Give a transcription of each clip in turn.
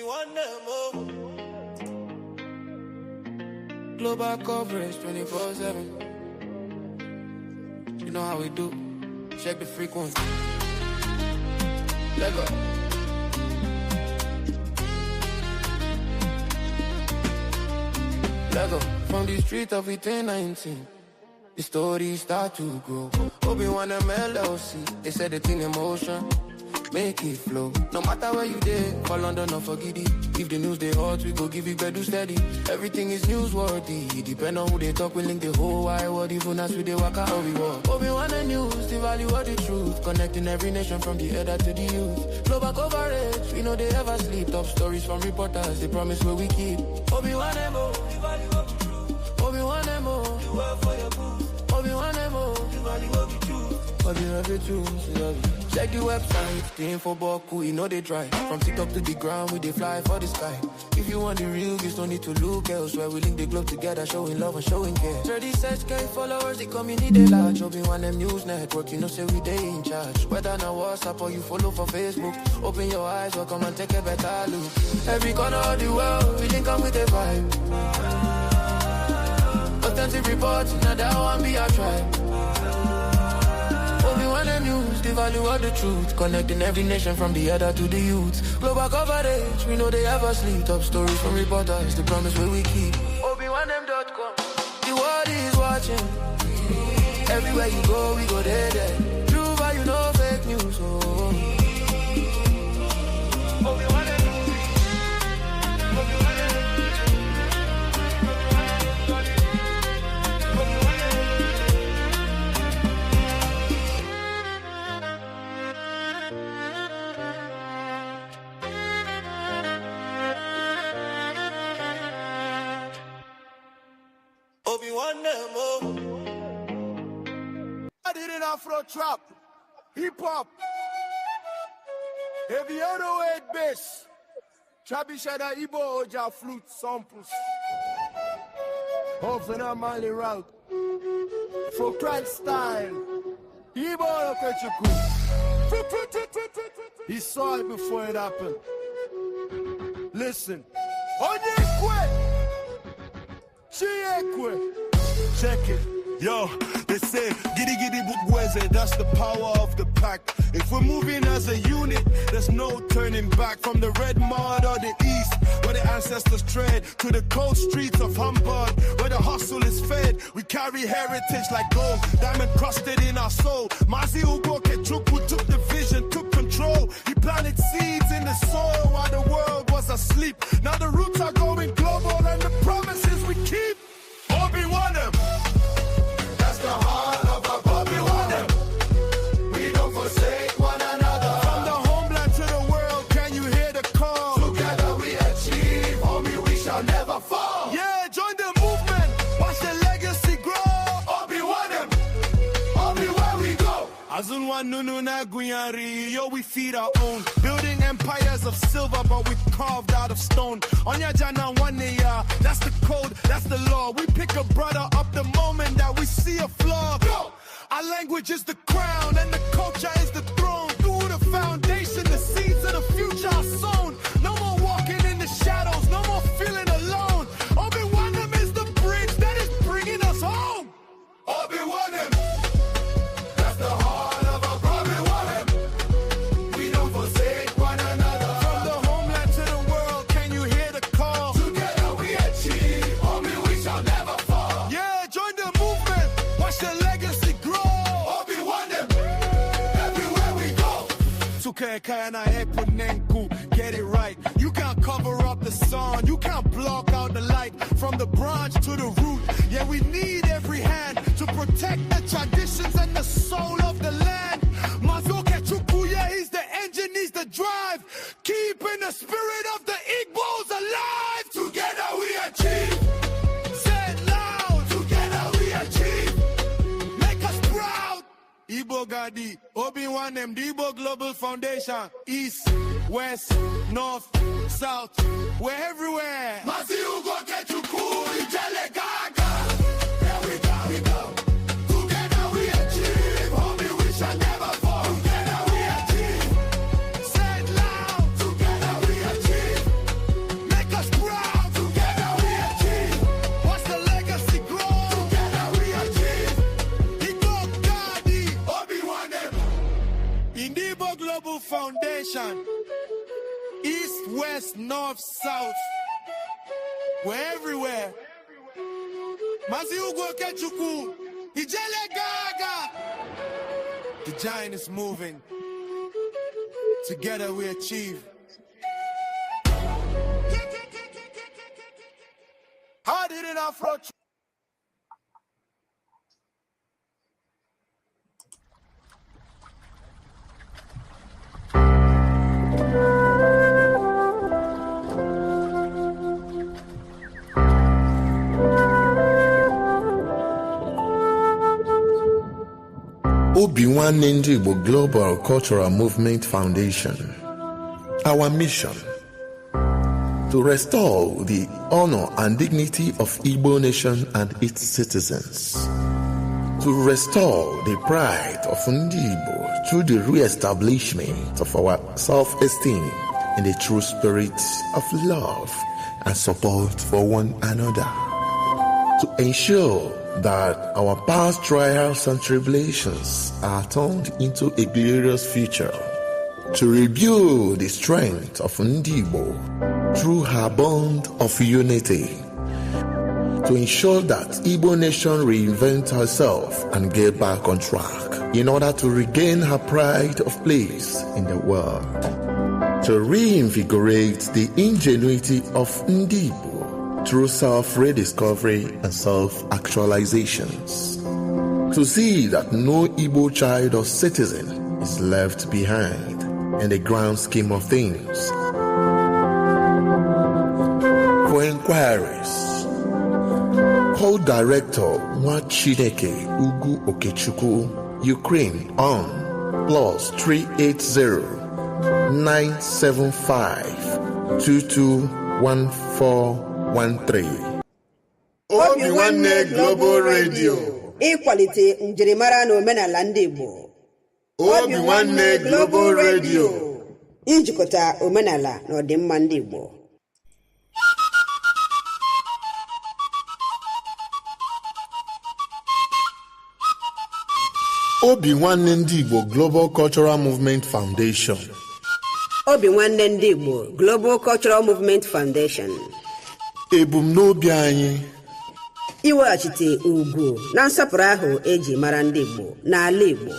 One Global coverage 24/7. You know how we do. Check the frequency. Let go. Let go. From the street of 1819, the story start to grow. Obi-Wan MLLC, they said it in emotion. Make it flow. No matter where you dey, for London or for Giddy. If the news they hot, we go give you better steady. Everything is newsworthy. Depend on who they talk, we link the whole wide world. Even as we dey walk out, we walk. Obi-Wan the news, the value of the truth. Connecting every nation from the elder to the youth. Global coverage, we know they ever sleep. Top stories from reporters, they promise where we keep. Obi-Wan M.O. The value of the truth. Obi-Wan M.O. The world for your booth. Obi-Wan M.O. The value of the truth. Obi-Wan the truth. Check the website, the info boku, you know they dry. From TikTok to the ground, we they fly for the sky. If you want the real, you don't need to look elsewhere. We link the globe together, showing love and showing care. 36K followers, the community they large. Obi-Wan them news network, you know say we they in charge. Whether na WhatsApp or you follow for Facebook, open your eyes, welcome and take a better look. Every corner of the world, we link up with the vibe. Authentic reports, now that one be our tribe. Obi-Wan the news, the value of the truth. Connecting every nation from the elder to the youth. Global coverage, we know they ever sleep. Top stories from reporters, the promise where we keep. ObiWanem.com. The world is watching. Everywhere you go, we go there, there. True value, no fake news. Oh. I did an Afro trap, hip hop, heavy 808 bass, Trabishada Igbo Oja flute samples, Hofena Mali route, folk style, Igbo Okechukwu. He saw it before it happened. Listen, Onyekwe, Chiekwe, check it. Yo, they say, giddy giddy bugweze, that's the power of the pack. If we're moving as a unit, there's no turning back. From the red mud or the east, where the ancestors tread, to the cold streets of Hamburg, where the hustle is fed. We carry heritage like gold, diamond crusted in our soul. Mazi Ugo Okechukwu took the vision, took control. He planted seeds in the soil while the world was asleep. Now the roots are going global and the promises we keep. Obi-Wan. The heart of our Obi-Wan. We don't forsake one another. From the homeland to the world, can you hear the call? Together we achieve, homie, we shall never fall. Yeah, join the movement, watch the legacy grow. Obi-Wan, Obi, where we go. Azunwa Nunu na Guyari, yo, we feed our own. Building empires of silver, but we carved out of stone. Onyajana Waneya, that's the code, that's the law. We pick a brother up the moment that we see a flaw. Go! Our language is the crown and the culture is the throne. Through the foundation, the seeds of the future are sown. No more walking in the shadows, no more feeling alone. Obi-Wan is the bridge that is bringing us home. Obi-Wan, that's the heart of our Obi-Wan. We don't forsake one another. From the homeland to the world, can you hear the call? Together we achieve, homie, we shall never fall. Yeah, join the movement, watch the legacy grow. Obi-Wan, everywhere we go. Get it right. You can't cover up the sun, you can't block out the light. From the branch to the root, yeah, we need every hand to protect the traditions and the soul of the land. Mazi Okechukwu, yeah, he's the engine, he's the drive, keeping the spirit of the Igbos alive. Together we achieve. Say it loud. Together we achieve. Make us proud. Igbo Gadi, Obi-Wan M, the Igbo Global Foundation, East, West, North, South, we're everywhere. Mazi Ugo Okechukwu, Ijele Gaga. There we go, we go. Together we achieve, homie, we shall never fall. Together we achieve. Say it loud. Together we achieve. nation. East, west, north, south. We're everywhere. Mazi Ugo Okechukwu, Ijele Gaga. The giant is moving. Together we achieve. How did it Afro? Obi Nwanne Ndị Igbo Global Cultural Movement Foundation. Our mission: to restore the honor and dignity of Igbo nation and its citizens. To restore the pride of Ndị Igbo through the re-establishment of our self-esteem in the true spirit of love and support for one another. To ensure that our past trials and tribulations are turned into a glorious future. To rebuild the strength of Ndị Igbo through her bond of unity. To ensure that Igbo nation reinvent herself and get back on track in order to regain her pride of place in the world. To reinvigorate the ingenuity of Ndị Igbo through self-rediscovery and self-actualizations. To see that no Igbo child or citizen is left behind in the grand scheme of things. For inquiries, call Director Nwachineke Ugu Okechukwu, Ukraine on +380 975 221413. Obi Nwanne Global Radio. Ịkwalite njirimara na omenala ndị Igbo. Obi Nwanne Global Radio. Ijikọta omenala na ọdịmma ndị Igbo. Obi Nwanne Ndị Igbo Global Cultural Movement Foundation. Obi Nwanne Ndị Igbo Global Cultural Movement Foundation. Ebumnobi anyị: iweghachite ugwu na nsọpụrụ ahụ eji mara ndị Igbo n'ala Igbo.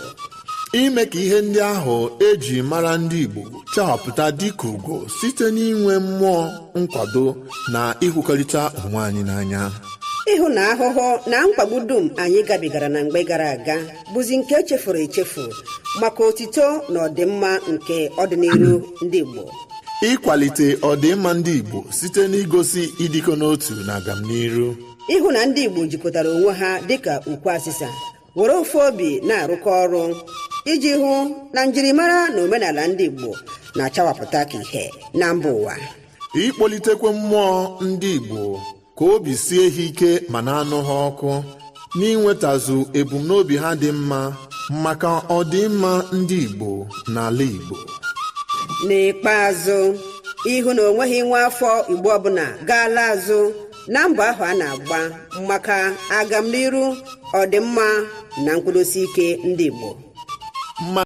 Ime ka ihe ndị ahụ eji mara ndị Igbo chawapụta dịka ugo site n'inwe mmụọ nkwado na ịhụkọrịta onwe anyị n'anya. Ịhụ na ahụhụ na mkpagbu dum anyị gabigara na mgbe gara aga bụzi nke echefuru echefu maka otito na ọdịmma nke ọdịnihu ndị Igbo. Ịkwalite ọdịmma ndị Igbo site n'igosi ịdịkọ n'otu na agamniru. Ịhụ na ndị Igbo jikọtara onwe ha dịka ukwu asịsa, were ofu obi na-arụkọ ọrụ iji hụ na njirimara na omenala ndị Igbo na-achawapụta ka ihe na mba ụwa. Ịkpọlitekwe mmụọ ndị Igbo ka obi sie ha ike ma na-anụ ha ọkụ n'inwetazu ebumnobi ha dị mma maka ọdịmma ndị Igbo n'ala Igbo. N'ikpeazụ, ịhụ na onweghị nwa afọ Igbo ọbụla gaala azụ na mbọ ahụ a na-agba maka agamniru, ọdịmma na nkwụdosi ike ndị Igbo. Ma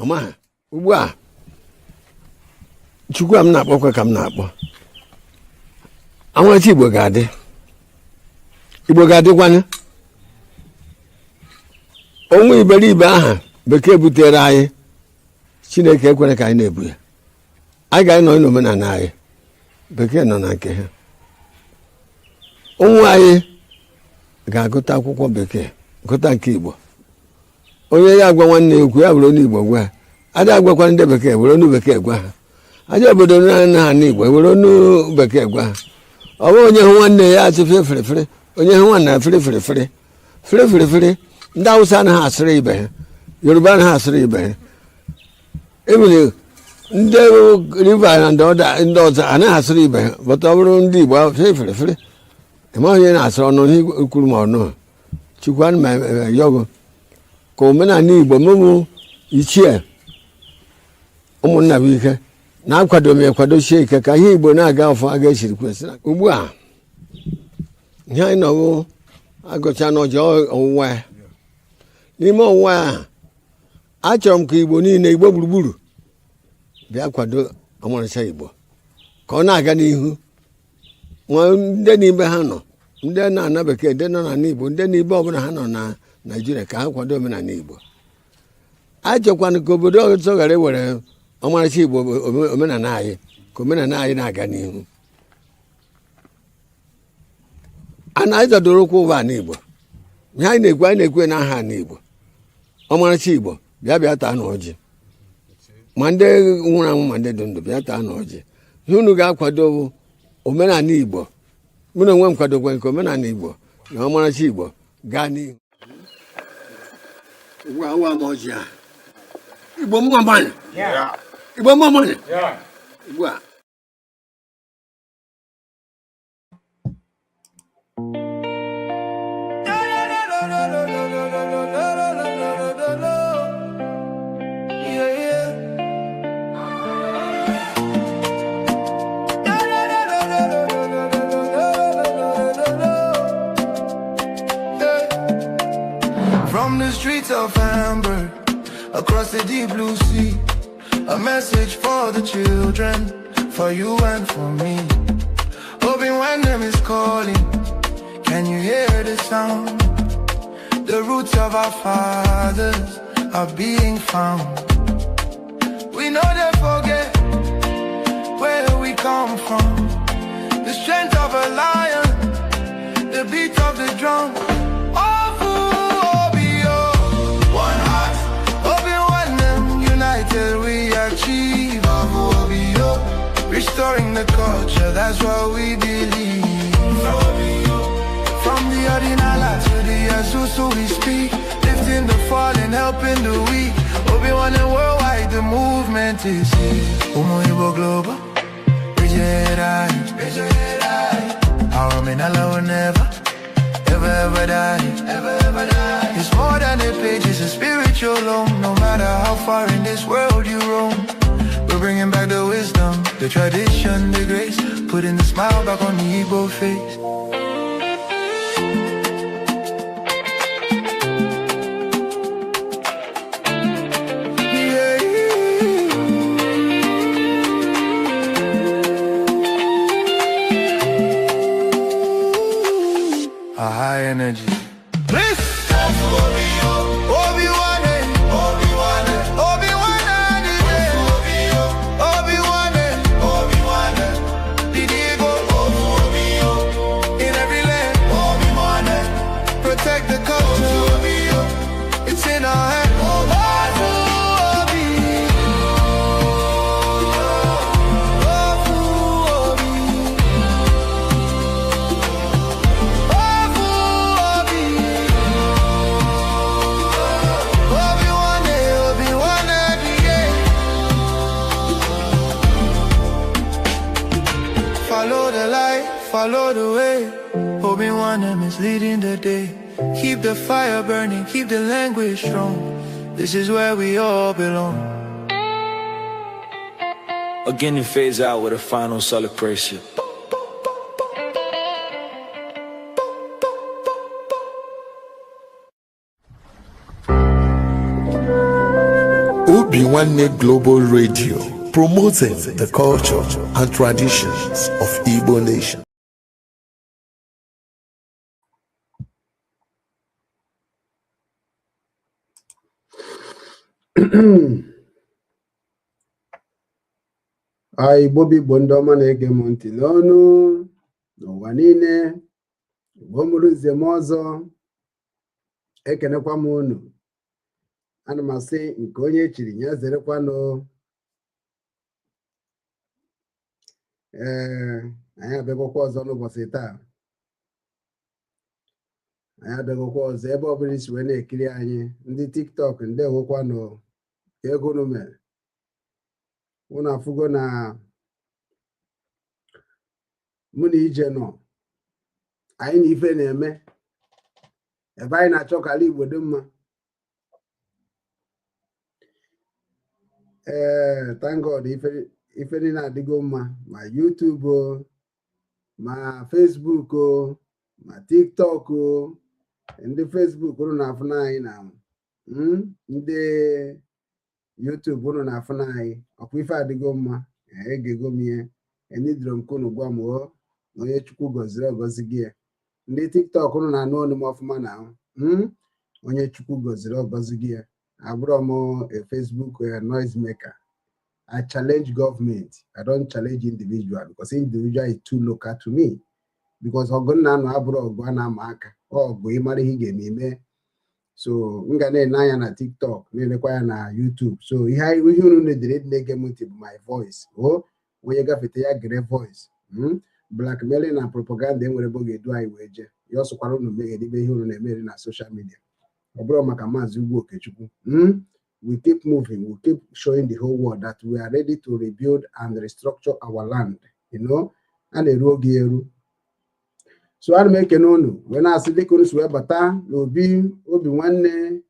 Ọma ugbu a, Chukwu a m na-akpọkwa ka m na-akpọ anwachi. Igbo ga-adị, Igbo ga-adịkwanye. Onwe iberibe aha bekee butere anyị, Chineke ekwere ka anyị na-ebu ya. Anyị ga-anọ n'omenala anyị, bekee nọ na nke ha. Ụmụ anyị ga-agụta akwụkwọ bekee, gụta nke Igbo. Onye ya agwa nwanne ya okwu, ya were onu Igbo gwa ya. Adị agwakwa ndị bekee, were onu bekee gwa ha. Aja obodo na ha n'Igbo, were onu bekee gwa ha. Ọ bụghị onye hụ nwanne ya asị fere fere fere, onye hụ nwanne ya fere fere fere fere fere fere. Ndị Awụsa anaghị asịrị ibe ha, Yoruba anaghị asịrị ibe ha, ebile ndị River na ndị ọzọ anaghị asịrị ibe ha. Bọta ọ bụrụ ndị Igbo, fere fere fere, ịmaghị onye na-asịrị ọnụ ihe kwuru ma ọnụ. Chukwu, ana m ayọgụ ka omenala Igbo mụmụ ichie ụmụnna bụ ike na-akwado m, ekwadosie ike ka ihe Igbo na-aga ọfọ aga esiri kwesị. Ugbu a ihe anyị nọwụ agụcha n'ọjọọ ọwụwa ya. N'ime ọnwa ahụ, achọrọ m ka Igbo niile, Igbo gburugburu, bịa kwado ọmarịcha Igbo ka ọ na-aga n'ihu. Ma ndị n'ime ha nọ, ndị na-ana bekee, ndị nọ n'ala Igbo, ndị n'ibe ọbụla ha nọ na Naijiria, ka ha kwado omenala Igbo. Achọkwana ka obodo ọzọ ghara iwere ọmarịcha Igbo, omenala anyị, ka omenala anyị na-aga n'ihu. A na anyị zọdoro ụkwụ ụwa ala Igbo. Ihe anyị na-ekwu, anyị na-ekwu n'aha ala Igbo. Ọmarịcha Igbo, bịa, bịa taa na ọjị, ma ndị nwụrụ anwụ ma ndị dị ndụ, bịa taa na ọjị. Ihe unu ga-akwado bụ omenala Igbo. Mụ na onwe m kwadokwa nke omenala Igbo na ọmarịcha Igbo gaa n'ihu. Ugbu a, awa m ọjị a. Igbo mma mmanụ, Igbo mma mmanụ. Ugbu a. From the streets of Hamburg, across the deep blue sea, a message for the children, for you and for me. Obi Nwanne is calling, can you hear the sound? The roots of our fathers are being found. We no dey forget where we come from. The strength of a lion, the beat of the drum. Ofu obi o, one heart. Obi Nwanne, united we achieve. Ofu obi o, restoring the culture, that's what we believe. From the Odinala to the Asusu we speak, lifting the fallen, helping the weak. Obi Nwanne worldwide, the movement is here. Umu Igbo Global, raise your head high, raise your head high. Our Omenala will never, ever, ever die, ever, ever die. It's more than a page, it's a spiritual home. No matter how far in this world you roam, we're bringing back the wisdom, the tradition, the grace, putting the smile back on the Igbo face. Yeah. A high energy. Please. Obi-Wan, Obi-Wan, Obi-Wan, Obi-Wan, Obi-Wan, Didigo, in every land, Obi-Wan, protect the culture, it's in our hand. Obi, Obi, Obi, Obi-Wan, Obi-Wan, yeah. Follow the light, follow the way. Obi Nwanne is leading the day. Keep the fire burning, keep the language strong. This is where we all belong. Again, it fades out with a final celebration. Obi Nwanne Global Radio, promoting the culture and traditions of Igbo nation. A Igbo bụ Igbo, ndị ọma na-ege m ntị n'ọnụ n'ụwa niile, Igbo mụrụ nze m ọzọ, ekenekwa m unu. Ana m asị nke onye chiri ya zerekwanụ. Ee, anyị abịagokwa ọzọ n'ụbọchị taa. Anyị abịagokwa ọzọ. Ebe ọbụla isi wee na-ekiri anyị, ndị TikTok, ndị ewekwanụ ka ego unu mere. Unu afụgo na mụ na ije nọ anyị na ife na-eme ebe anyị na-achọ ka ala Igbo dị mma. Ee, thank God, ife niile adịgo mma, ma YouTube o, ma Facebook o, ma TikTok o. Ndị Facebook, unu na-afụ na anyị na Ndị YouTube, unu na-afụ na anyị ọkwa ife adịgo mma. Egego m ihe enidiro m ka unu gwa m o na onye Chukwu gọziri ọgọzi gị ya. Ndị TikTok, unu na-anụ olu m ọfụma na ahụ. Onye Chukwu gọziri ọgọzi gị ya. Abụrọ m a Facebook noise maker. I challenge government. I don't challenge individual because individual is too local to me. Because ọgụ nna anọ abụrụ ọgụ a na-ama aka, ọgụ ịmara ihe ị ga-eme eme. So m ga na-ene anya na TikTok, na-elekwa ya na YouTube. So ihe unu na-edere na-ege m ntị bụ my voice. O onye gafete ya gere voice. Blackmailing na propaganda enwere ebe ọ ga-edu anyị wee jee. Ya ọsọkwara unu megheribe ihe unu na-emeri na social media. Ọ bụrụ maka Maazị Ugwu Okechukwu. We keep moving, we keep showing the whole world that we are ready to rebuild and restructure our land. A na-eru oge eru. So ana m ekene unu wee na-asị dịka unu si wee bata n'obi Obi Nwanne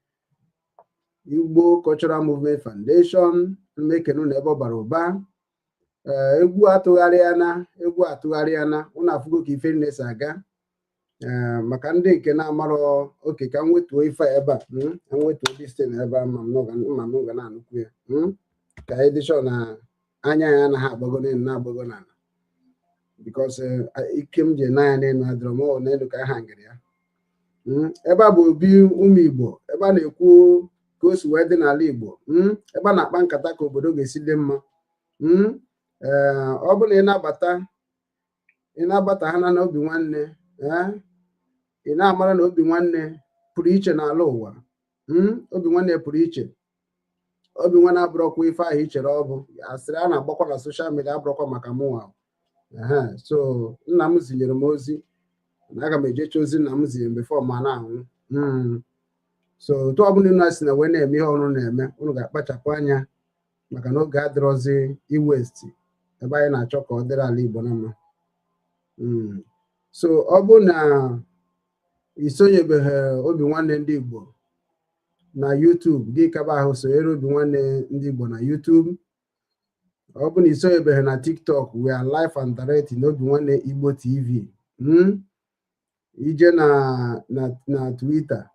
Igbo Cultural Movement Foundation. Ana m ekene unu ebe ọ bara ụba. Ee, egwu atụgharịana, egwu atụgharịana. Unu afụgo ka ife na-esi aga. Ee, maka ndị nke na-amarọ oke, ka m wetuo ife a ebe a, ka m wetuo this thing ebe a, ma m ga na-anụkwu ya, ka anyị dị sure na anya ya anaghị agbago n'elu na-agbago n'ala, because ike m ji ene anya n'elu adịrọ m ọ n'elu ka aha ngịrị ya. Ebe a bụ obi ụmụ Igbo, ebe a na-ekwu ka o si wee dị n'ala Igbo, ebe a na-akpa nkata ka obodo ga-esi dị mma. Ee, ọ bụrụ na ị na-abata, ị na-abata ha na Obi Nwanne, ee, ị na-amara na Obi Nwanne pụrụ iche n'ala ụwa. Obi Nwanne pụrụ iche. Obi Nwanne abụrọkwa ife ahụ i chere ọ bụ asịrị a na-agbakwa na social media, abụrọkwa maka mụnwa. Ehe, so nna m zinyere m ozi na aga m ejecha ozi nna m zinyere m before ma na-anwụ. So otu ọbụla unu si na wee na-eme ihe ọrụ na-eme, unu ga-akpachapụ anya maka na oge adịrọzi iwaste ebe anyị na-achọ ka ọ dịrị ala Igbo na mma. So ọ bụrụ na ị sonyebeghị Obi Nwanne ndị Igbo na YouTube, gị kaba ahụ sonyere Obi Nwanne ndị Igbo na YouTube. Ọ bụrụ na ị sonyebeghị na TikTok, we are live and direct in Obi Nwanne Igbo TV. Ije na Twitter,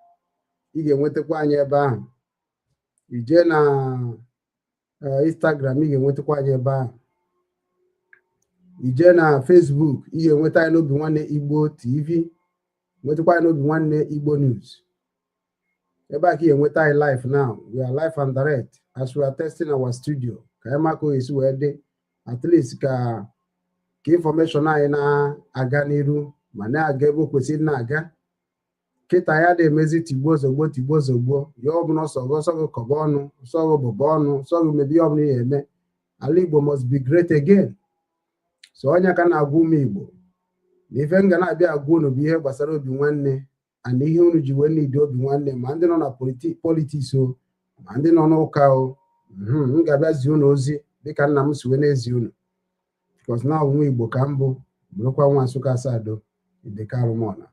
ị ga-enwetakwa anyị ebe ahụ. Ije na Instagram, ị ga-enwetakwa anyị ebe ahụ. Ije na Facebook, ị ga-enweta anyị n'Obi Nwanne Igbo TV, nwetakwa anyị n'Obi Nwanne Igbo News. Ebe a ka ị ga-enweta anyị live now. We are live and direct as we are testing our studio ka anyị maka esi wee dị, at least ka information anyị na-aga n'iru ma na-aga ebe o kwesịrị na-aga. Kịta ya na-emezi tigbuo zogbo, tigbuo zogbo ya. Ọ bụla ọsọ gị, ọsọ gị kọba ọnụ, ọsọ gị bụba ọnụ, ọsọ gị mebie ọbụla ị ga-eme. Ala Igbo must be great again. So onye ka na-agwa ụmụ Igbo na ife m ga na-abịa agwa unu bụ ihe gbasara Obi Nwanne and ihe unu ji wee need Obi Nwanne, ma ndị nọ na politics o, ma ndị nọ n'ụka o. M ga-abịa zie unu ozi dịka nna m si wee na-ezi unu, because na ọ bụ nwa Igbo ka m bụ, bụrụkwa nwa Nsụka Asado Ideke Arụmọna.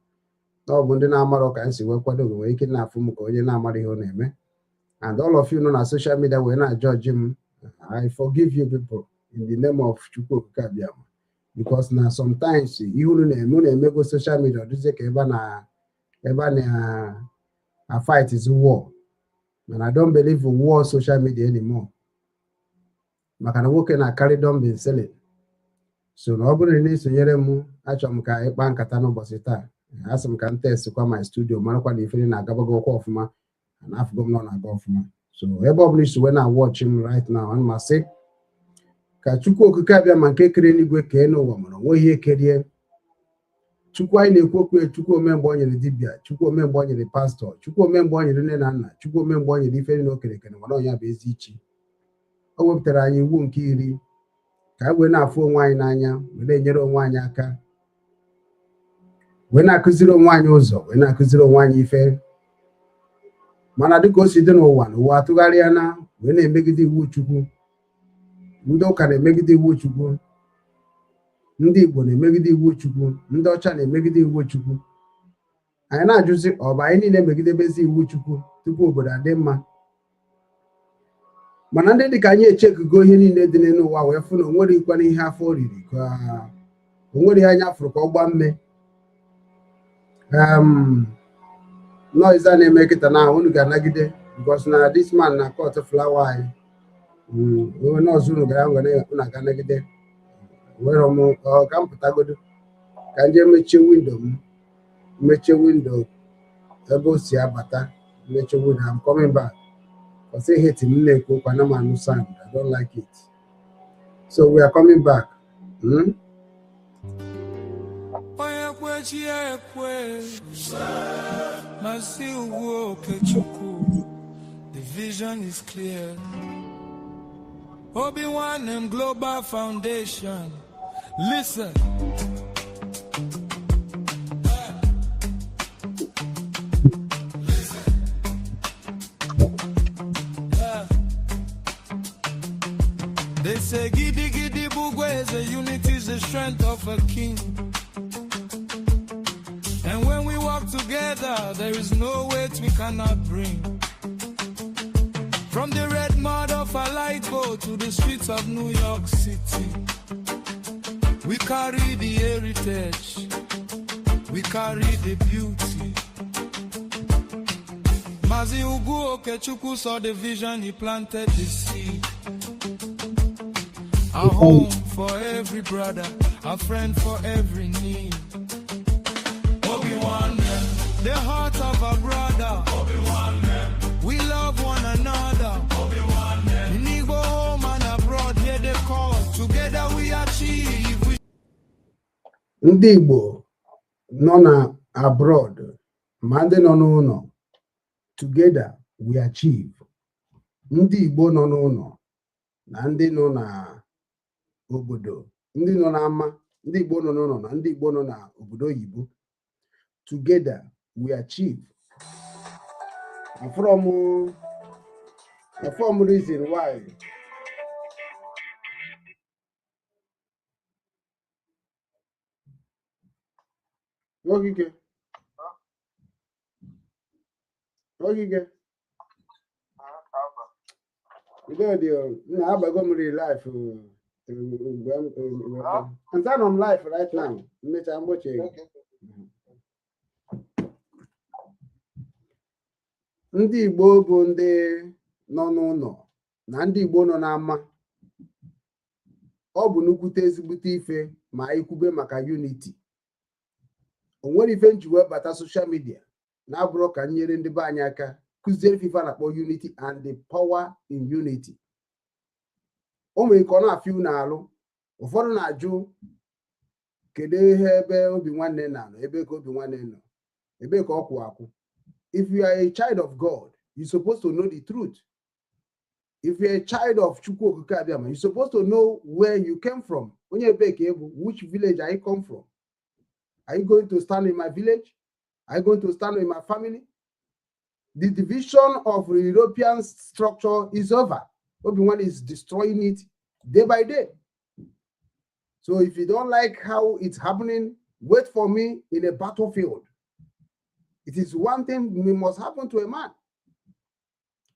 Na ọ bụ ndị na-amarọ ka m si wee kwado gị nwere ike na-afụ m ka onye na-amara ihe ọ na-eme. And all of you nọ na social media wee na-ajọji m, I forgive you people in the name of Chukwu Okike Abịama, because na sometimes ihe unu na-eme, unu emego social media ọ dịzie ka ebe a na fight is war. Mana I don't believe in war social media anymore, maka na nwoke na-akarị don been selling. So na ọ bụrụ na ị na-esonyere m, achọrọ m ka anyị kpaa nkata n'ụbọchị taa. Asị m ka m testkwa my studio, marakwa na ifere na-agabago ọkwa ọfụma, na afụgo m nọ na-aga ọfụma. So ebe ọbụla isi wee na-watch m right now, ana m asị ka Chukwu Okike abịa ma nke kere eluigwe kee n'ụwa, mana o nweghị ihe kerie Chukwu anyị na-ekwu okwu ya. Chukwu omemgbe o nyere dibịa, Chukwu omemgbe o nyere pastọ, Chukwu omemgbe o nyere nne na nna, Chukwu omemgbe o nyere ife na o kere ekene, mana ọnya bụ ezi ichi. O wepụtara anyị iwu nke iri ka anyị wee na-afụ onwe anyị n'anya, wee na-enyere onwe anyị aka, wee na-akụziri onwe anyị ụzọ, wee na-akụziri onwe anyị ife. Mana dịka o si dị n'ụwa, na ụwa atụgharịa na wee na-emegide iwu Chukwu. Ndị ụka na-emegide iwu Chukwu, ndị Igbo na-emegide iwu Chukwu, ndị ọcha na-emegide iwu Chukwu. Anyị na-ajụzi, ọ bụ anyị niile megidebezi iwu Chukwu tupu obodo adị mma? Mana ndị dịka anyị echekugo ihe niile dị n'elu ụwa wee fụ na onwere ikwana ihe afọ riri, ka onwere ihe anya fụrụ ka ọ gbaa mme. Noise a na-eme kịta na unu ga-anagide. Because na this man na cut flower anyị. Onye ọzọ unu gara unu aga nagide. Nwere m ọ ka m pụtagodo ka m jee mechie window m, mechie window ebe o si abata, mechie window. I'm coming back. Cause hate m na-ekwu okwu ana m anụ sound. I don't like it. So we are coming back. Onye kwe chi ya ekwe, Mazi Ugwu Okechukwu. The vision is clear. Obi Nwanne Global Foundation. Listen. They say gidi gidi bugweze, unity is the strength of a king. And when we work together, there is no weight we cannot bring. From the red mud of Alaigbo to the streets of New York City, we carry the heritage, we carry the beauty. Mazi Ugwu Okechukwu saw the vision, he planted the seed. A home for every brother, a friend for every need. Obi Nwanne, the heart of a brother. Obi Nwanne, we love one another. Obi Nwanne, in Igbo home and abroad, hear the call. Together we achieve. We Ndị Igbo nọ na abroad ma ndị nọ n'ụlọ, together we achieve. Ndị Igbo nọ n'ụlọ na ndị nọ na obodo, ndị nọ n'ama, ndị Igbo nọ n'ụlọ na ndị Igbo nọ na obodo oyibo, together we achieve. From reason why Ogige udo dị o. Nna, abago m real life mgbe m nta nọ m life right now, mmecha mgbochi. Ndị Igbo bụ ndị nọ n'ụlọ na ndị Igbo nọ n'ama, ọ bụ nnukwute ezigbote ife ma ikwube maka unity. O nwere ife nji wee bata social media na-abụrụ ka m nyere ndị be anyị aka kụziere ife a na-akpọ unity and the power in unity. O nwere ka ọ na-afịa unu alụ. Ụfọdụ na-ajụ, kedu ihe ebe Obi Nwanne na-anọ, ebe ka Obi Nwanne nọ, ebe ka ọ kwụ akwụ? If you are a child of God, you're supposed to know the truth. If you're a child of Chukwu Okike Abiama, you're supposed to know where you came from. Onye ebe ka ị bụ? Which village are you come from? Are you going to stand in my village? Are you going to stand in my family? The division of the European structure is over. Obi-Wan is destroying it day by day. So if you don't like how it's happening, wait for me in a battlefield. It is one thing we must happen to a man.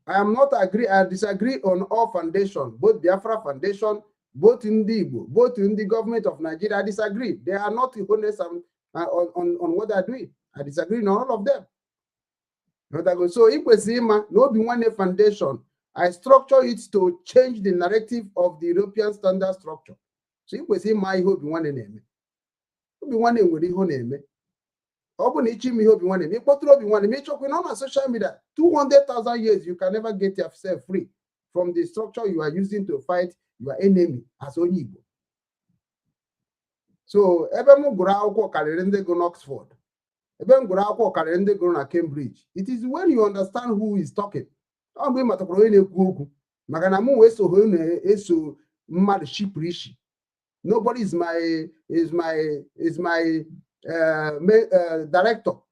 I am not agree, I disagree on all foundation, both Biafra Foundation, both in the Igbo, both in the government of Nigeria. I disagree. They are not honest on what they are doing. I disagree on all of them. So ị kwesịrị ịma na Obi Nwanne Foundation, I structure it to change the narrative of the European standard structure. So ị kwesịrị ịma ihe Obi Nwanne na-eme. Obi Nwanne nwere ihe ọ na-eme. Ọ bụ na ịchọ ime ihe Obi Nwanne, ma ị kpọtụrụ Obi Nwanne, ma ịchọkwa nọ na social media 200,000 years, you can never get yourself free from the structure you are using to fight your enemy as onye Igbo. So ebe m gụrụ akwụkwọ karịrị ndị gụrụ n'Oxford, ebe m gụrụ akwụkwọ karịrị ndị gụrụ na Cambridge. It is when you understand who is talking. Ọ mgbe ị matakwara onye na-ekwu okwu, maka na mụ wee so na-eso mmadụ shipụrụ ishi. Nobody is my director,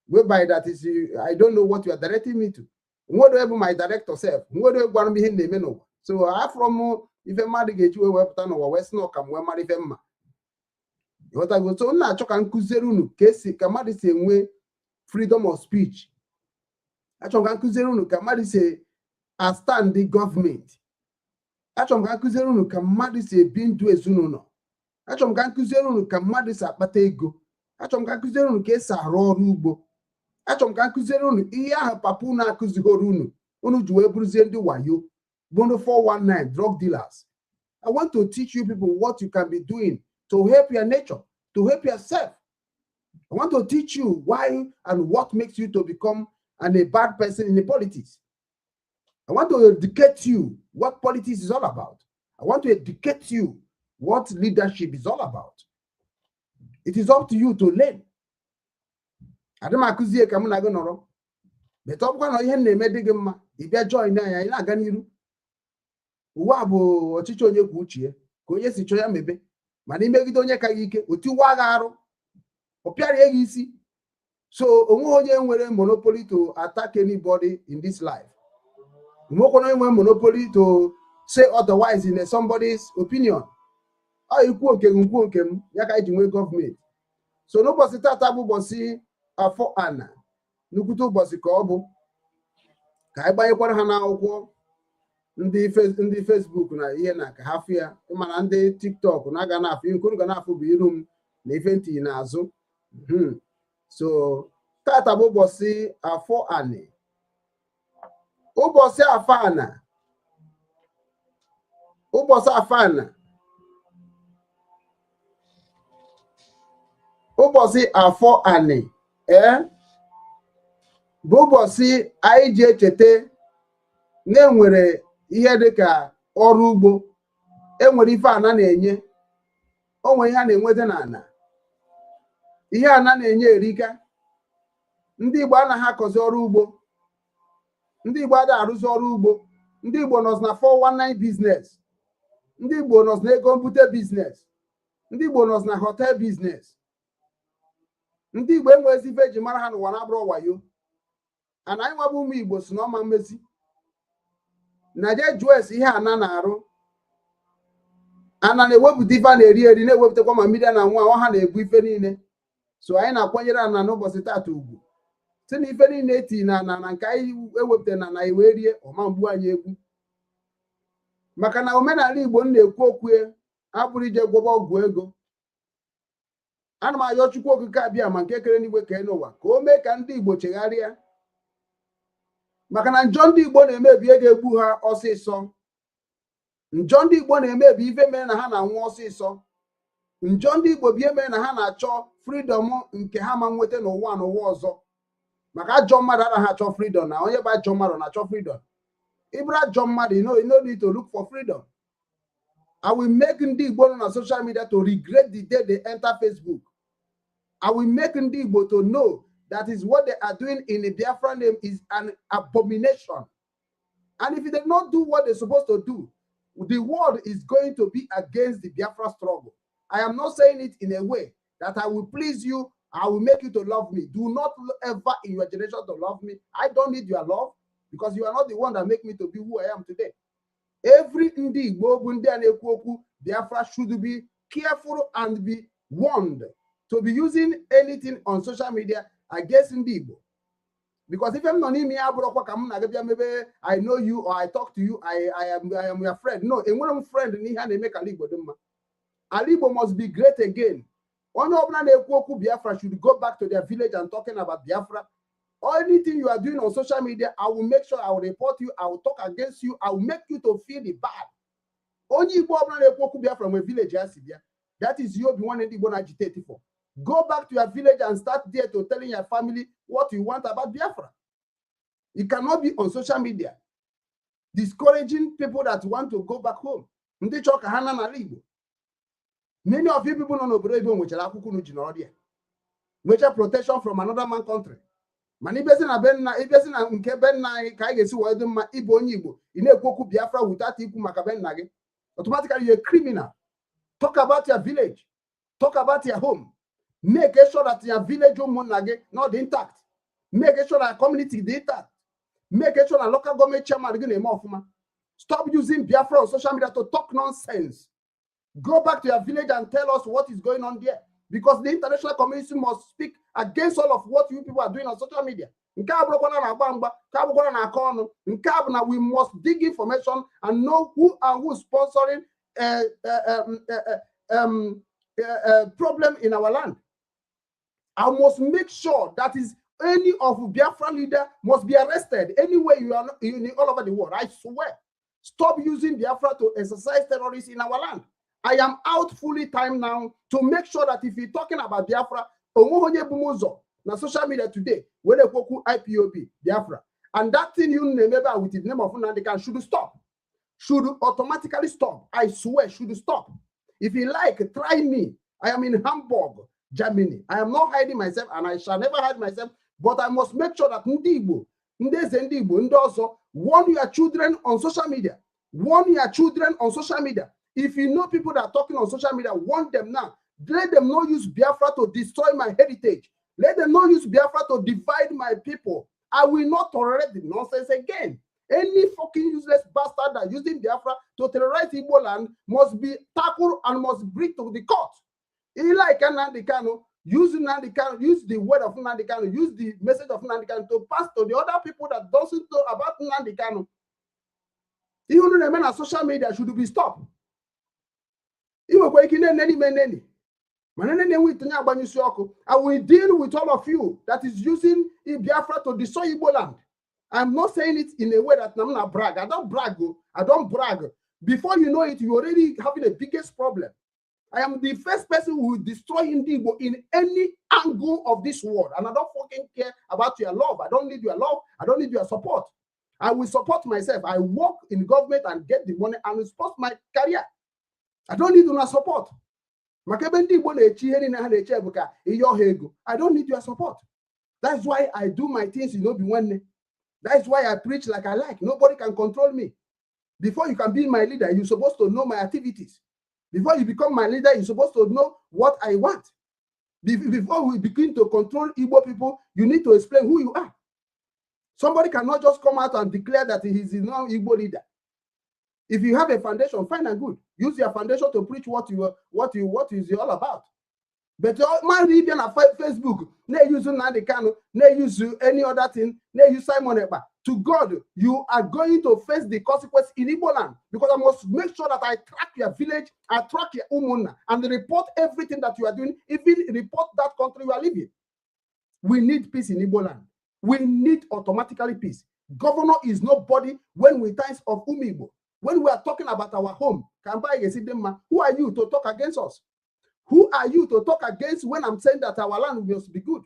whereby that is, I don't know what you are directing me to. Nwedo ebe my director self, nwedo gwara m ihe m na-eme n'ụwa. So afọrọ m ife mmadụ ga-eji wee wepụta n'ụwa wee sị na ọka m wee mara ife mma. Ịghọtago? So m na-achọ ka m kụziere unu ka esi ka mmadụ si enwe freedom of speech. Achọrọ m ka m kụziere unu ka mmadụ si a-stand gọọmenti. Achọrọ m ka m kụziere unu ka mmadụ si ebi ndụ ezinụlọ. Achọrọ m ka m kụziere unu ka mmadụ si akpata ego. Achọrọ m ka m kụziere unu ka esi arụ ọrụ ugbo. Achọrọ m ka m kụziere unu ihe ahụ papa unu akụzighoro unu. Unu ji wee bụrụzie ndị wayo, bụ ndị 419 drug dealers. I want to teach you people what you can be doing to help your nature, to help yourself. I want to teach you why and what makes you to become a bad person in the politics. I want to educate you what politics is all about. I want to educate you what leadership is all about. It is up to you to learn. Adị m akụzie ka m na gị nọrọ beta, ọ bụkwa na ihe m na-eme dị gị mma, ị bịa join anyị, anyị na-aga n'iru. Ụwa bụ ọchịchị onye kwuo uche ya, ka onye si chọọ ya mebe. Mana imegide onye ka gị ike, o tiwa gị arụ, ọ pịarie gị isi. So onweghị onye nwere monopoly to attack anybody in this life. Onwekwana onye nwere monopoly to say otherwise in somebody's opinion. Ọ ikwuo nke gị, nkwuo nke m, ya ka anyị ji nwee gọọmenti. So n'ụbọchị tata bụ ụbọchị Afọ Ana, nnukwute ụbọchị ka ọ bụ, ka anyị gbanyekwara ha n'akwụkwọ ndị Facebook na ihe na ka ha fụ ya. Mana ndị TikTok na-aga na-afụ ihe nkunu ga na-afụ bụ iru m na ife ntị n'azụ. So tata bụ ụbọchị Afọ Anị, ụbọchị Afọ Ana, ụbọchị Afọ Ana, ụbọchị Afọ Anị ee bụ ụbọchị anyị ji echeta na-enwere ihe dịka ọrụ ugbo, enwere ife ana na-enye, o nwere ihe a na-enweta n'ana, ihe ana na-enye erika. Ndị Igbo anaghị akọzi ọrụ ugbo, ndị Igbo adịghị arụzi ọrụ ugbo, ndị Igbo nọzi na 419 business, ndị Igbo nọzi na ego mbute business, ndị Igbo nọzi na hotel business. Ndị Igbo enweghịzi ife eji mara ha n'ụwa na-abụrụ wayo. Ana anyị nwabụ ụmụ Igbo si na ọma mmezi na je jụọ ese ihe ana na-arụ. Ana na-ewepụta ife a na-eri eri, na-ewepụtakwa ma mmiri na nwa ha na-ebu ife niile. So anyị na-akwanyere ana n'ụbọchị tata ugwu, si na ife niile eti na ana na nke anyị ewepụta na na iwe rie ọma mgbu anyị egwu. Maka na omenala Igbo m na-ekwu okwu abụrụ ije gwọba ọgwụ ego. Ana m ayọ Chukwu Okike abịa ma nke kere n'igwe kee n'ụwa ka o mee ka ndị Igbo chegharịa, maka na njọ ndị Igbo na-emebi ego egbu ha ọsịsọ. Njọ ndị Igbo na-emebi ife mere na ha na-anwụ ọsịsọ. Njọ ndị Igbo bụ ihe mere na ha na-achọ freedom nke ha ma nweta n'ụwa n'ụwa ọzọ. Maka ajọ mmadụ anaghị achọ freedom, na onye bụ ajọ mmadụ na-achọ freedom. Ịbụrụ ajọ mmadụ, you no need to look for freedom. I will make ndị Igbo nọ na social media to regret the day they enter Facebook. I will make ndị Igbo to know that is what they are doing in the Biafra name is an abomination. And if they not do what they're supposed to do, the world is going to be against the Biafra struggle. I am not saying it in a way that I will please you, I will make you to love me. Do not ever in your generation to love me. I don't need your love, because you are not the one that make me to be who I am today. Every Ndi Igbo bụ ndị a na-ekwu okwu Biafra should be careful and be warned to be using anything on social media against ndị Igbo. Because if I'm not n'ime ya abụrụkwa ka m na-aga bịa mebe I know you or I talk to you, I am your friend. No, enwere m friend n'ihe a na-eme ka ala Igbo dị mma. Ala Igbo must be great again. Onye ọbụla na-ekwu okwu Biafra should go back to their village and talking about Biafra. Anything you are doing on social media, I will make sure I will report you, I will talk against you, I will make you to feel the bad. Onye Igbo ọbụla na-ekwu okwu Biafra nwere village ya si bịa. That is you obi nwanne ndị Igbo na-agitate for. Go back to your village and start there to telling your family what you want about Biafra. You cannot be on social media discouraging people that want to go back home. Ndị chọrọ ka ha na n'ala Igbo. Many of you people nọ n'obodo oyibo nwechara akwụkwọ unu ji nọrọ there. Nwecha protection from another man country. Mana ibezi na be nna, ibezi na nke be nna anyị ka anyị ga-esi wee dị mma. Ịbụ onye Igbo, ị na-ekwu okwu Biafra without ikwu maka be nna gị. Automatically you're a criminal. Talk about your village. Talk about your home. Make sure that your village, ụmụnna gị not intact. Make sure that community dị intact. Make sure that local government chairman gị na-eme ọfụma. Stop using Biafra on social media to talk nonsense. Go back to your village and tell us what is going on there, because the international community must speak against all of what you people are doing on social media. Nke a bụrụkwana na-agba mgba, nke a bụrụkwana na-akọ ọnụ, nke a bụ na we must dig information and know who and who sponsoring problem in our land. I must make sure that is Any of Biafra leader must be arrested anywhere you are in all over the world. I swear. Stop using Biafra to exercise terrorists in our land. I am out fully time now to make sure that if you're talking about Biafra, onweghị onye bu m ụzọ na social media today were ekwu IPOB Biafra. And that thing you name with the name of Nnamdi Kanu should stop. Should automatically stop. I swear, should stop. If you like, try me. I am in Hamburg, Germany. I am not hiding myself and I shall never hide myself, but I must make sure that ndị Igbo, ndị eze ndị Igbo, ndị ọzọ, warn your children on social media. Warn your children on social media. If you know people that are talking on social media, warn them now. Let them not use Biafra to destroy my heritage. Let them not use Biafra to divide my people. I will not tolerate the nonsense again. Any fucking useless bastard that using Biafra to terrorize Igbo land must be tackled and must bring to the court. He like Nnamdi Kanu, use Nnamdi Kanu, use the word of Nnamdi Kanu, use the message of Nnamdi Kanu to pass to the other people that doesn't know about Nnamdi Kanu. Ihe unu na-eme na social media should be stopped. Ị nwekwa ike na-eneni m eneni, mana nene enwe itinye agbanyụsi ọkụ. I will deal with all of you that is using Biafra to destroy Igbo land. I'm not saying it in a way that I'm not brag. I don't brag. Oh. I don't brag. Before you know it, you're already having the biggest problem. I am the first person who will destroy Igbo in any angle of this world. And I don't fucking care about your love. I don't need your love. I don't need your support. I will support myself. I work in government and get the money and support my career. I don't need your support. Maka ebe ndị Igbo na-eche ihe niile ha na-eche bụ ka ihe ọha ego. I don't need your support. That's why I do my things in obi nwanne. That's why I preach like I like. Nobody can control me. Before you can be my leader, you're supposed to know my activities. Before you become my leader, you're supposed to know what I want. Before we begin to control Igbo people, you need to explain who you are. Somebody cannot just come out and declare that he is now Igbo leader. If you have a foundation, fine and good. Use your foundation to preach what is all about. But man, even on Facebook, na use Nnamdi Kanu, na use any other thing, na use Simon Ekpa. To God, you are going to face the consequence in Igbo land, because I must make sure that I track your village, I track your ụmụnna, and report everything that you are doing, even report that country you are living. We need peace in Igbo land. We need automatically peace. Governor is nobody when we times of ụmụ Igbo. When we are talking about our home, who are you to talk against us? Who are you to talk against when I'm saying that our land must be good?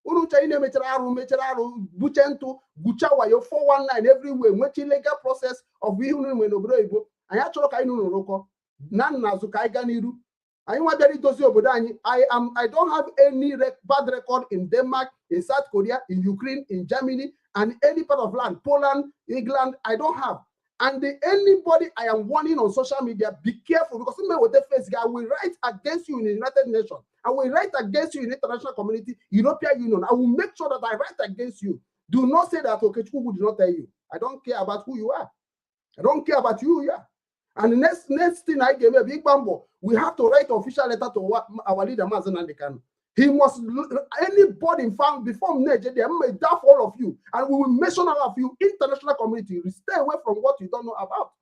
Unu ncha ị mechara arụ mechara arụ buche ntụ gwucha wayo 419 everywhere, nwechi legal process of ihe unu nwere n'obodo oyibo. Anyị achọrọ ka anyị nụrụ rụkọ na nna azụ ka anyị gaa n'iru. Anyị nwa bịara idozi obodo anyị. I don't have any bad record in Denmark, in South Korea, in Ukraine, in Germany, and any part of land, Poland, England, I don't have. And anybody I am warning on social media, be careful, because somebody with the face guy will write against you in the United Nations. I will write against you in the international community, European Union. I will make sure that I write against you. Do not say that Okechukwu did not tell you. I don't care about who you are. I don't care about you. Yeah. And the next thing I gave a big bambo, we have to write official letter to our leader, Mazi Nnamdi Kanu. He must, anybody found before Nigeria, may doubt all of you, and we will mention all of you, international community. Stay away from what you don't know about.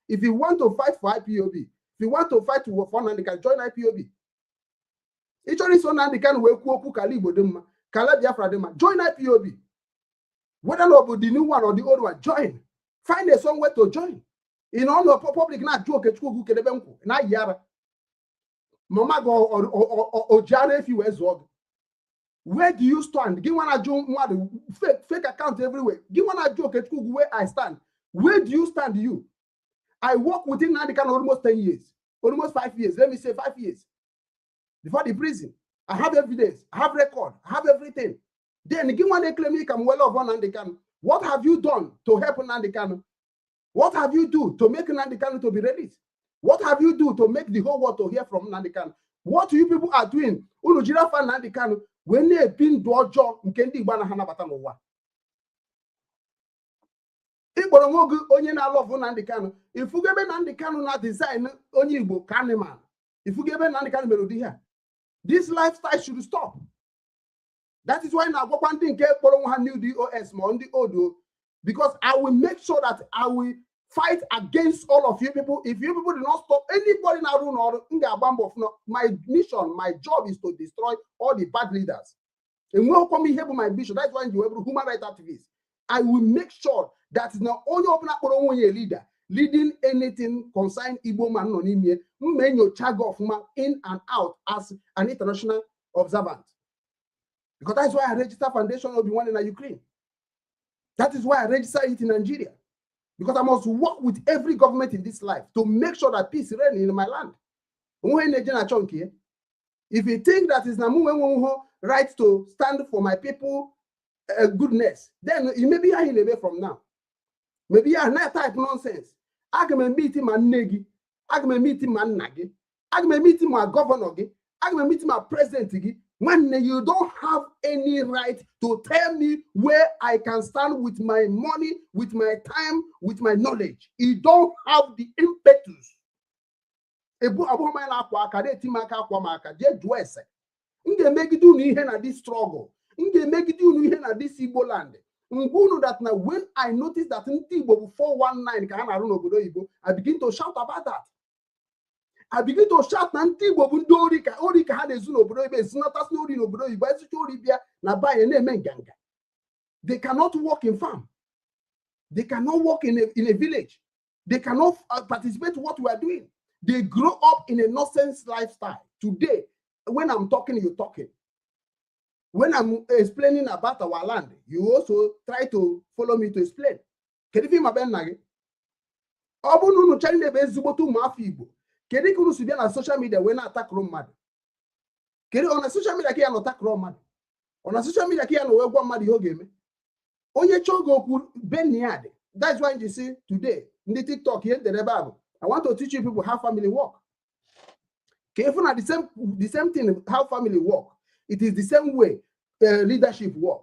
If you want to fight for IPOB, if you want to fight for Nnamdi Kanu, join IPOB. Ị chọrọ iso Nnamdi Kanu wee kwuo okwu ka ala Igbo dị mma, ka ala Biafra dị mma, join IPOB. Whether or the new one or the old one, join. Find a somewhere to join. Ị nọ n'ụlọ public na-ajụ Okechukwu kedebe nkwụ na-ayị ara. Mama gị o ji ara efi wee zụọ gị. Where do you stand? Gị nwa na-ajụ mmadụ, fake account everywhere. Gị nwa na-ajụ Okechukwu where I stand. Where do you stand, you? I work within Nnamdi Kanu almost 10 years, almost 5 years. Let me say 5 years before the prison. I have evidence, I have record, I have everything. Then gị nwa na-claim ka m well of Nnamdi Kanu. What have you done to help Nnamdi Kanu? What have you do to make Nnamdi Kanu to be released? What have you do to make the whole world to hear from Nnamdi Kanu? What you people are doing? Unu jiri afa Nnamdi Kanu wee na-ebi ndụ ọjọọ nke ndị Igbo anaghị anabata n'ụwa. Ịkpọrọ nwa gị onye na-alọvụ Nnamdi Kanu, ifugo ebe Nnamdi Kanu na design onye Igbo ka animal. Ifugo ebe Nnamdi Kanu mere ụdị ihe a. This lifestyle should stop. That is why na-agwakwa ndị nke kpọrọ nwa ha new DOS ma ndị old, because I will make sure that I will fight against all of you people. If you people do not stop, anybody na-arụ n'ọrụ, m ga-agba mbọ. My mission, my job is to destroy all the bad leaders. Enweghịkwa m ihe bụ my vision. That's why m ji wee bụrụ human rights activist. I will make sure that na onye ọbụla kpọrọ onwe ya leader leading anything concern Igbo man nọ n'ime, mma enyocha gị ọfụma in and out as an international observant, because that's why I register Foundation Obi Nwanne na Ukraine. That is why I register it in Nigeria, because I must work with every government in this life to make sure that peace reign in my land. Onwe na-eje na-achọ nke ya. If you think that is na mụ nwe right to stand for my people goodness, then you maybe ahụ na-eme from now, maybe ya na type nonsense. Aga m eme iti ma nne gị, aga m eme iti ma nna gị, aga m eme iti ma governor gị, aga m eme iti ma president gị. Nwanne, you don't have any right to tell me where I can stand with my money, with my time, with my knowledge. You don't have the impetus. Ebu abụghị m na-akwa aka na-eti m aka akwa m aka. Jee jụọ ese. M ga-emegide unu ihe na this struggle. M ga-emegide unu ihe na this Igbo land. Ngwa unu that na when I notice that ndị Igbo bụ 419 ka ha na-arụ n'obodo oyibo, I begin to shout about that. I begin to shout na ndị Igbo bụ ndị ori, ka ori ka ha na-ezu n'obodo oyibo, ezinatasị ori n'obodo oyibo, ezucha ori bịa na banye na-eme nganga. They cannot work in farm. They cannot work in a village. They cannot participate what we are doing. They grow up in a nonsense lifestyle. Today, when I'm talking, you're talking. When I'm explaining about our land, you also try to follow me to explain. Kedu ife ma be nna gị? Ọ bụrụ na unu chọrọ na-ebe ezigbote ụmụafọ Igbo, kedu ka unu si bịa na social media wee na-atakụrụ mmadụ? Kedu ọ na social media ka ya nọ takụrụ mmadụ? Ọ na social media ka ya nọ wee gwa mmadụ ihe ọ ga-eme? Onye chọọ gị okwu beniad. That's why you see today, ndị TikTok, ihe ndere ebe a bụ I want to teach you people how family work. Ka ịfụ na the same thing, how family work. It is the same way leadership work.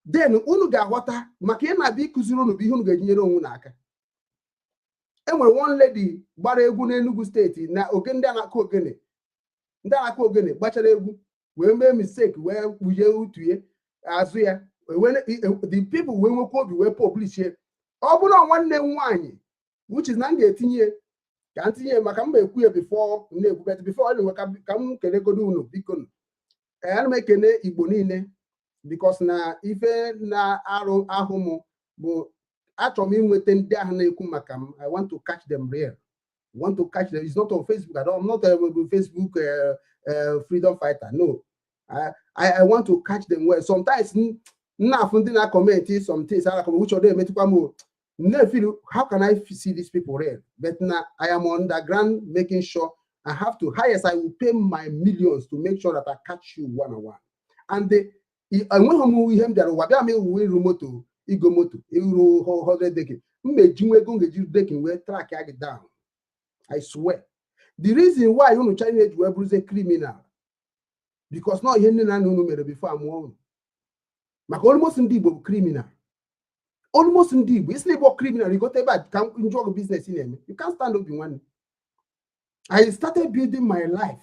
Then unu ga-aghọta maka ị na-abịa ịkụziri unu bụ ihe unu ga-ejinyere onwe n'aka. E nwere one lady gbara egwu n'Enugu Steeti na oge ndị a na-akụ ogene, ndị a na-akụ ogene gbachara egwu wee mee mistake wee kpughee utuye azụ ya. The people wee nwekwa obi wee publishie. Ọ bụrụ na nwanne m nwaanyị, which is na m ga-etinye ka m tinye maka m ekwu ya before m na-ekwu, but before anyway, ka m kelegodo unu, biko. Ee, ana m ekene Igbo niile because na ife na-arụ ahụ m bụ achọrọ m inweta ndị ahụ na-ekwu maka m. I want to catch them real. Want to catch them. It's not on Facebook. I don't, I'm not a Facebook freedom fighter. No, I want to catch them well. Sometimes m na-afụ ndị na-comment some things a na-comment, which ọ na-emetụkwa m o. M na-feel, how can I see these people real? But now I am underground making sure I have to, highest I will pay my millions to make sure that I catch you one on one. And the enweghị m ihe m bịara ụwa bịa m ewu ịrụ moto, igo moto, ịrụ 100 decking. M na-eji nwa ego m ga-eji decking wee track ya gị down. I swear. The reason why unu China eji wee bụrụzie criminal, because na ihe nne na nna unu mere before amụọ unu. Maka almost ndị Igbo bụ criminal. Almost ndị Igbo, isi na Igbo criminal, igote ebe a ka njọ gị business ị na-eme. You can't stand Obi Nwanne. I started building my life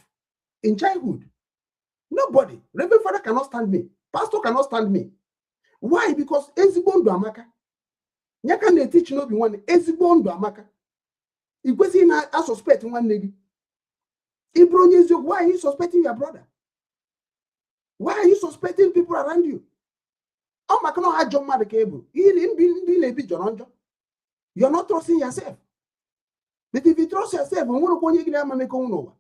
in childhood. Nobody, Reverend Father cannot stand me. Pastor cannot stand me. Why? Because ezigbo ndụ amaka. Ya ka na-etichi n'Obi Nwanne, ezigbo ndụ amaka. Ị kwesịghị na-asuspect nwanne gị. Ị bụrụ onye eziokwu, why are you suspecting your brother? Why are you suspecting people around you? Ọ maka na ọ ajọ mmadụ ka ị bụ. Ihe na ndị na-ebi jọrọ njọ. You're not trusting yourself. But if you trust yourself, o nwerekwa onye gị na-ama mekọ n'ụwa.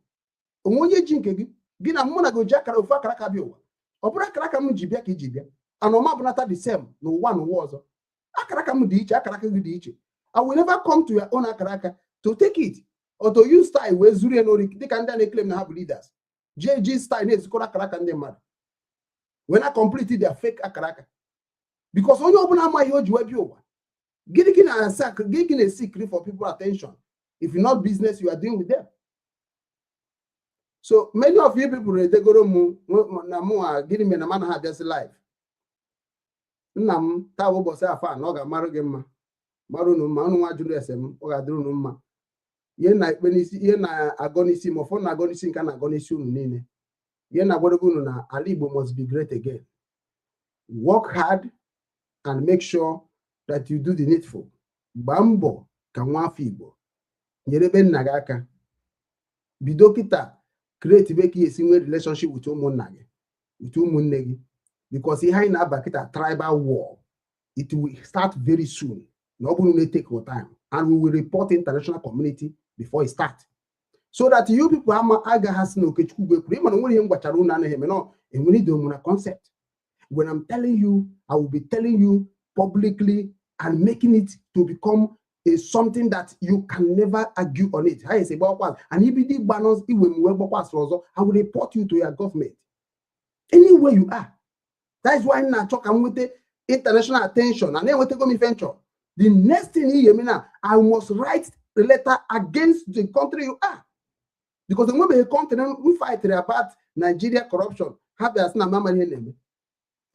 Onwe onye ji nke gị, gị na mụ na gị ji akara ofu akara aka bịa ụwa. Ọ bụrụ akara aka m ji bịa ka iji bịa. Ana ọma bụnata the same n'ụwa na ụwa ọzọ. Akara aka m dị iche, akara aka gị dị iche. I will never come to your own akara aka to take it or to use style wee zuru ya n'ori dịka ndị a na-eclaim na ha bụ leaders. Ji ji style na-ezukọrọ akara aka ndị mmadụ. Wee na complete their fake akara aka. Because onye ọbụla amaghị o ji wee bịa ụwa. Gịnị gị na-asa, gịnị gị na-seek for people attention if you not business you are doing with them? So many of you people edegoro m na mụ a, gịnị mere na m anaghị abịazi live? Nna m, taa bụ ụbọchị afọ a na ọ ga-amarụ gị mma, mara unu mma. Unu nwa jụrụ ese m, ọ ga-adịrị unu mma. Ihe na-ekpe n'isi, ihe na-agọ n'isi ma ụfọdụ na-agọ n'isi nke a na-agọ n'isi unu niile, ihe na-agwadogo unu na ala Igbo must be great again. Work hard and make sure that you do the needful. Gbaa mbọ ka nwa afọ Igbo nyere ebe nna gị aka. Bido kịta create ebe ka ị esi nwee relationship with ụmụnna gị, with ụmụnne gị. Because ihe anyị na-aba kịta, tribal war, it will start very soon. Na ọ bụrụ na take your time, and we will report international community before it start, so that you people ama agaghị asị na Okechukwu kwuru. Ịma na nwere ihe m gwachara unu anaghị eme. No, enwere ido na concept. When I'm telling you, I will be telling you publicly and making it to become a something that you can never argue on it. Ha esi gbakwa and ibido ịgba nọs iwe m wee gbakwasịrị ọzọ, I will report you to your government anywhere you are. That is why m na-achọ ka m nweta international attention and na-enwetago m ife nchọ. The next thing ihe eme na I must write a letter against the country you are, because enwebeghị country m fight about Nigeria corruption, ha bịa sị na mama ihe na-eme.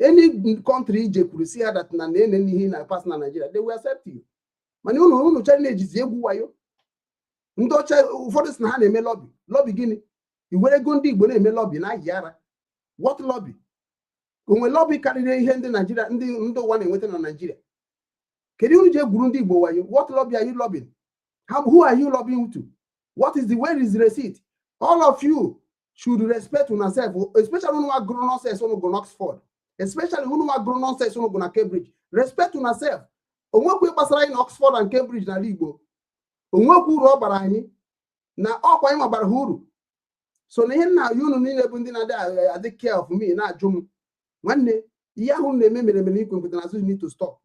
Any country ije kwuru si ha that na na-ene ihe na pass na Nigeria, they will accept you. Mana unu chere na-ejizi egwu wayo ndị ọcha. Ụfọdụ sị na ha na-eme lobby. Lobby gịnị? I were ego ndị Igbo na-eme lobby na ayị ara. What lobby? Onwe lobby karịrị ihe ndị Naijiria, ndị ụwa na-enweta na Naijiria? Kedu unu ji egwuru ndị Igbo wayo? What lobby are you lobbying? Who are you lobbying to? What is the where is the receipt? All of you should respect yourself, especially unu nwa gụrụ nonsense unu gụrụ Oxford, especially unu nwa gụrụ nonsense unu gụrụ na Cambridge. Respect yourself. Onwekwu gbasara anyị na Oxford and Cambridge n'ala Igbo. Onwekwu uru ọ bara anyị na ọkwa anyị nwabara ha uru. So na ihe nna ya, unu niile bụ ndị na-adị adị care of me, na-ajụ m, nwanne, ihe ahụ na-eme mere mere ikwe nkweta n'azụ. You need to stop.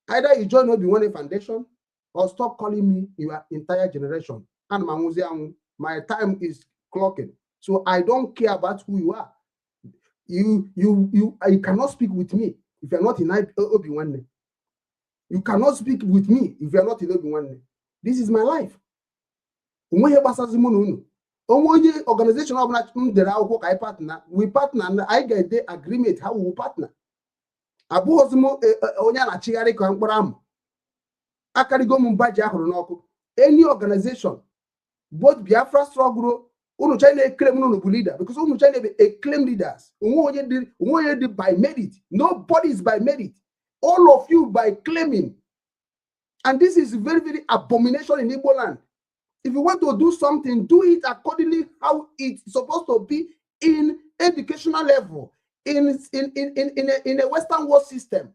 Either you join Obi Nwanne Foundation or stop calling me your entire generation. Ana m anwụzi anwụ. My time is clocking, so I don't care about who you are. You cannot speak with me if you are not in Obi Nwanne. You cannot speak with me if you are not in Obi Nwanne. This is my life. Onweghị gbasazi mụ na unu. Onwe onye organization ọbụla m dere akwụkwọ ka anyị partner, we partner na anyị ga-ede agreement how we will partner. Abụghịzi m onye a na-achịgharị ka mkpụrụ amụ. Akarịgo m mba ji ahụrụ n'ọkụ. Any organization, both Biafra struggle, unu China claim unu bụ leader, because unu China be a claim leaders. Onwe onye dị by merit. Nobody is by merit. All of you by claiming, and this is very, very abomination in Igbo land. If you want to do something, do it accordingly how it's supposed to be in educational level, in a Western world system.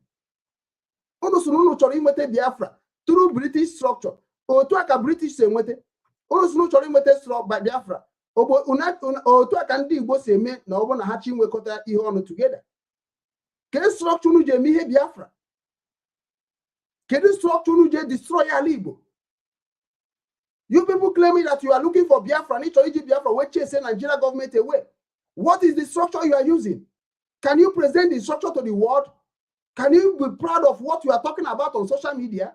Unu sị na unu chọrọ inweta Biafra through British structure. Otu a ka British si enweta. Unu sị na unu chọrọ inweta Biafra otu a ka ndị Igbo si eme, na ọ bụrụ na ha chi nwekọta ihe ọnụ together. Kedu structure unu ji eme ihe Biafra? Kedu structure unu ji destroy ala Igbo? You people claiming that you are looking for Biafra, and ịchọrọ iji Biafra wee chase Nigeria government away. What is the structure you are using? Can you present the structure to the world? Can you be proud of what you are talking about on social media?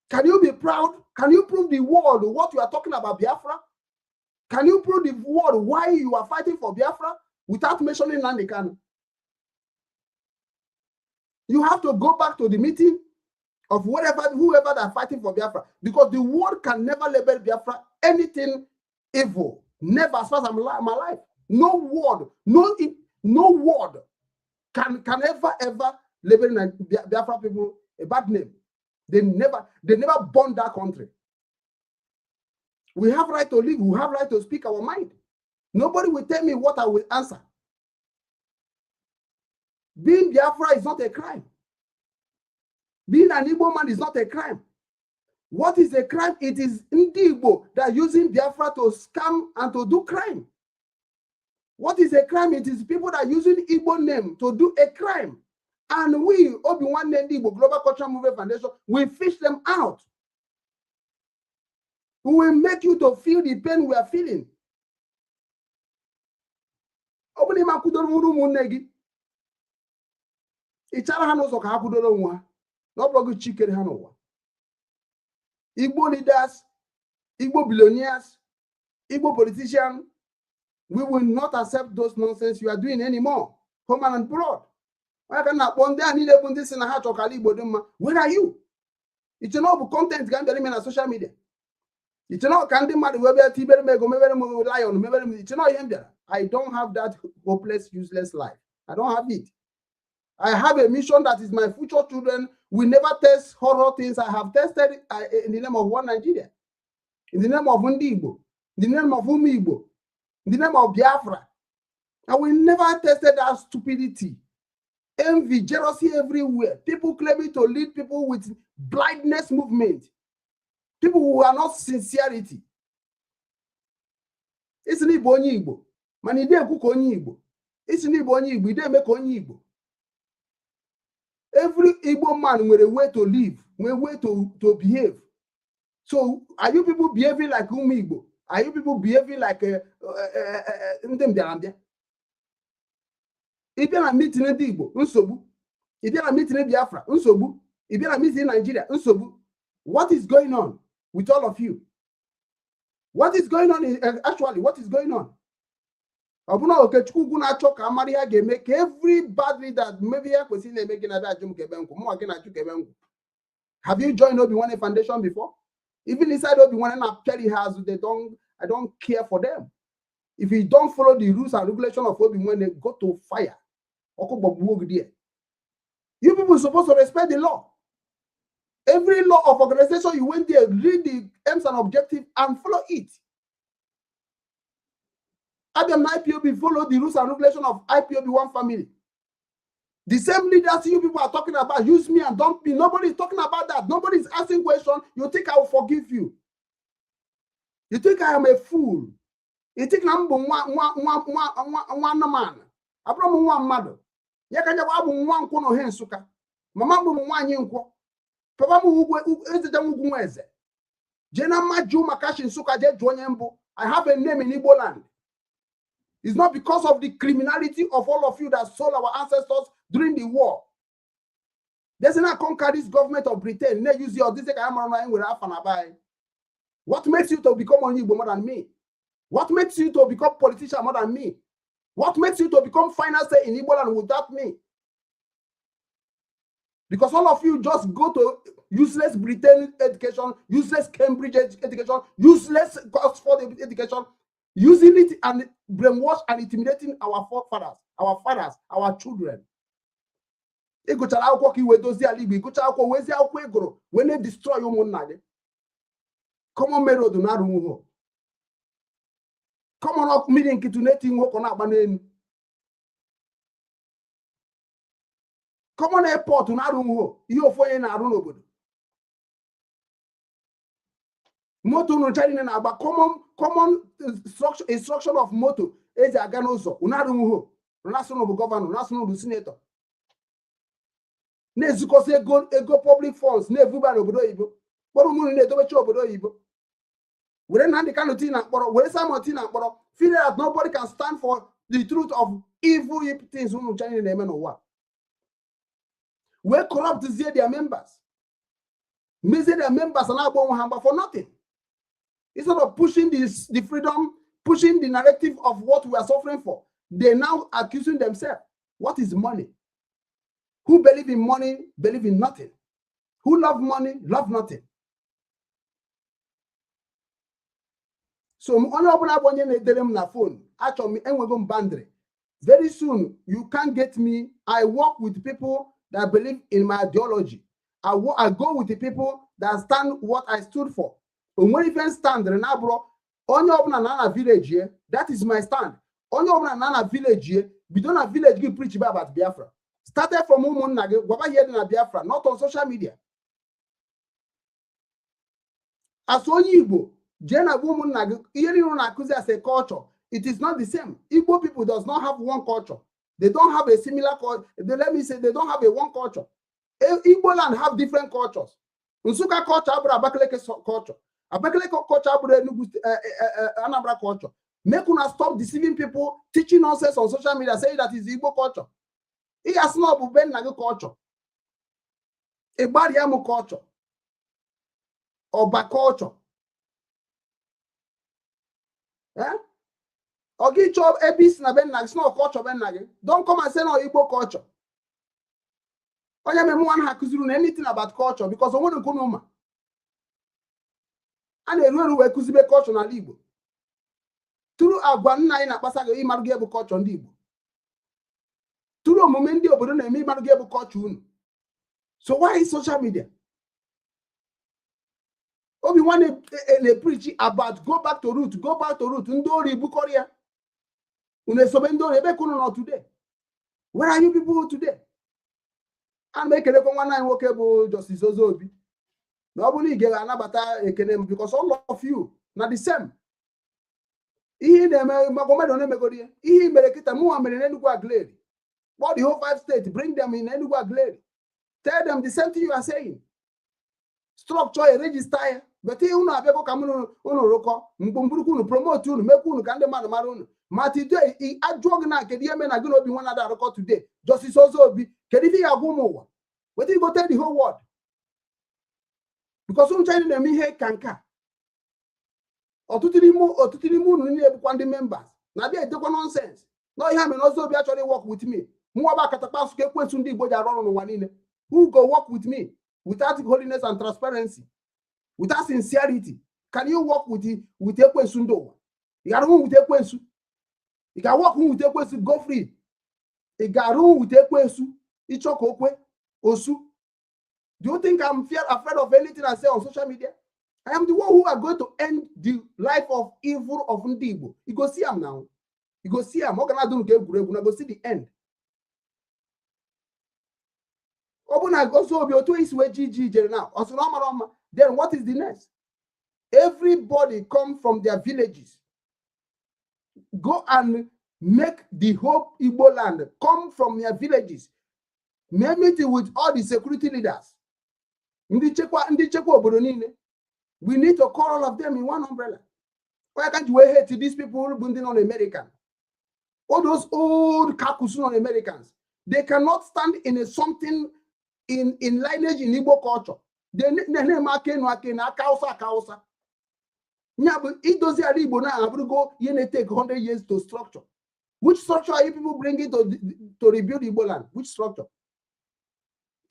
Can you be proud? Can you prove the world what you are talking about, Biafra? Can you prove the world why you are fighting for Biafra without mentioning Nnamdi Kanu? You have to go back to the meeting of whatever, whoever that are fighting for Biafra, because the world can never label Biafra anything evil. Never, as far as I'm alive. No word, no word can ever, ever label Biafra people a bad name. They never burn that country. We have right to live. We have right to speak our mind. Nobody will tell me what I will answer. Being Biafra is not a crime. Being an Igbo man is not a crime. What is a crime? It is Ndi Igbo that are using Biafra to scam and to do crime. What is a crime? It is people that are using Igbo name to do a crime. And we, Obi-Wan Igbo Global Cultural Movement Foundation, we fish them out. We will make you to feel the pain we are feeling. Ọ bụrụ ịma kwudoro nwere ụmụnne gị, ị chara ha n'ụzọ ka ha kwudoro onwe ha, na ọ bụrụ gị chikere ha n'ụwa. Igbo leaders, Igbo billionaires, Igbo politicians, we will not accept those nonsense you are doing anymore. Home and abroad. Onye ka m na-akpọ ndị a niile bụ ndị si na ha chọrọ ka ala Igbo dị mma? Where are you? Iche na ọ bụ content ka m bịara ime na social media? Iche na ọ ka ndị mmadụ wee bịa tibere m ego, mebere m lion, mebere m? Iche na ọ ihe m bịara? I don't have that hopeless, useless life. I don't have it. I have a mission that is my future children will never test horror things I have tested in the name of one Nigeria, in the name of Ndi Igbo, in the name of Umu Igbo, in the name of Biafra. I will never tested that stupidity. Envy, jealousy everywhere. People claiming to lead people with blindness movement. People who are not sincerity. Isi na Igbo onye Igbo, mana ide ekwu ka onye Igbo. Isi na Igbo onye Igbo, ide eme ka onye Igbo. Every Igbo man nwere way to live, nwere way to behave. So are you people behaving like ụmụ Igbo? Are you people behaving like ndị mbịarambịa? Ị bịa na meeting ndị Igbo, nsogbu. Ị bịa na meeting Biafra, nsogbu. Ị bịa na meeting Nigeria, nsogbu. What is going on with all of you? What is going on actually, what is going on? Ọ bụna Okechukwu ugwu na-achọ ka amara ihe a ga-eme ka every bad leader maybe ya kwesịrị na-eme gị na-abịa ajụ m ka ebe nkwụ mụnwa gị na-ajụ ka ebe nkwụ. Have you joined Obi Nwanne Foundation before? Even inside Obi Nwanne na-apịara ihe azụ, they don't, I don't care for them. If you don't follow the rules and regulation of Obi Nwanne, go to fire. Ọkụ gbagbuo gị there. You people supposed to respect the law. Every law of organization you went there, read the aims and objective and follow it. Abia na IPOB follow the rules and regulation of IPOB one family. The same leaders you people are talking about, use me and dump me. Nobody is talking about that. Nobody is asking question. You think I will forgive you? You think I am a fool? You think I'm nwa nwa nwa nwa nwa nwa anụmanụ? Abụrụ m nwa mmadụ. Ya ka nyakwa abụ nwa nkwụ na ohe Nsụka. Mama m bụ nwaanyị nkwọ. Papa m ugwu ezeja ugwu nwa eze. Jee na mma maka shi Nsụka jee jụọ onye mbụ. I have a name in Igbo land. It's not because of the criminality of all of you that sold our ancestors during the war. There's not conquer this government of Britain. They use your this. What makes you to become onye Igbo more than me? What makes you to become politician more than me? What makes you to become finance in Igbo land without me? Because all of you just go to useless Britain education, useless Cambridge education, useless Oxford education, using it and brainwash and intimidating our forefathers, our fathers, our children. Ị gụchara akwụkwọ ka i wee dozie ala Igbo, ị gụchara akwụkwọ wezie akwụkwọ ị gụrụ wee na-destroy ụmụnna gị. Common main road na-arụ nwuho. Common ọkụ mmiri nkịtị na-eti nwoke na-agba n'elu. Common airport na-arụ nwuho, ihe ofu onye na-arụ n'obodo. Moto unu ncha niile na-agba common instruction of moto eji aga n'ụzọ unu arụ nwuho. Unu bụ gọvanọ, unu bụ sinetọ. Na-ezukọsị ego public funds na-ebuba n'obodo oyibo. Kpọrọ ụmụ unu na-edobecha obodo oyibo. Were Nnamdi Kanu tii na mkpọrọ, were Simon tii na mkpọrọ. Feel that nobody can stand for the truth of evil things unu ncha niile na-eme n'ụwa. Wee corrupt zie their members. Mezie their members na-agba onwe ha mgba for nothing. Instead of pushing the freedom, pushing the narrative of what we are suffering for, they now accusing themselves. What is money? Who believe in money, believe in nothing. Who love money, love nothing. So onye ọbụla bụ onye na-edere m na phone, achọrọ m enwego m boundary. Very soon, you can't get me. I work with people that believe in my ideology. I go with the people that stand what I stood for. O nwere ife stand na abụrụ onye ọbụla na na village ye, that is my stand. Onye ọbụla na na village ye, bido na village gị preach about Biafra. Started from ụmụnna gị, gwaba ihe dị na Biafra, not on social media. As onye Igbo, jee na gwa ụmụnna gị ihe niile na-akụzi as a culture, it is not the same. Igbo people does not have one culture. They don't have a similar culture. Let me say they don't have a one culture. Igbo land have different cultures. Nsukka culture abụrụ Abakaliki culture. Abakaliki culture abụrụ Enugu Anambra culture. Make una stop deceiving people, teaching nonsense on social media, saying that is Igbo culture. Ị ga-asị na ọ bụ be nna gị culture. Ịgbariam culture. Ọba culture. Ọ gị chọọ ebe isi na be nna gị si na culture be nna gị. Don't come and say na Igbo culture. Onye mere mụnwa ha kụziri na anything about culture because o nwere nke unu ma. A na-eru eru wee kụzibe culture n'ala Igbo. Tụrụ agwa nna anyị na-akpasa gị ịmarụ gị bụ culture ndị Igbo. Tụrụ omume ndị obodo na-eme ịmarụ gị bụ culture unu. So why social media? Obi nwanne na-preach about go back to root, go back to root. Ndị ori bukọrọ ya. Unu esobe ndị ori ebe ka unu nọ today? Where are you people today? Ana m ekelekwa nwanne anyị nwoke bụ Justice Ozobi na ọ bụrụ na ị ga-anabata ekene m, because all of you na the same ihe ị na-eme maka mmadụ na-emegoro ihe ihe i mere kịta. Mụnwa mere n'Enugu Aguleri. Kpọọ the whole five states, bring them in Enugu Aguleri, tell them the same thing you are saying, structure ya, register ya. But ihe unu abịago ka m unu rụkọ mkpụmkpụrụkwu unu, promote unu, mekwa unu ka ndị mmadụ mara unu. Ma today ajụọ gị na kedu ihe mere na gị na Obi nwa na-ada arụkọ today, Justice Ozobi, kedu ife ị ga-agwa ụmụ ụwa? Wetin you go tell the whole world? Because unu china na-eme ihe ka nke a, ọtụtụ n'ime unu niile bụkwa ndị members na-abịa edekwa nonsense na ihe mere Ozobi achọrọ work with me. Mụnwa bụ akatakpa nsụka ekwensu ndị Igbo ji arụ ọrụ n'ụwa niile. Who go work with me without holiness and transparency, without sincerity? Can you work with ekwensu ndị ụwa? Ị ga-arụ with ekwensu? Ị ga-work with ekwensu? Go free. Ị ga-arụ with ekwensu? Ịchọ ka okwe osu. Do you think I'm afraid of anything I say on social media? I am the one who are going to end the life of evil of ndị Igbo. You go see am now. You go see am. Ọ ga na-adụ nke egwuregwu na go see the end. Ọ bụ na Ozobi otu isi wee ji iji ijere na ọ sị na ọ mara ọma, then what is the next? Everybody come from their villages. Go and make the whole Igbo land come from their villages. Mee meeting with all the security leaders. Ndị nchekwa obodo niile. We need to call all of them in one umbrella. Why can't you hate these people bụ ndị nọ American? All those old kakusu non Americans, they cannot stand in a something in lineage in Igbo culture. They na-eme aka enu aka enu, aka Hausa aka Hausa. Ya bụ idozi ala Igbo na abụrụgo ihe na-take 100 years to structure. Which structure are you people bringing to rebuild Igbo land? Which structure?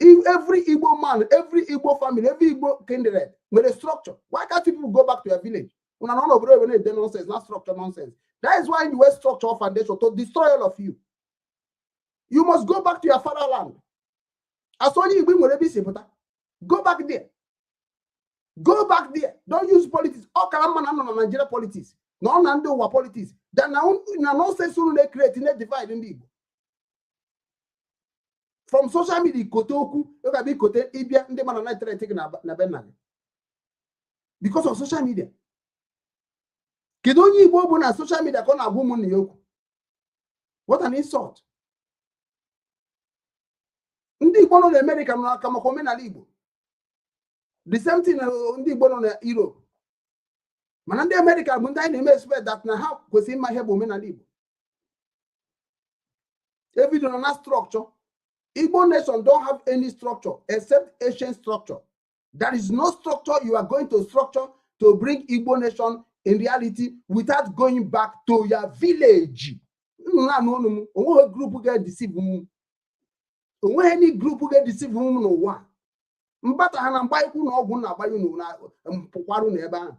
Every Igbo man, every Igbo family, every Igbo kindred with a structure. Why can't people go back to your village? Una no obodo ebe na-ede nonsense, not structure nonsense. That is why the West Structure Foundation to destroy all of you. You must go back to your fatherland. As onye Igbo nwere ebe isi pụta. Go back there. Go back there. Don't use politics. Ọ kara mma na nọ na Nigeria politics. Na ọ na ndị ụwa politics. Than na nonsense unu na-create, na-divide ndị Igbo. From social media kote okwu, ọ ga-abịa ikote ịbịa ndị mmadụ na-etere gị na be nna gị. Because of social media. Kedu onye Igbo bụ na social media ka ọ na-agwa ụmụnne ya okwu? What an insult. Ndị Igbo nọ n'Amerika nọ n'aka maka omenala Igbo. The same thing na ndị Igbo nọ na Europe. Mana ndị Amerịka bụ ndị anyị na-eme expect that na ha kwesịrị ịma ihe bụ omenala Igbo. Ebido na structure. Igbo nation don't have any structure except ancient structure. There is no structure you are going to structure to bring Igbo nation in reality without going back to your village. Unu na-anụ olu m, onweghị group ga-edeceive m. Onweghị any group ga-edeceive m n'ụwa. Mbata ha na mgba ikwu na ọgwụ na-agbanye unu na mpụkwarụ n'ebe ahụ.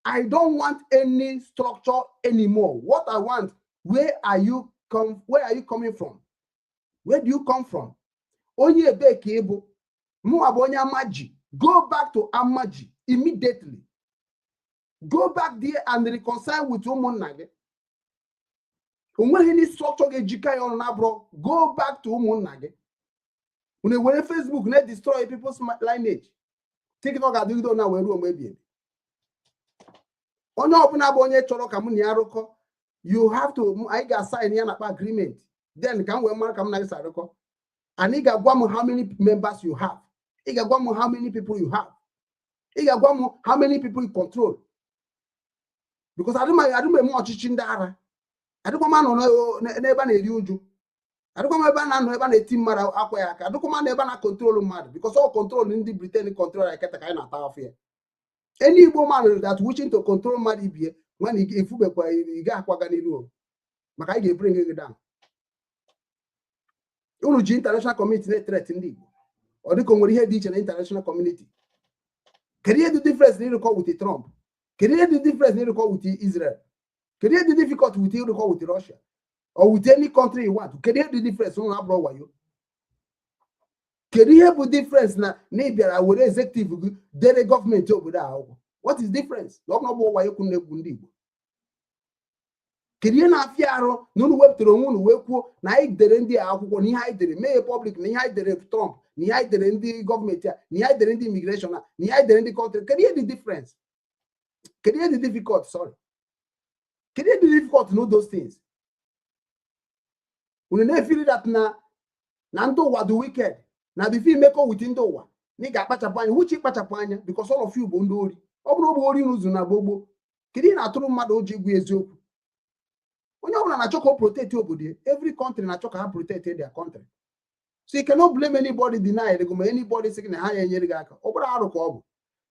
I don't want any structure anymore. What I want, where are you coming from? Where do you come from? Onye ebe ka ị bụ? Mụnwa bụ onye Amaji. Go back to Amaji immediately. Go back there and reconcile with ụmụnna gị. O nweghị any structure ga-ejikọ ya ọnụ na-abụrụ go back to ụmụnna gị. Unu ewere Facebook na-destroy people's lineage. TikTok adịgido na wee ruo mgbe ebi ebi. Onye ọbụla bụ onye chọrọ ka mụ na ya rụkọ, you have to, anyị ga-assign ya na akpa agreement, then ka m wee mara ka m na gị si arụkọ. And ị ga-agwa m how many members you have. Ị ga-agwa m how many people you have. Ị ga-agwa m how many people you control, because adị m eme ọchịchị ndị ara. Adịkwa m anọ n'ebe a na-eri uju. Adịkwa m ebe a na-anọ ebe a na-eti mmadụ akwa ya aka. Adịkwa m anọ ebe a na-control mmadụ, because ọ control ndị Britain control anyị kịta ka anyị na-ata afọ ya. Any Igbo man that wishing to control mmadụ ibie when ifubekwa, ị ga-akwaga n'iru o, maka anyị ga-ebring gị down. Unu ji international community na-ethreat ndị Igbo. Ọ dịka o nwere ihe dị iche na international community. Kedu ihe dị difference na ịrụkọ with Trump? Kedu ihe dị difference na ịrụkọ with Israel? Kedu ihe dị difficult with ịrụkọ with Russia or with any country you want? Kedu ihe dị difference? Unu abụrụ wayo. Kedu ihe bụ difference na ị bịara were executive gị dere gọọmenti obodo a akwụkwọ? What is difference na ọ bụ wayo kwụ na-egwu ndị Igbo? Kedu ihe na-afịa arụ na unu wepụtara onwe unu wee kwuo na anyị dere ndị a akwụkwọ, na ihe anyị dere mee public, na ihe anyị dere Trump, na ihe anyị dere ndị gọọmenti a, na ihe anyị dere ndị immigration a, na ihe anyị dere ndị country? Kedu ihe dị difference? Kedu ihe dị difficult? Sorry, kedu ihe dị difficult to know those things? Unu na-efili that na ndị ụwa dị wicked, na before imekọ with ndị ụwa na ị ga-akpachapụ anya wuche ịkpachapụ anya, because all of you bụ ndị ori. Ọ bụrụ ogbe ori n'ụzọ na gbogbo, kedu ihe na-atụrụ mmadụ ụjọ igwu eziokwu? Onye ọbụla na-achọ ka o protect obodo ya. Every country na-achọ ka ha protect their country, so you cannot blame anybody deny gị, ma anybody sị gị na ha ya enyere gị aka. Ọ bụrụ arụ ka ọ bụ,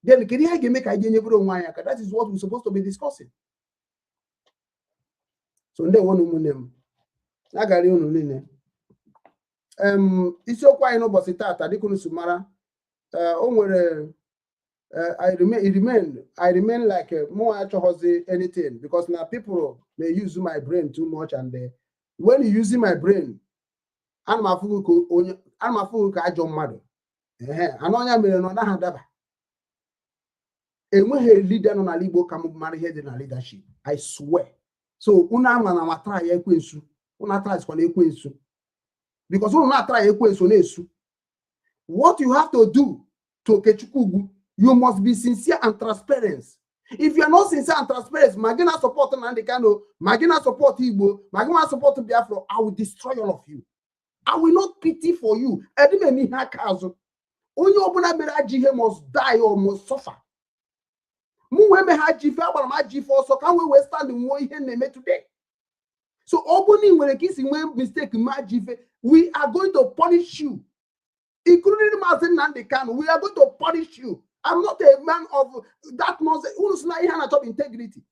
then kedu ihe ga-eme ka anyị ga-enyebere onwe anyị aka? That is what we supposed to be discussing. So ndewo na ụmụnne m, agara unu niile. Isiokwu anyị n'ụbọchị taata, dịka unu si mara, o nwere I remain like mụ achọghọzi anything, because na people may use my brain too much, and when you use my brain, ana m afụ gị ka onye, ana m afụ gị ka ajọ mmadụ. Ehe, anụ ọnya mere na ọ naghị adaba. Enweghị leader nọ n'ala Igbo ka m mara ihe dị na leadership, I swear. So unu ama na matara ya ekwensu, unu atarasikwana ekwensu, because unu na-atara ya ekwensu na-esu. What you have to do to Okechukwu Ugwu, you must be sincere and transparent. If you are not sincere and transparent, ma gị na support Nnamdi Kanu, ma gị na support Igbo, ma gị na support Biafra, I will destroy all of you. I will not pity for you. Edi m eme ihe aka azụ. Onye ọbụla mere ajọ ihe must die or must suffer. Mụ wee mee ha ajọ ife, agbara m ajọ ife ọsọ ka m wee stand nwụọ ihe na-eme today. So ọ bụrụ na ị nwere ka isi nwee mistake mee ajọ ife, we are going to punish you, including Maazị Nnamdi Kanu. We are going to punish you. I'm not a man of that nonsense. Unu sị na ihe a na-achọ bụ integrity.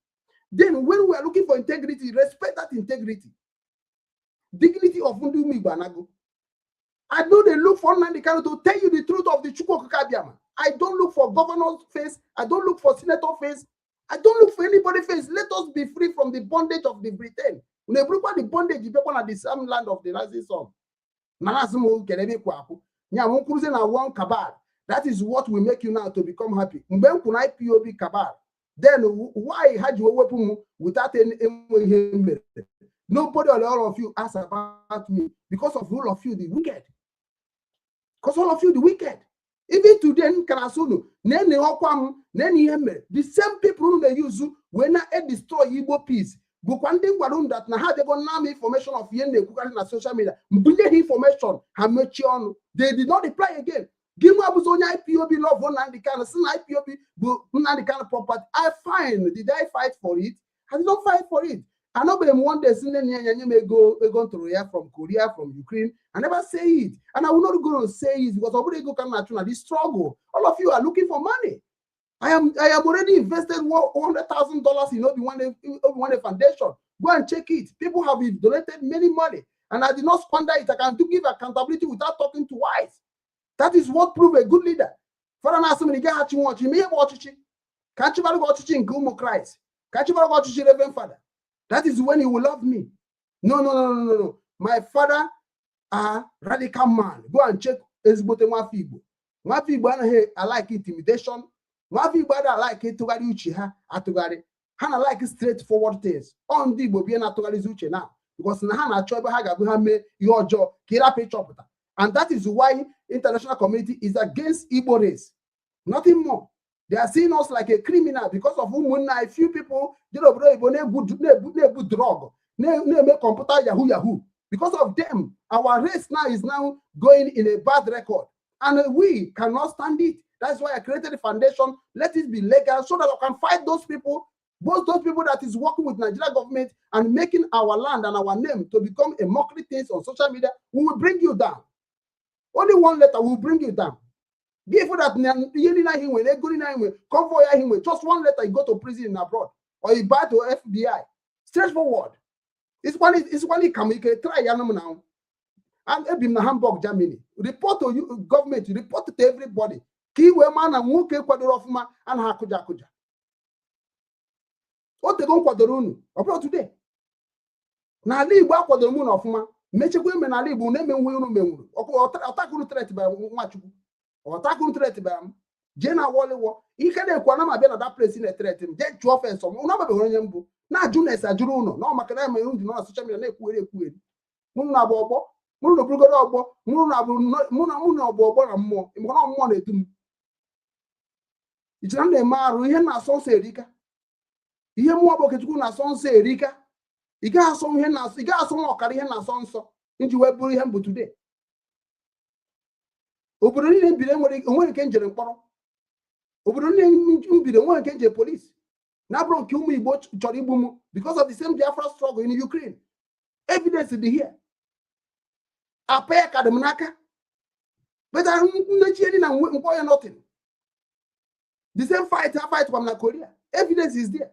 Then when we are looking for integrity, respect that integrity. Dignity of ndị ụmụ Igbo anago. I know they look for Nnamdi Kanu to tell you the truth of the Chukwu Okike Abiama. I don't look for governor's face. I don't look for senator face. I don't look for anybody face. Let us be free from the bondage of the Britain. Unu eburukwa the bondage bịakwa na the same land of the rising sun. Mana asị m kere ebe ịkwụ akwụ. Nya m kwuruzie na one cabal. That is what will make you now to become happy. Mgbe m kwuru IPOB cabal, then why ha ji wepụ m without enweghị ihe m mere? Nobody or all of you ask about me because of all of you the wicked. Because all of you the wicked. Even today, m ka na-asị unu na-ene ọkwa m na-ene ihe m mere. The same people unu na-use wee na-destroy Igbo peace bụkwa ndị gwara unu that na ha bịago nna m information of ihe m na-ekwukarị na social media. Mbunye ha information, ha mechie ọnụ. They did not reply again. Gị nwa bụzi onye IPOB love Nnamdi Kanu, si na IPOB bụ Nnamdi Kanu property. I fine. Did I fight for it? I did not fight for it. Anọbeghị m one day si nne ya nye m ego m tụrụ ya from Korea, from Ukraine. I never say it, and I will not go to say it, because ọ bụrụ ego ka m na-achụ na this struggle. All of you are looking for money. I am already invested $100,000 in Obi Nwanne Foundation. Go and check it. People have donated many money, and I did not squander it. I can do give accountability without talking twice. That is what prove a good leader. Fọdụ na-asị m na ị gaghị achị nwa ọchịchị, ma ihe bụ ọchịchị ka achịbara gị ọchịchị nke ụmụ Kraịst, ka achịbara gị ọchịchị Reverend Father. That is when you will love me. No, no, no, no, no, no. My father are radical man. Go and check ezigbote nwafọ Igbo. Nwafọ Igbo anaghị alike intimidation. Nwafọ Igbo anaghị alike ịtụgharị uche ha atụgharị. Ha na like straight forward things. Ọ ndị Igbo bie na-atụgharịzi uche na because na ha na-achọ ebe ha ga-abụ ha mee ihe ọjọọ ka ịrapụ ịchọpụta. And that is why international community is against Igbo race. Nothing more. They are seeing us like a criminal because of ụmụnna a few people jere obodo oyibo na-ebu drug, na-eme computer yahoo yahoo. Because of them, our race now is now going in a bad record. And we cannot stand it. That's why I created the foundation. Let it be legal so that I can fight those people, both those people that is working with Nigeria government and making our land and our name to become a mockery things on social media. We will bring you down. Only one letter will bring you down. Give that ihe niile ahụ nwere, ego niile ahụ nwere, convoy ahụ nwere, just one letter, you go to prison in abroad or you buy to FBI. Straightforward. It's one come you can try ya now. And ebi m na Hamburg, Germany. Report to you government, report to everybody. Ka i wee maa na nwoke kwadoro ọfụma anaghị akụja akụja. O tego m kwadoro unu, ọ bụrụ today. N'ala Igbo akwadoro m unu ọfụma, mechekwa ime n'ala Igbo na-eme nwe unu menwuru. Ọtakuru threat bara Nwachukwu. Ọtakuru threat bara m. Jee na Wọlịwọ ike na-ekwu ana m abịa na that place na-ethreaten m. Jee jụọ fensọ m ụnụ ababeghị onye mbụ na-ajụ na ese ajụrụ ụnụ na ọ maka na emere ndị nọ na social media na-ekwugheri ekwugheri. Mụ na agba ọgbọ, mụ na oburugodo ọgbọ, mụ na abụ mụ na ọgbọ ọgbọ na mmụọ maka na mmụọ na-edu m. Ichere m na-eme arụ ihe na-asọ nsọ erika. Ihe mmụọ bụ Okechukwu na-asọ nsọ erika. Ị gaghị asọ ihe na-asọ, ị gaghị asọ nwa ọkara ihe na-asọ nsọ iji wee bụrụ ihe m bụ today. Obodo niile m biri enwere onwere nke njere mkpọrọ. Obodo niile m biri enwere nke nje polisi. Na-abụrụ nke ụmụ Igbo chọrọ igbu m because of the same Biafra struggle in Ukraine. Evidence dị here. Apa ya ka dị m n'aka. But nnechie dị na mkpọ ya nothing. The same fight I fight kwa m na Korea. Evidence is there.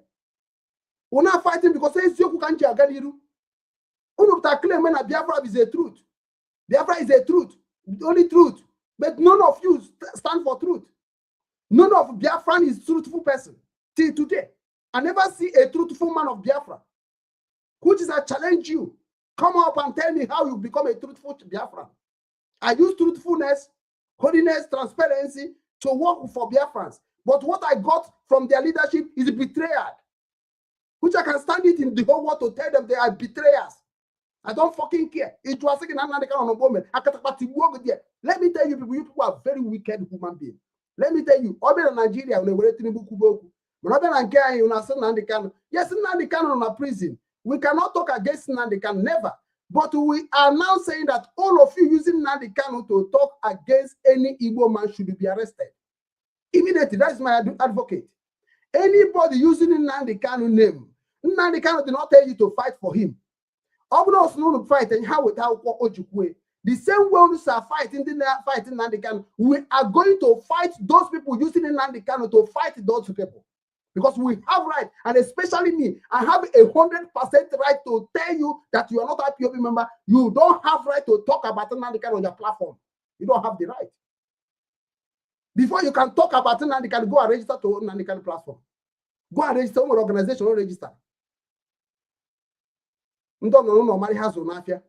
We're not fighting because eziokwu ka m ji aga n'iru. Unu pụtara claim na Biafra is a truth. Biafra is a truth. The only truth. But none of you stand for truth. None of Biafran is truthful person till today. I never see a truthful man of Biafra. Which is I challenge you. Come up and tell me how you become a truthful Biafran. I use truthfulness, holiness, transparency to work for Biafrans. But what I got from their leadership is betrayal. Which I can stand it in the whole world to tell them they are betrayers. I don't fucking care. It was Let me tell you people are very wicked human beings. Let me tell you, ọ bịara Nigeria na-ewere Tinubu kwube okwu. Mana ọ bịa na nke anyị na asị Nnamdi Kanu. Yes, Nnamdi Kanu nọ na prison. We cannot talk against Nnamdi Kanu, never. But we are now saying that all of you using Nnamdi Kanu to talk against any Igbo man should be arrested. Immediately, that is my advocate. Anybody using Nnamdi Kanu name, Nnamdi Kanu did not tell you to fight for him. Ọ bụrụ na ọ sị na unu fight and ha weta akwụkwọ o ji kwue. The same way unu are fighting the fighting Nnamdi Kanu, we are going to fight those people using Nnamdi Kanu to fight those people. Because we have right, and especially me, I have 100% right to tell you that you are not a IPOB member. You don't have right to talk about Nnamdi Kanu on your platform. You don't have the right. Before you can talk about Nnamdi Kanu, go and register to Nnamdi Kanu platform. Go and register one organization, register. Ndị ọ nọ n'ụlọ mara ihe ha zụrụ n'afịa.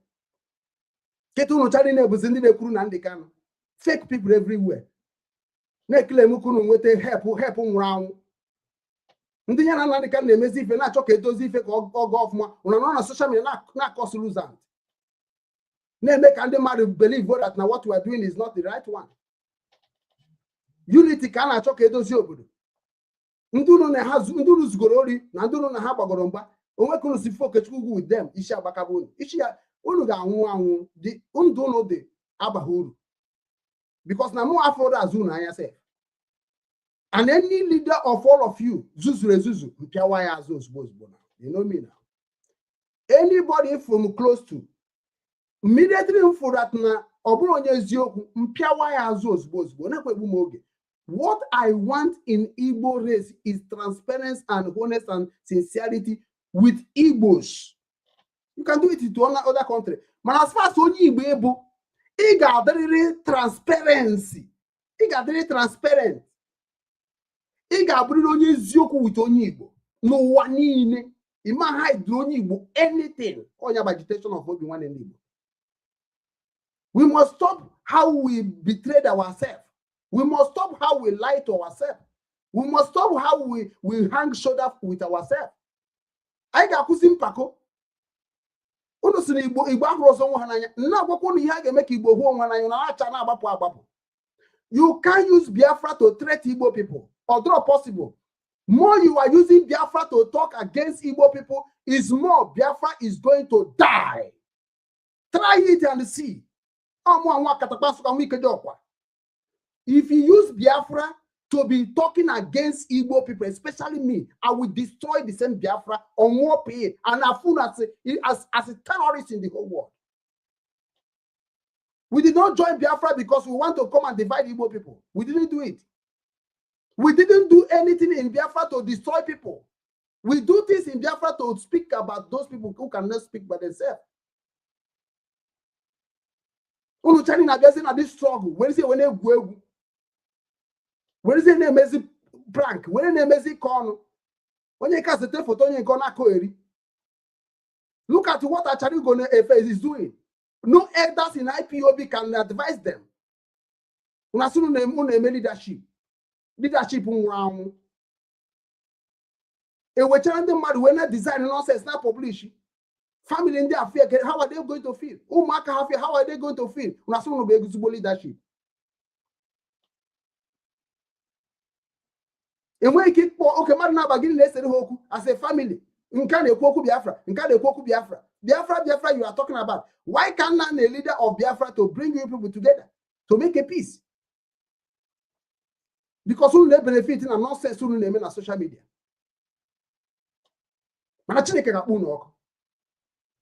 Kịta unu chara na-ebuzi ndị na-ekwuru Nnamdi Kanu. Fake people everywhere. Na-ekele m ka unu nweta help help nwụrụ anwụ. Ndị ya na Nnamdi Kanu na-emezi ife na-achọ ka edozi ife ka ọ gaa ọfụma. Unu nọ na social media na-acause nuisance. Na-eme ka ndị mmadụ believe that na what we are doing is not the right one. Unity ka a na-achọ ka edozi obodo. Ndị unu na ha ndị unu zugoro ori na ndị unu na ha gbagoro mgba onwe ka unu si fụ Okechukwu ugwu with them isi agbakaba unu isi ya unu ga-anwụ anwụ dị ndụ unu dị abaghị uru because na mụ afọ azụ unu anya sef. And any leader of all of you zuzuru ezuzu mpịawa ya azụ ozugbo ozugbo na you know me now. Anybody from close to immediately m fụrụ that na ọ bụrụ onye eziokwu mpịawa ya azụ ozugbo ozugbo na-ekwe egbu m oge. What I want in Igbo race is transparency and honest and sincerity with Igbos. You can do it to other country. But as far as onye Igbo ịbụ, ị ga-adịrịrị transparency. Ị ga-adịrị transparent. Ị ga-abụrịrị onye eziokwu with onye Igbo. N'ụwa niile, ị ma hide onye Igbo anything. Onye bụ agitation of Obi Nwanne Igbo. We must stop how we betrayed ourselves. We must stop how we lie to ourselves. We must stop how we hang shoulder with ourselves. Anyị ga-akwụsị mpako. Unu si na Igbo Igbo ahụrụ ọzọ nwe ha n'anya. Na-agwakwa unu ihe a ga-eme ka Igbo hụ onwe ha n'anya na acha na-agbapụ agbapụ. You can't use Biafra to threat Igbo people. Although possible. More you are using Biafra to talk against Igbo people, is more Biafra is going to die. Try it and see. Ọmụ anwa katakpa Nsụka nwa ike dị ọkwa. If you use Biafra to be talking against Igbo people, especially me, I will destroy the same Biafra on war pay and Afun as a terrorist in the whole world. We did not join Biafra because we want to come and divide Igbo people. We didn't do it. We didn't do anything in Biafra to destroy people. We do things in Biafra to speak about those people who cannot speak by themselves. Unu chani na-abịazi na this struggle, were zie wee na-egwu egwu, were zie na-emezi prank, were na-emezi ike ọnụ. Onye nke a sete foto onye nke ọ na-akọ eri. Look at what Acharigo Efe is doing. No elders in IPOB can advise them. Unu asị unu na-eme leadership. Leadership nwụrụ anwụ. Ewechara ndị mmadụ wee na design nonsense na publish. Family ndị afia, how are they going to feel? Ụmụaka ha feel, how are they going to feel? Una sị unu bụ ezigbo leadership. Enweghị ike ịkpọ oke mmadụ na-aba gịnị na-esere ha okwu as a family. Nke a na-ekwu okwu Biafra, nke a na-ekwu okwu Biafra. Biafra, Biafra you are talking about. Why can't not a leader of Biafra to bring you people together to make a peace? Because unu na-benefit na nonsense unu na-eme na social media. Mana Chineke ga-akpọ unu ọkụ.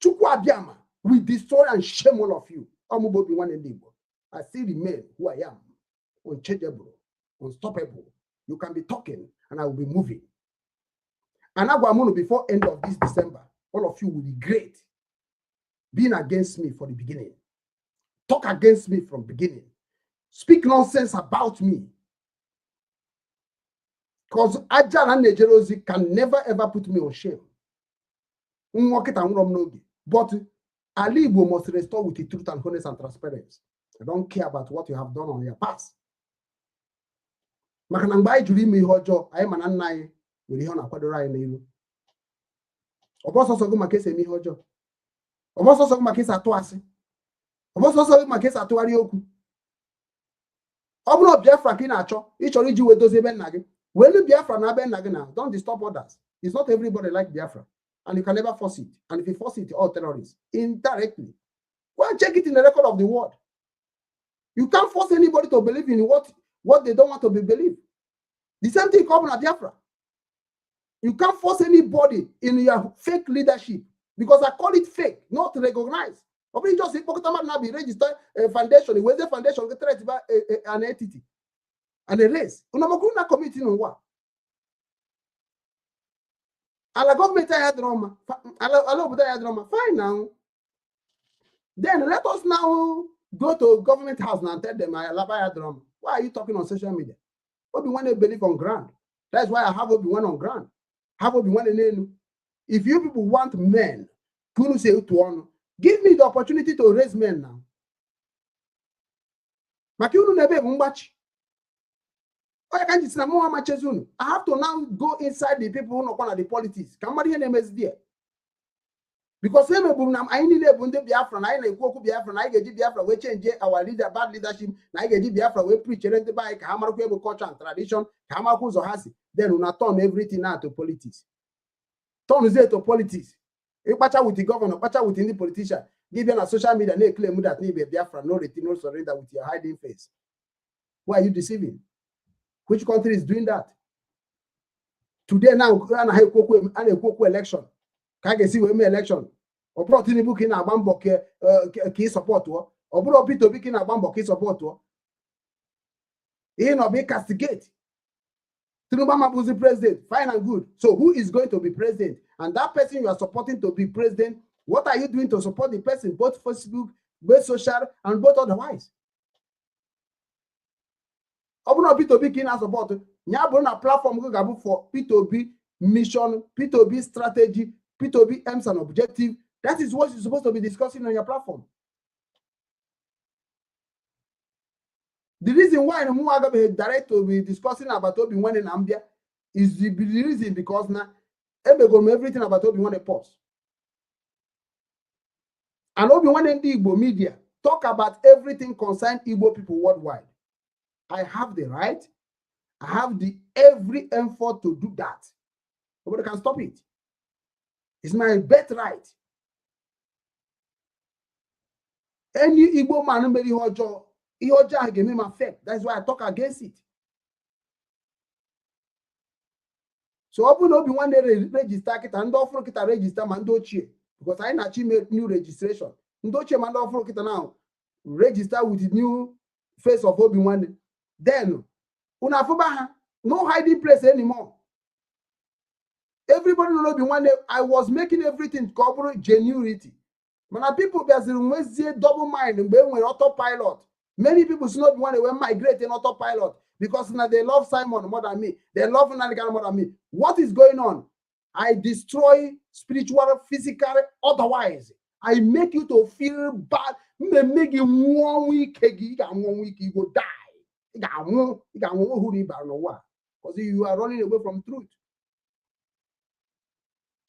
Chukwu Abịama will destroy and shame all of you. Ọmụgbo Obi Nwanne ndị Igbo. I still remain who I am. Unchangeable, unstoppable. You can be talking and I will be moving. And agwa m unu before end of this December, all of you will regret being against me for the beginning. Talk against me from beginning. Speak nonsense about me. Because aja na na-ejere ozi can never ever put me on shame. Nwa kịta nwụrọ m n'oge. But ala Igbo must restore with the truth and honest and transparency. I don't care about what you have done on your past. Maka na mgbe anyị jụrụ ime ihe ọjọọ, anyị ma na nna anyị nwere ihe ọ na-akwadoro anyị n'ihu. Ọ bụ ọsọsọ gị maka esi eme ihe ọjọọ. Ọ bụ ọsọsọ gị maka esi atụ asị. Ọ bụ ọsọsọ gị maka esi atụgharị okwu. Ọ bụrụ Biafra ka ị na-achọ, ị chọrọ iji wee dozie ebe nna gị. Welu Biafra na ebe nna gị na, don't disturb others. It's not everybody like Biafra. And you can never force it. And if you force it, all terrorists. Indirectly. Go and check it in the record of the world. You can't force anybody to believe in what they don't want to be believed. The same thing comes at Biafra. You can't force anybody in your fake leadership, because I call it fake, not recognized. But just now be registered a foundation, where's the foundation get by an entity and a race. Una committee on what? Ala government had drama. Ala drama. Fine now. Then let us now go to government house now and tell them I alaba drama. Why are you talking on social media? Obi Nwanne believe on ground. That's why I have Obi Nwanne on ground. Have Obi Nwanne n'elu. If you people want men, kunu say to one, give me the opportunity to raise men now. Maka unu na-ebe bụ mgbachi. Onye ka nji si na mụ amachezi unu. I have to now go inside the people who nọkwa na the politics. Ka mmadụ ihe na-emezi there. Because emegburu na anyị niile bụ ndị Biafra na anyị na-ekwu okwu Biafra na anyị ga-eji Biafra wee change our leader bad leadership na anyị ga-eji Biafra wee preachere ndị be anyị ka ha marakwa ebe culture and tradition ka ha marakwa ụzọ ha si. Then una turn everything now to politics. Turn to politics. Ịkpacha with the governor, kpacha with ndị politician. Gị bịa na social media na-eclaim that n'ibe Biafra no retreat, no surrender with your hiding face. Who are you deceiving? Which country is doing that? Today now, a na-ekwu okwu election. Ka a ga-esi wee mee election. Ọ bụrụ Tinubu ka ị na-agba mbọ ka ị sọpọtụọ. Ọ bụrụ Peter Obi ka ị na-agba mbọ ka ị sọpọtụọ. Ihe na ọ bụ castigate. Tinubu amabụzi president, fine and good. So who is going to be president? And that person you are supporting to be president, what are you doing to support the person, both Facebook, both social, and both otherwise? Ọ bụrụ Peter Obi ka ị na-asọpọtụ, ya bụrụ na platform gị ga-abụ for Peter Obi mission, Peter Obi strategy, Peter Obi aims and objective. That is what you're supposed to be discussing on your platform. The reason why Muagabe direct to be discussing about Obi Nwanne na Ambia is the reason because now everything about Obi Nwanne pause. And Obi Nwanne ndị Igbo media talk about everything concerning Igbo people worldwide. I have the right, I have the every effort to do that. Nobody can stop it. It's my birthright. Any Igbo man mere ihe ọjọọ, ihe ọjọọ ahụ ga-eme m affect. That's why I talk against it. So ọ bụrụ na Obi Nwanne register kịta, ndị ọfụrụ kịta register ma ndị ochie, because anyị na-achọ ime new registration. Ndị ochie ma ndị ọfụrụ kịta now register with the new face of Obi Nwanne. Then unu afụba ha, no hiding place anymore. Everybody know Obi Nwanne. I was making everything ka ọ bụrụ genuinity. Mana people bịaziri nwezie double mind mgbe e nwere autopilot. Many people si n'Obi Nwanne wee migrate in autopilot because now they love Simon more than me. They love Nnamdi Kanu more than me. What is going on? I destroy spiritual, physical, otherwise. I make you to feel bad. Mmemme gị nwụọ ọnwụ ike gị, ị ga-anwụ ọnwụ ike, you go die. Ị ga-anwụ, ị ga-anwụ ohuru ịbara n'ụwa. Because you are running away from truth.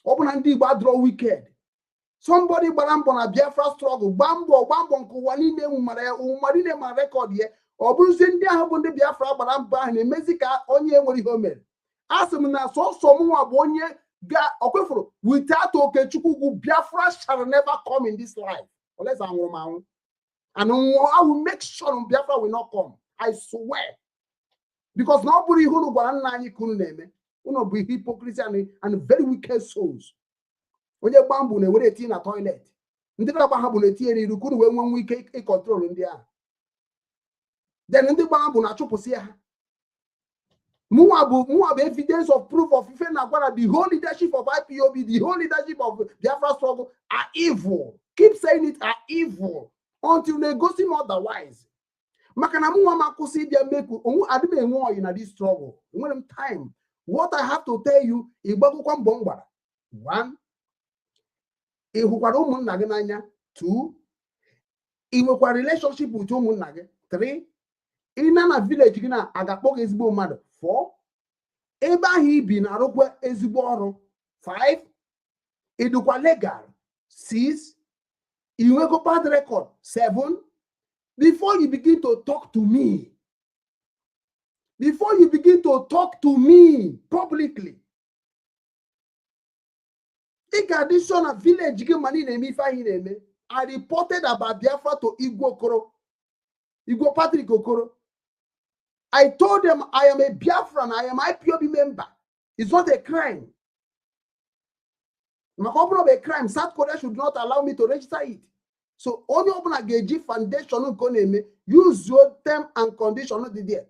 Ọ bụ na ndị Igbo adịrọ wicked. Somebody gbara mbọ na Biafra struggle, gbaa mbọ, gbaa mbọ nke ụwa niile mara ya, ụwa niile ma record ya. Ọ bụrụzie ndị ahụ bụ ndị Biafra gbara mbọ ahụ na-emezi ka onye nwere ihe o mere. A sị m na sọsọ mụnwa bụ onye ga okwefuru without Okechukwu ugwu, Biafra shall never come in this life unless anwụrụ m anwụ. And I will make sure Biafra will not come, I swear, because na ọ bụrụ ihe unu gwara nna anyị ka unu na-eme, unu bụ hypocrisy and very wicked souls. Onye gbaa mbọ na-ewere etinye na toilet, ndị na-agba ha bụ na-etinye n'iru ka unu wee nwee ike ị control ndị ahụ. Then ndị gbara mbọ na-achụpụsị ha. Mụnwa bụ evidence of proof of ife na gwara the whole leadership of IPOB, the whole leadership of Biafra struggle are evil. Keep saying it, are evil until they gosi m otherwise. Maka na mụnwa ma kwụsị ịbịa meku onwe adị m enwe oyi na this struggle. Enwere m time. What I have to tell you, ịgbagokwa mbọ m gbara. One, ị hụkwara ụmụnna gị n'anya. Two, ị nwekwara relationship with ụmụnna gị. Three, ị na na village gị na a ga-akpọ gị ezigbo mmadụ. Four, ebe ahụ i bi na-arụkwa ezigbo ọrụ. Five, ị dịkwa legal. Six, ị nwego bad record. Seven, before you begin to talk to me, before you begin to talk to me publicly, ị ga-adị sure na village gị ma na na-eme ife ahụ ị na-eme. I reported about Biafra to Igwe Okoro, Igwe Patrick Okoro. I told them I am a Biafran, I am IPOB member. It's not a crime. Maka ọ bụrụ a crime, South Korea should not allow me to register it. So onye ọbụla ga-eji foundation nke ọ na-eme use your term and condition dị there.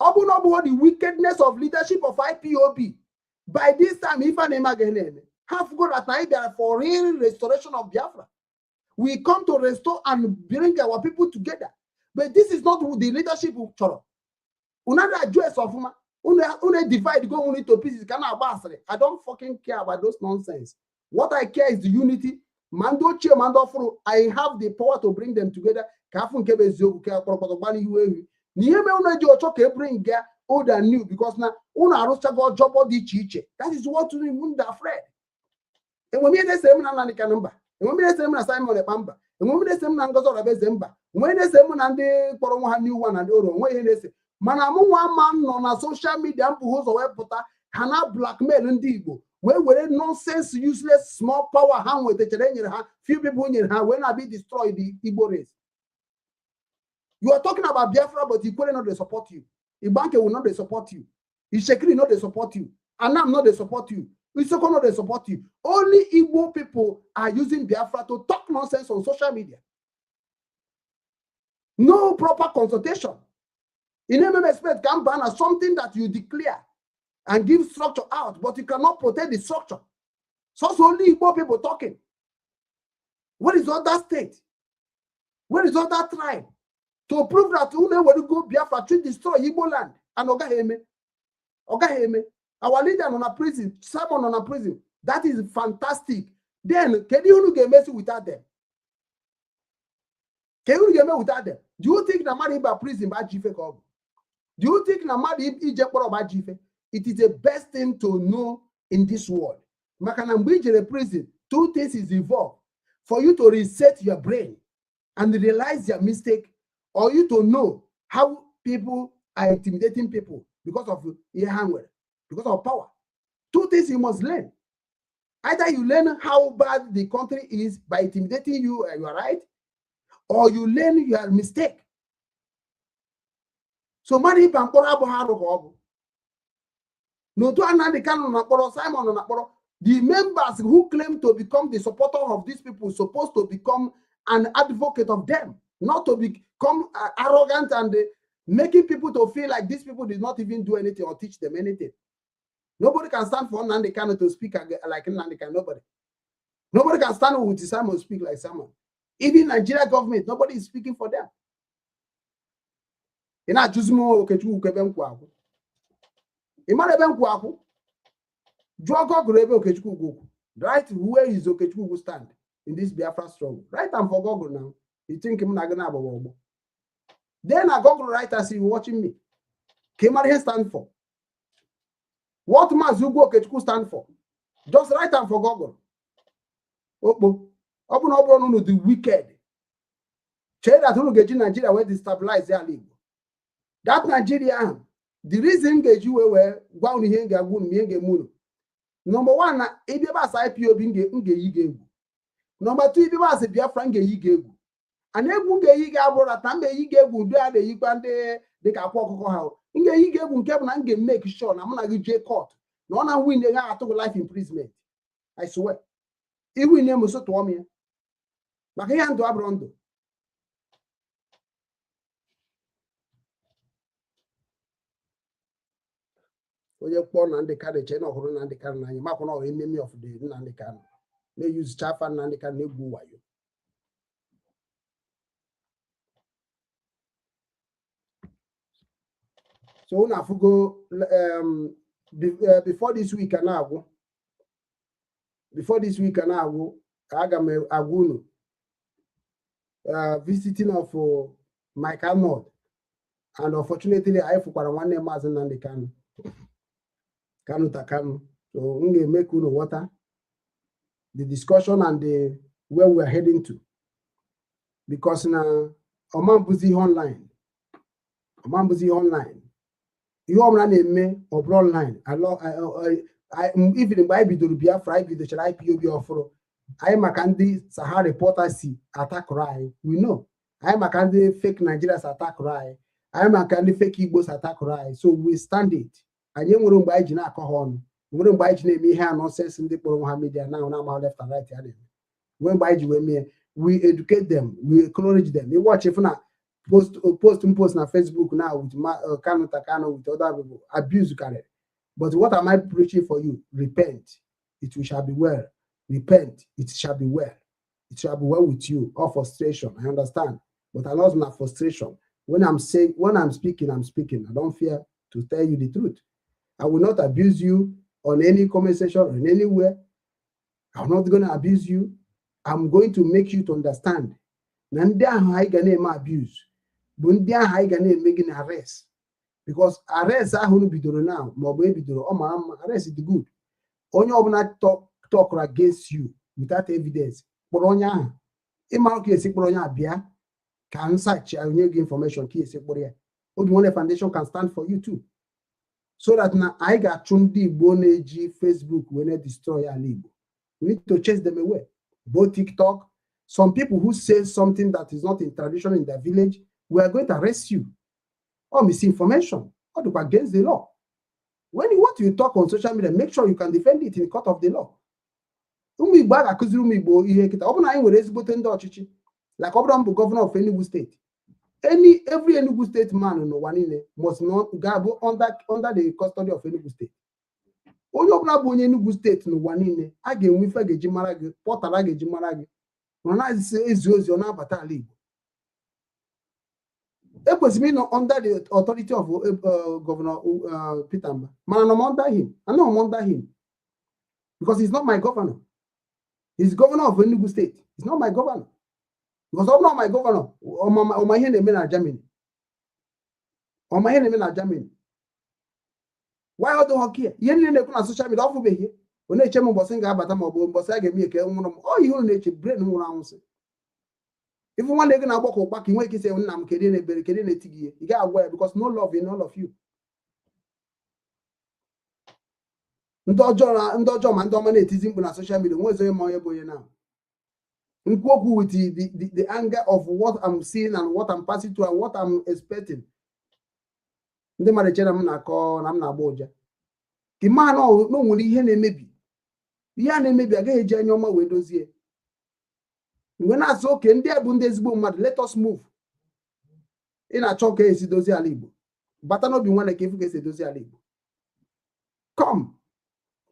Ọ bụrụ na ọ bụghị the wickedness of leadership of IPOB, by this time ife a na-eme agaghị na-eme. Ha fugo that anyị bịara for real restoration of Biafra. We come to restore and bring our people together. But this is not the leadership chọrọ. Unu ajụ ese ọfụma. Unu divide go unu into pieces ka na-agba asịrị. I don't fucking care about those nonsense. What I care is the unity. Ma ndị ochie ma ndị ọfụrụ, I have the power to bring them together ka afụ nke bụ eziokwu ka kpọrọkpọrọ gba n'ihu ehi. Na ihe mere unu eji ọchọ ka e bring ya old and new, because na unu arụchago ọjọbọ dị iche iche. That is what unu dị afraid. Enwe m ihe na-esere m na Nnamdi Kanu? Mba. Enwe m ihe na-esere m na Simon Ekpa? Mba. Enwe m na-ese m na Ngozi Orabueze? Mba. Onwe na-ese m na ndị kpọrọ nwa ha new one na ndị oro? Onwe ihe na-ese. Mana mụ nwa ma nọ na social media mpụghị ụzọ wee pụta ha na blackmail ndị Igbo wee were nonsense, useless small power ha nwetachara enyere ha, few people nyere ha, wee na-abịa destroy the Igbo race. You are talking about Biafra, but Ikwere no dey support you, Igbanke will not dey support you, Itsekiri no dey support you, Anam no dey support you, Isoko no dey support you. Only Igbo people are using Biafra to talk nonsense on social media. No proper consultation. In MM expect can ban as something that you declare and give structure out, but you cannot protect the structure. So it's only Igbo people talking. What is other state? Where is other tribe? To prove that unu will go Biafra to destroy Igbo land and Ogaheme. Ogaheme. Our leader on a prison, Simon on a prison. That is fantastic. Then can you get messy without them? Can you get me without them? Do you think na mmadụ ịba prison bụ ajọ ife ka ọ bụ? Do you think na mmadụ ije mkpọrọ bụ ajọ ife? It is the best thing to know in this world. Maka na mgbe i jere prison, two things is involved. For you to reset your brain and realize your mistake, or you to know how people are intimidating people because of ihe ha nwere, because of power. Two things you must learn. Either you learn how bad the country is by intimidating you, and you are right, or you learn your mistake. So mmadụ ịba mkpọrọ abụghị arụ ka ọ bụ. N'otu a Nnamdi Kanu nọ na mkpọrọ, Simon nọ na mkpọrọ, the members who claim to become the supporter of these people supposed to become an advocate of them, not to become arrogant and making people to feel like these people did not even do anything or teach them anything. Nobody can stand for Nnamdi Kanu to speak like Nnamdi Kanu. Nobody. Nobody can stand with Simon speak like Simon. Even Nigeria government, nobody is speaking for them. Ị na-ajụzi m Okechukwu ebe m kwụ akwụ. Ị mara ebe m kwụ akwụ? Jụọ Google ebe Okechukwu ugwu kwụ. Right, where is Okechukwu ugwu stand in this Biafra struggle? Write am for Google now. You think m na gị na-agbagba ọgbọ? Then na Google write as you watching me. Ka ị mara ihe stand for. What Maazị Ugwu Okechukwu stand for? Just write am for Google. Okpo ọ bụ na ọ bụrụ na unu dị wicked, chee that unu ga-eji Nigeria wee destabilize ala Igbo. That Nigeria ahụ, the reason m ga-eji wee gwa unu ihe m ga-agwa unu, ihe m ga-eme unu. Number one, na ịbịa asị IPOB, m ga-eyi gị egwu. Number two, ịbịa asị Biafra, m ga-eyi gị egwu. Ana egwu m ga-eyi gị abụrụ na m ga-eyi gị egwu ụdị a na-eyikwa ndị dịka akwa ọkụkọ ha. M ga-eyi gị egwu nke bụ na m ga-emeke sure na mụ na gị jee court, na ọ na win ga atụ gị life imprisonment. I swear. Iwin m, so tụọ m ya, maka ihe ndụ abụrụ ndụ. Onye kpọọ Nnamdi Kanu eche na ọhụrụ Nnamdi Kanu n'anya, makwa na ọhụrụ enemy of the Nnamdi Kanu, na-eyuzicha afa Nnamdi Kanu na-egwu wayo. So unu afụgo, before this week na-agwụ, before this week na-agwụ, aga m agwa unu visiting of Mike Arnold, and unfortunately anyị fụkwara nwanne Maazị Nnamdi Kanu, Kanu Takanu. So m ga-eme ka unu ghọta the discussion and the where we are heading to, because na ọma mbụzi ihe online, ọma mbụzi ihe online, ihe ọbụla na-eme ọ bụrụ online. Even mgbe anyị bidoro Biafra, anyị bidochara IPOB ọfụrụ anyị, maka ndị Sahara Reporters si atakụrụ anyị, we know anyị, maka ndị fake Nigeria si atakụrụ anyị, anyị maka ndị fake Igbo si atakụrụ anyị. So we stand it. Anyị enwere mgbe anyị ji na-akọ ha ọnụ, nwere mgbe anyị ji na-eme ihe a nonsense ndị kpọrọ ha media na na-ama left and right ya na-eme, nwere mgbe anyị ji wee mee. We educate them, we encourage them. Watch if na post post post na Facebook now with Kanu Takano, with other people, abuse carried. But what am I preaching for you? Repent, it will shall be well. Repent, it shall be well. It shall be well with you. All frustration, I understand, but I lost my frustration. When I'm saying, when I'm speaking, I'm speaking. I don't fear to tell you the truth. I will not abuse you on any conversation or in anywhere. I'm not going to abuse you. I'm going to make you to understand na ndị ahụ anyị ga na-eme abuse bụ ndị ahụ anyị ga na-eme gị na arrest, because arrest ahụ unu bidoro now, ma ọ bụ ebidoro, ọ mara mma. Arrest dị good. Onye ọbụla talkụrụ against you without evidence, kpọrọ onye ahụ. Ịmara ka esi kpọrọ onye a, bịa ka nsachi onye gị information ka esi kpọrọ ya. Obi Nwanne Foundation can stand for you too, so that na anyị ga-achụ ndị Igbo na-eji Facebook wee na-destroy ala Igbo. We need to chase them away, both TikTok. Some people who say something that is not in tradition in their village, we are going to arrest you or misinformation or against the law. When you want to talk on social media, make sure you can defend it in the court of the law. Ụmụ Igbo, a ga-akụziri ụmụ Igbo ihe kịta. Ọ bụrụ na anyị nwere ezigbote ndị ọchịchị, like ọ bụrụ m bụ governor of Enugu State, any every Enugu State man n'ụwa niile must not ga-abụ under the custody of Enugu State. Onye ọbụla bụ onye Enugu State n'ụwa niile, a ga-enwe ife ga-eji mara gị, portal a ga-eji mara gị, ọ na-ezi ezi ozi ọ na-abata ala Igbo. Ekwesịrị ịnọ under the authority of Governor Peter Mba, mana nọ m under him, anọ m under him because he's not my governor. He's governor of Enugu State. He's not my governor, because ọ bụrụ my governor, ọma ihe na-eme na Germany, ọma ihe na-eme na Germany. Why ọ dịghọ kia ihe niile na-ekwu na social media, ọ fụbeghị. Ọ na-eche m mbọsị m ga-abata, ma ọ bụ mbọsị a ga-eme eke nwụrụ m. Ọ ihe unu na-eche, brain nwụrụ anwụsị. Ifu nwanne gị na-agbakọ ụkpa ka ị nwee ike isi, "Nna m, kedu na-ebere, kedu na-eti gị ihe?" Ị gaghị agwa ya because no love in all of you. Ndị ọjọọ na ndị ọjọọ ma ndị ọma na-etizi mkpu na social media, nwezi onye ma onye bụ onye na nkwu okwu with the anger of what I'm seeing and what I'm passing through and what I'm expecting. Ndị mmadụ chere m na-akọ na m na-agba ụja ka ịma na o nwere ihe na-emebi. Ihe a na-emebi agaghị eji anya ọma wee dozie. Mgbe na-asị oke ndị a bụ ndị ezigbo mmadụ, let us move. Ị na-achọ ka esi dozie ala Igbo, bata n'obi nwanne ka ifu ka esi edozi ala Igbo. Come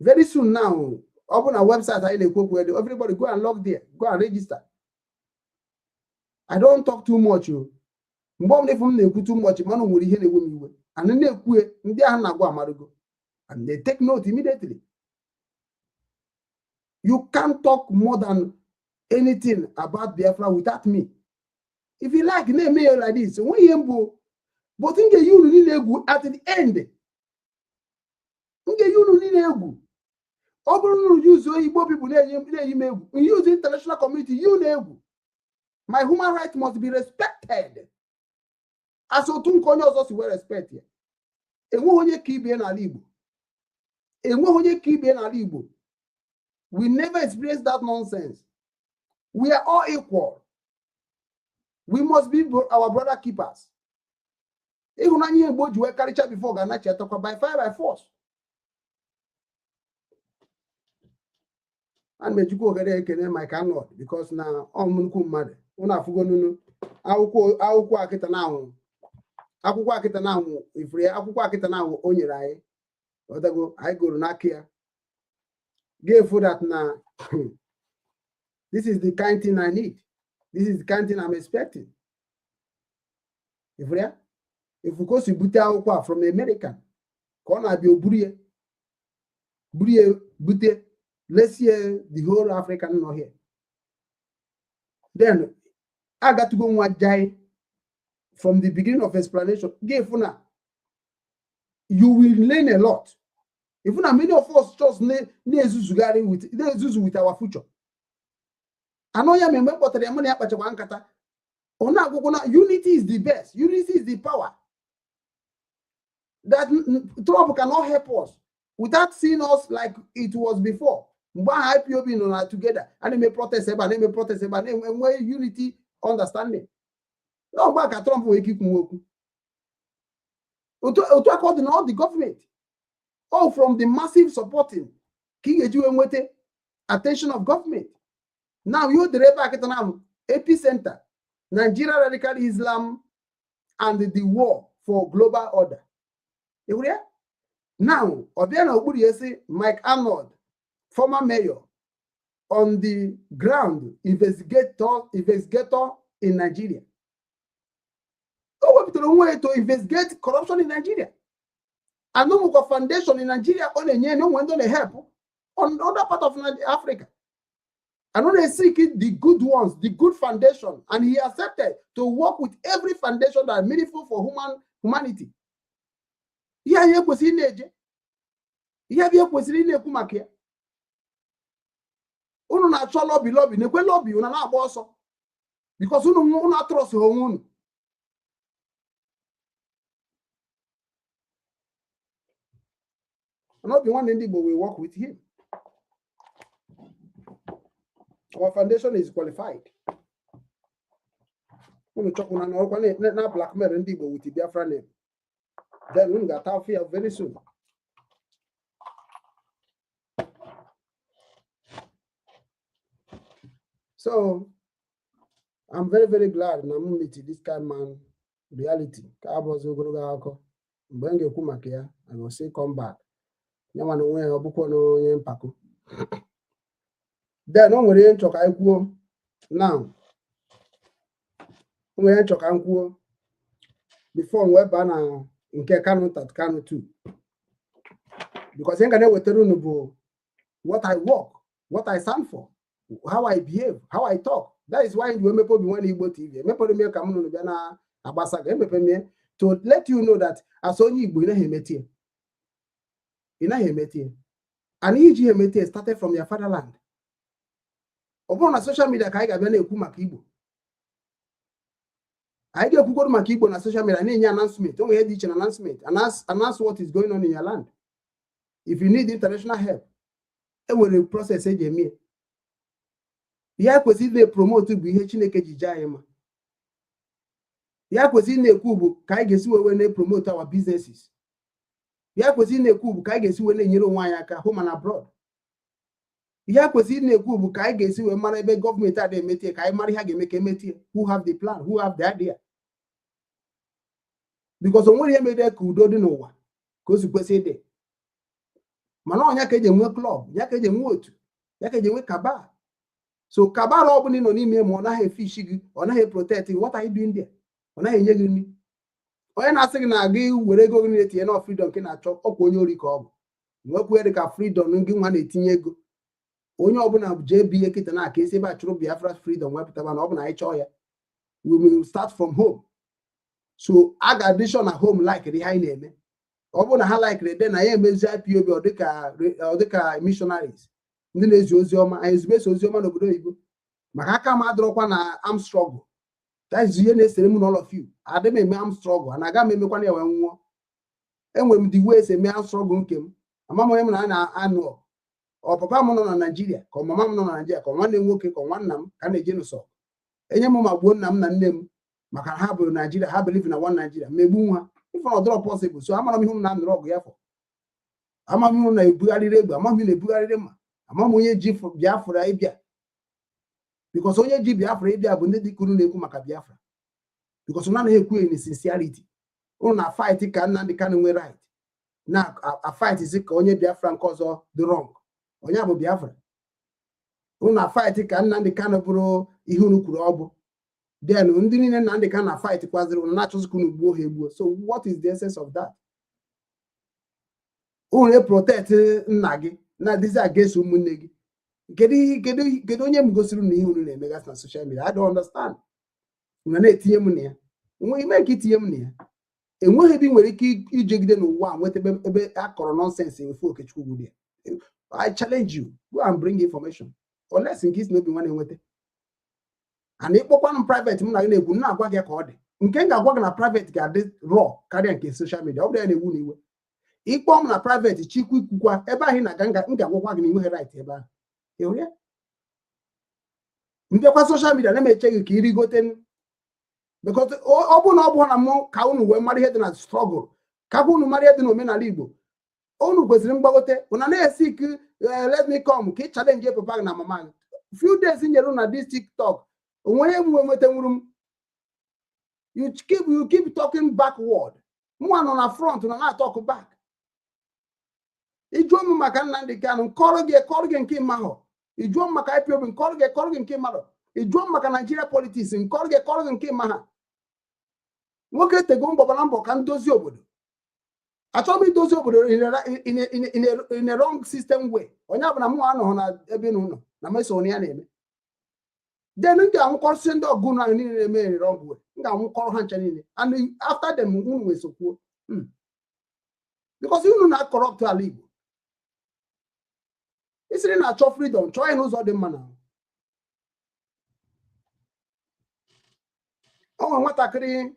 very soon now, ọ bụ na website anyị na-ekwu okwu ede, everybody go and log there, go and register. I don't talk too much o. Mgbe ọbụla ifu m na-ekwu too much, mana o nwere ihe na-ewe m iwe and na-ekwu, ndị ahụ na-agwa amarugo and they take note immediately. You can't talk more than anything about Biafra without me. If you like, na-eme ya like this, onwe ihe mbụ. But m ga-eyi unu niile egwu at the end. M ga-eyi unu niile egwu. Ọ bụrụ na unu yuzuo Igbo people na-eyi m egwu, use international community yi unu egwu. My human rights must be respected. As otu nke onye ọzọ si wee respect ya. Enweghị onye ka ibie n'ala Igbo. Enweghị onye ka ibie n'ala Igbo. We never experience that nonsense. We are all equal. We must be our brother keepers. Ịhụnanya Igbo ji wee karịcha before ga-anachiatakwa by fire by force. Ana m ejikwa ohere ekene Mike Arnold because na ọ nnukwu mmadụ. Unu afụgo nunu akwụkwọ akịta na-anwụ. Akwụkwọ akịta na-anwụ ifuru ya, akwụkwọ akịta na-anwụ o nyere anyị. Ọdago anyị gụrụ n'aka ya. Ga-efu that na this is the kind thing I need. This is the kind thing I'm expecting. Ifuru ya? Ifu ka o si bute akwụkwọ a from American ka ọ na-abịa o buru ya bute lesie the whole African nọ here. Then agatugo nwa jai from the beginning of explanation. Ga-efu na you will learn a lot. If na many of us just na-ezuzugharị with na-ezuzu with our future. Anọ ya mgbe m kpọtara ya mụ na ya kpachakwa nkata. Ọ na-agwụgwụ na unity is the best. Unity is the power. That Trump cannot help us without seeing us like it was before. Mgbe ahụ IPOB nọ na together, a na-eme protest ebe a na-eme protest ebe a na-enwe unity understanding. Na mgbe a ka Trump nwere ike ikwu okwu. Otu aka ọ dị na all the government. All from the massive supporting ka ị ga-eji wee nweta attention of government. Now you dere ebe a kịta na epicenter Nigeria radical Islam and the war for global order. Ị hụrụ ya? Now ọ bịa na okpuru ya sị Mike Arnold, former mayor, on the ground investigator in Nigeria. O wepụtara onwe ya to investigate corruption in Nigeria. And ụmụkwa foundation in Nigeria ọ na-enye na onwe ndị ọ na-help on other part of Africa. And ọ na-seek the good ones, the good foundation, and he accepted to work with every foundation that are meaningful for humanity. Ihe anyị ekwesịrị na-eje, ihe bụ ekwesịrị ị na-ekwu maka ya. Unu na-achọ lọbi lọbi, na-ekwe lọbi, unu na-agba ọsọ because unu atụrọsị onwe unu. And Obi Nwanne Ndị Igbo will work with him. Our foundation is qualified. Unu chọkwuna na ọkwa na blackmail ndị Igbo with Biafra name. Then unu ga-ata afọ ya very soon. So I'm very, very glad na m meet this kind man reality. Ka abụọzi ogologo akụkọ. Mgbe m ga-ekwu maka ya, I will say come back. Ya nwa na onwe ya ọ bụkwa na onye mpako. Then o nwere ihe nchọ ka anyị kwuo now. O nwere ihe nchọ ka m kwuo before m wee baa na nke Kanu Kanu 2. Because ihe m ga na-ewetara unu bụ what I work, what I stand for, how I behave, how I talk. That is why we emepe Obi Nwanne Igbo TV. Emepere m ya ka m nụrụ bịa na-agbasa ga emepe m ya to let you know that as onye Igbo ị naghị emete ya. Ị naghị emete ya. And iji emete ya started from your fatherland. Ọ bụrụ na social media ka anyị ga-abịa na-ekwu maka Igbo. Anyị ga-ekwukworo maka Igbo na social media na-enye announcement. O nwere ihe dị iche na announcement. Announce what is going on in your land. If you need international help, e nwere process eji eme ya. Ihe a kwesịrị na-epromote bụ ihe Chineke ji jee anyị mma. Ihe a kwesịrị na-ekwu bụ ka anyị ga-esi wee na-epromote our businesses. Ihe a kwesịrị na-ekwu bụ ka anyị ga-esi wee na-enyere onwe anyị aka home and abroad. Ihe a kwesịrị na-ekwu bụ ka anyị ga-esi wee mara ebe gọọmenti a na-emetie, ka anyị mara ihe a ga-eme ka emetie. Who have the plan, who have the idea. Because o nwere ihe mere ka udo dị n'ụwa ka o si kwesị ịdị. Mana ọnya ka eji enwe klọb, ya ka eji enwe otu, ya ka eji enwe kaba. So kabara ọ bụla ị nọ n'ime ma ọ naghị efishi gị, ọ naghị protect gị, what are you doing there? Ọ naghị enye gị nri. Onye na-asị gị na gị were ego gị na-etinye na freedom nke na-achọ ọkwa onye ori ka ọ bụ. Nwekwu dị ka freedom gị nwa na-etinye ego. Onye ọbụla jee bi ihe kịta na aka esi ebe a chụrụ Biafra freedom wepụtaba na ọ bụ na anyị chọọ ya. We will start from home. So a ga-adị na home like ihe anyị na-eme. Ọ bụrụ na ha likere de na ya emezi IPOB, ọ dịka missionaries, ndị na-ezi ozi ọma. Anyị ezubesi ozi ọma n'obodo oyibo, maka aka m adọrọkwa na arm struggle. That is ihe na-esere m na all of you. Adị m eme arm struggle, ana aga m emekwana ya wee nwụọ. Enwere m the way esi eme arm struggle nke m. Ama m onye m na na-anụ ọgụ. Ọ papa m nọ na Naijiria, ka ọ mama m nọ na Naijiria, ka ọ nwanne m nwoke, ka ọ nwanna m ka a na-eje n'ụsọ enye m ma gbuo nna m na nne m, maka na ha bụ Naijiria, ha believe na one Nigeria, megbu nwa ife na ọdọrọ possible. So amara m ihe m na-anụrụ ọgụ ya fọ. Ama m ihe na-ebugharịrị egbe, ama m ihe na-ebugharịrị mma, ama m onye ji Biafra ịbịa, because onye ji Biafra ịbịa bụ ndị dịka unu na-ekwu maka Biafra, because unu anaghị ekwu in sincerity. Unu na fight ka Nnamdi Kanu nwee right, na a fight zi ka onye Biafra nke ọzọ dị wrong, onye bụ Biafra. Unu na fight ka Nnamdi Kanu bụrụ ihe unu kwuru ọ bụ. Then ndị niile Nnamdi Kanu na fight kwaziri, unu na-achọzi ka unu gbuo ha egbuo. So what is the essence of that? Unu protect nna gị na-adịzi against ụmụnne gị. Kedu kedu kedu onye m gosiri na ihe unu na-emegasị na social media? I don't understand. Unu na-etinye m na ya nwe ime ka itinye m na ya. Enweghị ebe ị nwere ike ijegide n'ụwa a nweta ebe a kọrọ nonsense efu Okechukwu gwuru ya. I challenge you, go and bring information, unless nke isi n'obi nwa na-enweta. And ịkpọkwanụ m private, m na gị na-ekwu, m na-agwa gị ka ọ dị. Nke m ga-agwa gị na private ga-adị raw karịa nke social media. Ọ bụrụ ya na-ewu na iwe, ịkpọ m na private, chikwu ikwukwa ebe ahụ ị na-aga, m ga-agwakwa gị na enweghị right ebe ahụ. Ị hụrụ ya? Mbịakwa social media na m eche gị ka irigote, because ọ bụrụ na ọ bụrụ na mụ ka unu wee mara ihe dị na struggle, ka unu mara ihe dị n'omenala Igbo, unu kwesịrị mgbagote. Una na-esi ike, let me come ka ị challenge papa gị na mama gị. Few days nyere na this TikTok, onwe onye nwe nweta nwuru m. You keep talking backward. Mụnwa nọ na front na na-talk back. Ịjụọ m maka Nnamdi Kanu, nkọrọ gị, kọrọ gị nke ịmahọ. Ịjụọ m maka IPOB, nkọrọ gị, kọrọ gị nke mmadụ. Ịjụọ m maka Nigeria politics, nkọrọ gị, kọrọ gị nke ịma ha. Nwoke tego mbọ na mbọ ka ndozi obodo. Achọghị m idozi obodo in a wrong system way. Onye ọbụla mụ anọghị na ebe ị nọ na meso ya na-eme, then m ga-anwụkọrọsị ndị ọgụ ahụ niile na-eme in wrong way. M ga-anwụkọrọ ha ncha niile, and after them unu wee sokwuo, because unu na-corrupt ala Igbo. Isiri na-achọ freedom, chọọ ya n'ụzọ dị mma. Na o nwere nwatakịrị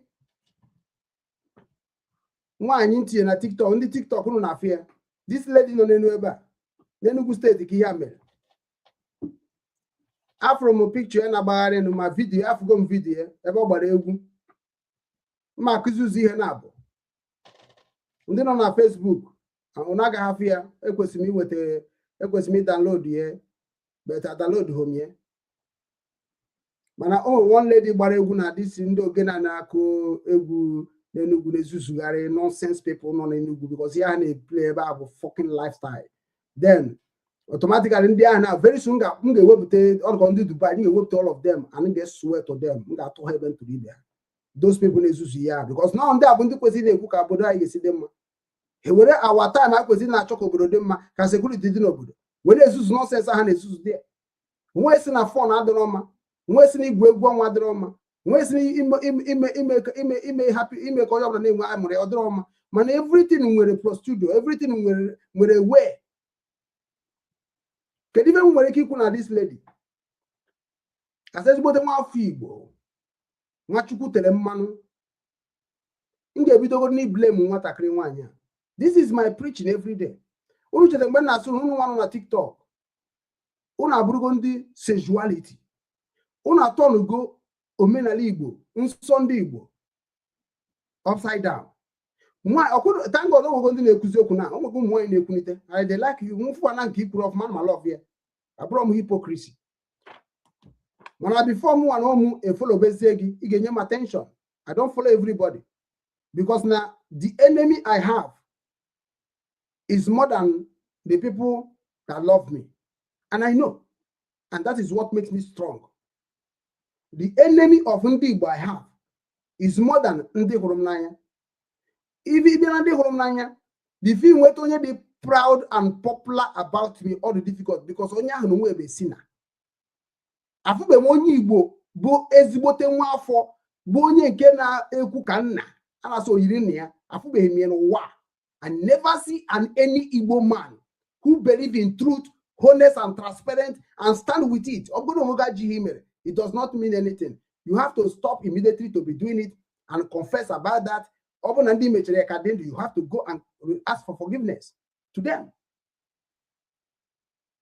nwaanyị ntinye na TikTok, ndị TikTok unu na-afụ ya. This lady nọ n'elu ebe a n'Enugu Steeti ka ihe a mere. Afụrụ m pikchọ ya na-agbagharị enu ma video, afụgo m video ya ebe ọ gbara egwu. Mma akụzi ụzọ ihe na-abụ ndị nọ na Facebook unu agaghị afụ ya. Ekwesịrị m iweta, ekwesịrị m ịdownload ya, but download hom ya. Mana o nwere one lady gbara egwu na disi ndị ogene na-akụ egwu n'Enugu na-ezuzugharị nonsense people nọ n'Enugu, because ihe ha na-eplay ebe a bụ fucking lifestyle. Then automatically ndị ahụ na very soon m ga-ewepụta ọdụkọ ndị Dubai, m ga-ewepụta all of them and m ga-swear to them, m ga-atụ ha ebe ntụrụ ibe ha, those people na-ezuzu ya, because now ndị a bụ ndị kwesịrị na-ekwu ka obodo anyị ga-esi dị mma. E were our time ha kwesịrị na-achọ ka obodo dị mma, ka security dị n'obodo, were ezuzu nonsense ha na-ezuzu dị. Nwee si na phone adịrọ mma, nwee si na igwe egwu ọnwa adịrọ mma, nwee si na ime ime ime ime ime happy, ime ka onye ọbụla na-enwe amụrị ọ dịrọ mma. Mana everything nwere procedure, everything nwere way. Kedu ife m nwere ike ikwu na this lady as ezigbote nwa afọ Igbo, Nwachukwu tere mmanụ? M ga-ebidogoro n'iblame nwatakịrị nwaanyị a. This is my preaching every day. Unu chetara mgbe m na-asụ unu nwa nọ na TikTok, unu abụrụgo ndị sexuality, unu atọnugo omenala Igbo, nsọ ndị Igbo upside down. Thank God, onwego ndị na-ekwuzi okwu na onwego ụmụ nwaanyị na-ekwunite. I dey like you mfụwa na nke ikwuru ọfụma ma love ya. Abụrọ m hypocrisy, mana before mụ nwa na ụmụ efollowbezie gị, ị ga-enye m attention. I don't follow everybody, because na the enemy I have is more than the people that love me, and I know, and that is what makes me strong. The enemy of ndị Igbo I have is more than ndị hụrụ m n'anya. Ife ịbịa na ndị hụrụ m n'anya, before nweta onye dị proud and popular about me, all the difficult, because onye ahụ na onwe ebe si na afụbeghị m onye Igbo bụ ezigbote nwa afọ. Bụ onye nke na-ekwu ka nna a na-asị oyiri nna ya, afụbeghị m ya n'ụwa. I never see an any Igbo man who believe in truth, honest and transparent and stand with it. Ọ bụrụ onwe gị ji ihe mere, it does not mean anything. You have to stop immediately to be doing it and confess about that. Ọ bụrụ na ndị mechara ya ka dị ndụ, you have to go and ask for forgiveness to them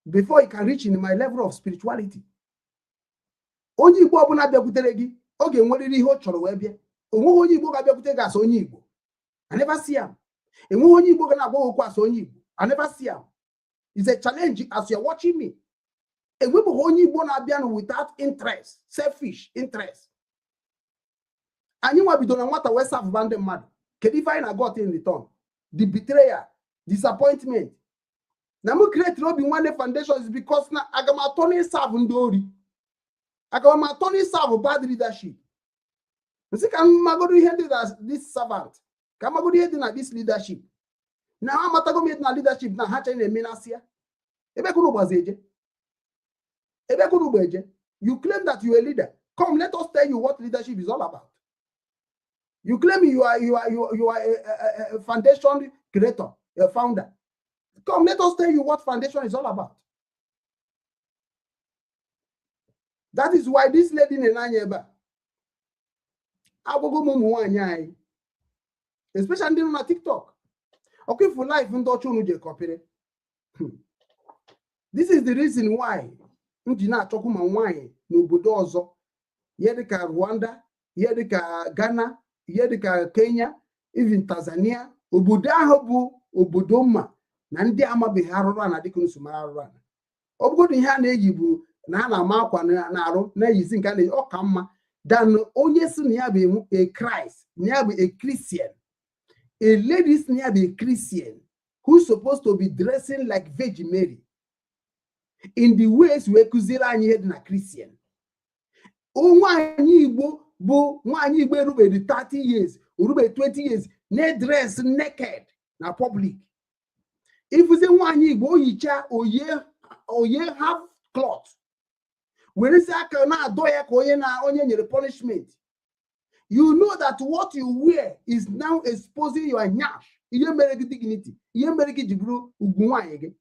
before you can reach in my level of spirituality. Onye Igbo ọbụla bịakwutere gị, ọ ga-enwerịrị ihe ọ chọrọ wee bịa. Onweghị onye Igbo ga-abịakwute gị asị onye Igbo. I never see am. Enweghị onye Igbo ga na-agwa okwu asị onye Igbo. I never see am. It's a challenge as you're watching me. Enwebeghị onye Igbo na-abịanụ without interest, selfish interest. Anyị nwa bidoro na nwata wee serve ndị mmadụ. Kedu ife anyị na-got in return? The betrayal, disappointment. Na m create Obi Nwanne Foundation is because na aga m atọ na serve ndị ori, aga m atọ na serve bad leadership. Nsị ka m magoro ihe dị na this servant, ka m magoro ihe dị na this leadership. Na ha amatago m ihe dị na leadership na ha chọrọ na-eme na ya. Ebe kunu gbazi eje, ebe kunu gba eje. You claim that you are a leader. Come, let us tell you what leadership is all about. You claim you are a foundation creator, a founder. Come, let us tell you what foundation is all about. That is why this lady na-anya ebe a, agwago m ụmụ nwaanyị anyị, especially ndị nọ na TikTok, ọkwa ifu life ndị ọcha unu ji kọpịrị. This is the reason why m ji na-achọkwu ma nwaanyị n'obodo ọzọ, ihe dịka Rwanda, ihe dịka Ghana, ihe dịka Kenya, even Tanzania. Obodo ahụ bụ obodo mma na ndị amabeghị arụrụ ana dịka unu mara arụrụ ana. Ọ bụgodị ihe a na-eyi bụ na ha na-ama akwa na-arụ na-eyizi nke a na-eyi, ọ ka mma than onye si na ya bụ a Christ, na ya bụ a Christian, a lady si na ya bụ a Christian who supposed to be dressing like Virgin Mary in the ways wee kụziere anyị ihe dị na Christian. Nwaanyị Igbo bụ nwaanyị Igbo erubeghị 30 years, orubeghị 20 years, na-dress naked na public. Ifuzi nwaanyị Igbo oyicha oye oye half cloth, werezi aka na-adọ ya ka onye na onye nyere punishment. You know that what you wear is now exposing your nyash. Ihe mere gị dignity, ihe mere gị ji bụrụ ugwu nwaanyị gị.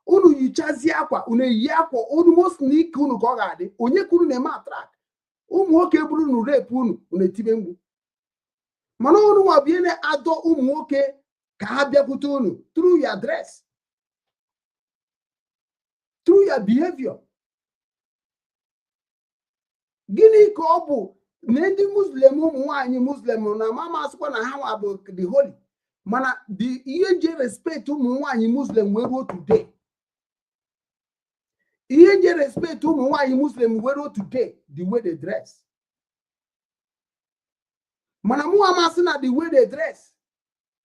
Unu yichazie akwa, unu eyi akwa almost na ike unu ka ọ ga-adị. Onye ka unu na-eme attract? Ụmụ nwoke bụrụ unu rape unu, unu etibe mgbu. Mana unu nwa bụ ihe na-adọ ụmụ nwoke ka ha bịakwute unu through your dress, through your behavior. Gịnị ka ọ bụ na ndị Muslim, ụmụ nwaanyị Muslim na mama asịkwa na ha nwa bụ the holy, mana the ihe nje respect ụmụ nwaanyị Muslim wee ruo today, ihe nje respect ụmụ nwaanyị Muslim wee ruo today, the way they dress. Mana mụ amasị na the way they dress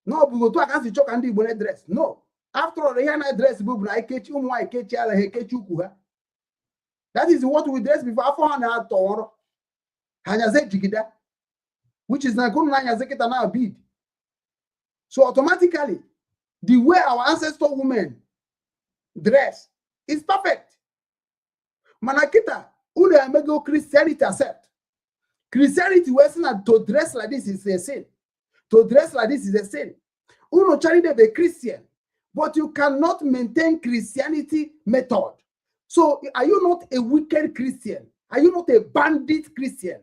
na ọ bụ otu a ka si chọọ ka ndị Igbo na-dress. No, after all, ihe na-dress bụ na ekechi ụmụ nwaanyị kechi ara ha, ekechi ukwu ha. That is what we dress before. Afọ ha na-atọ ọrụ ha nyaze jigida, which is na nke unu na-anyazi kịta na bead. So automatically, the way our ancestor women dress is perfect. Mana kịta unu emego Christianity accept Christianity wee sị na to dress like this is a sin, to dress like this is a sin. Unu chọrọ be Christian, but you cannot maintain Christianity method. So are you not a wicked Christian? Are you not a bandit Christian?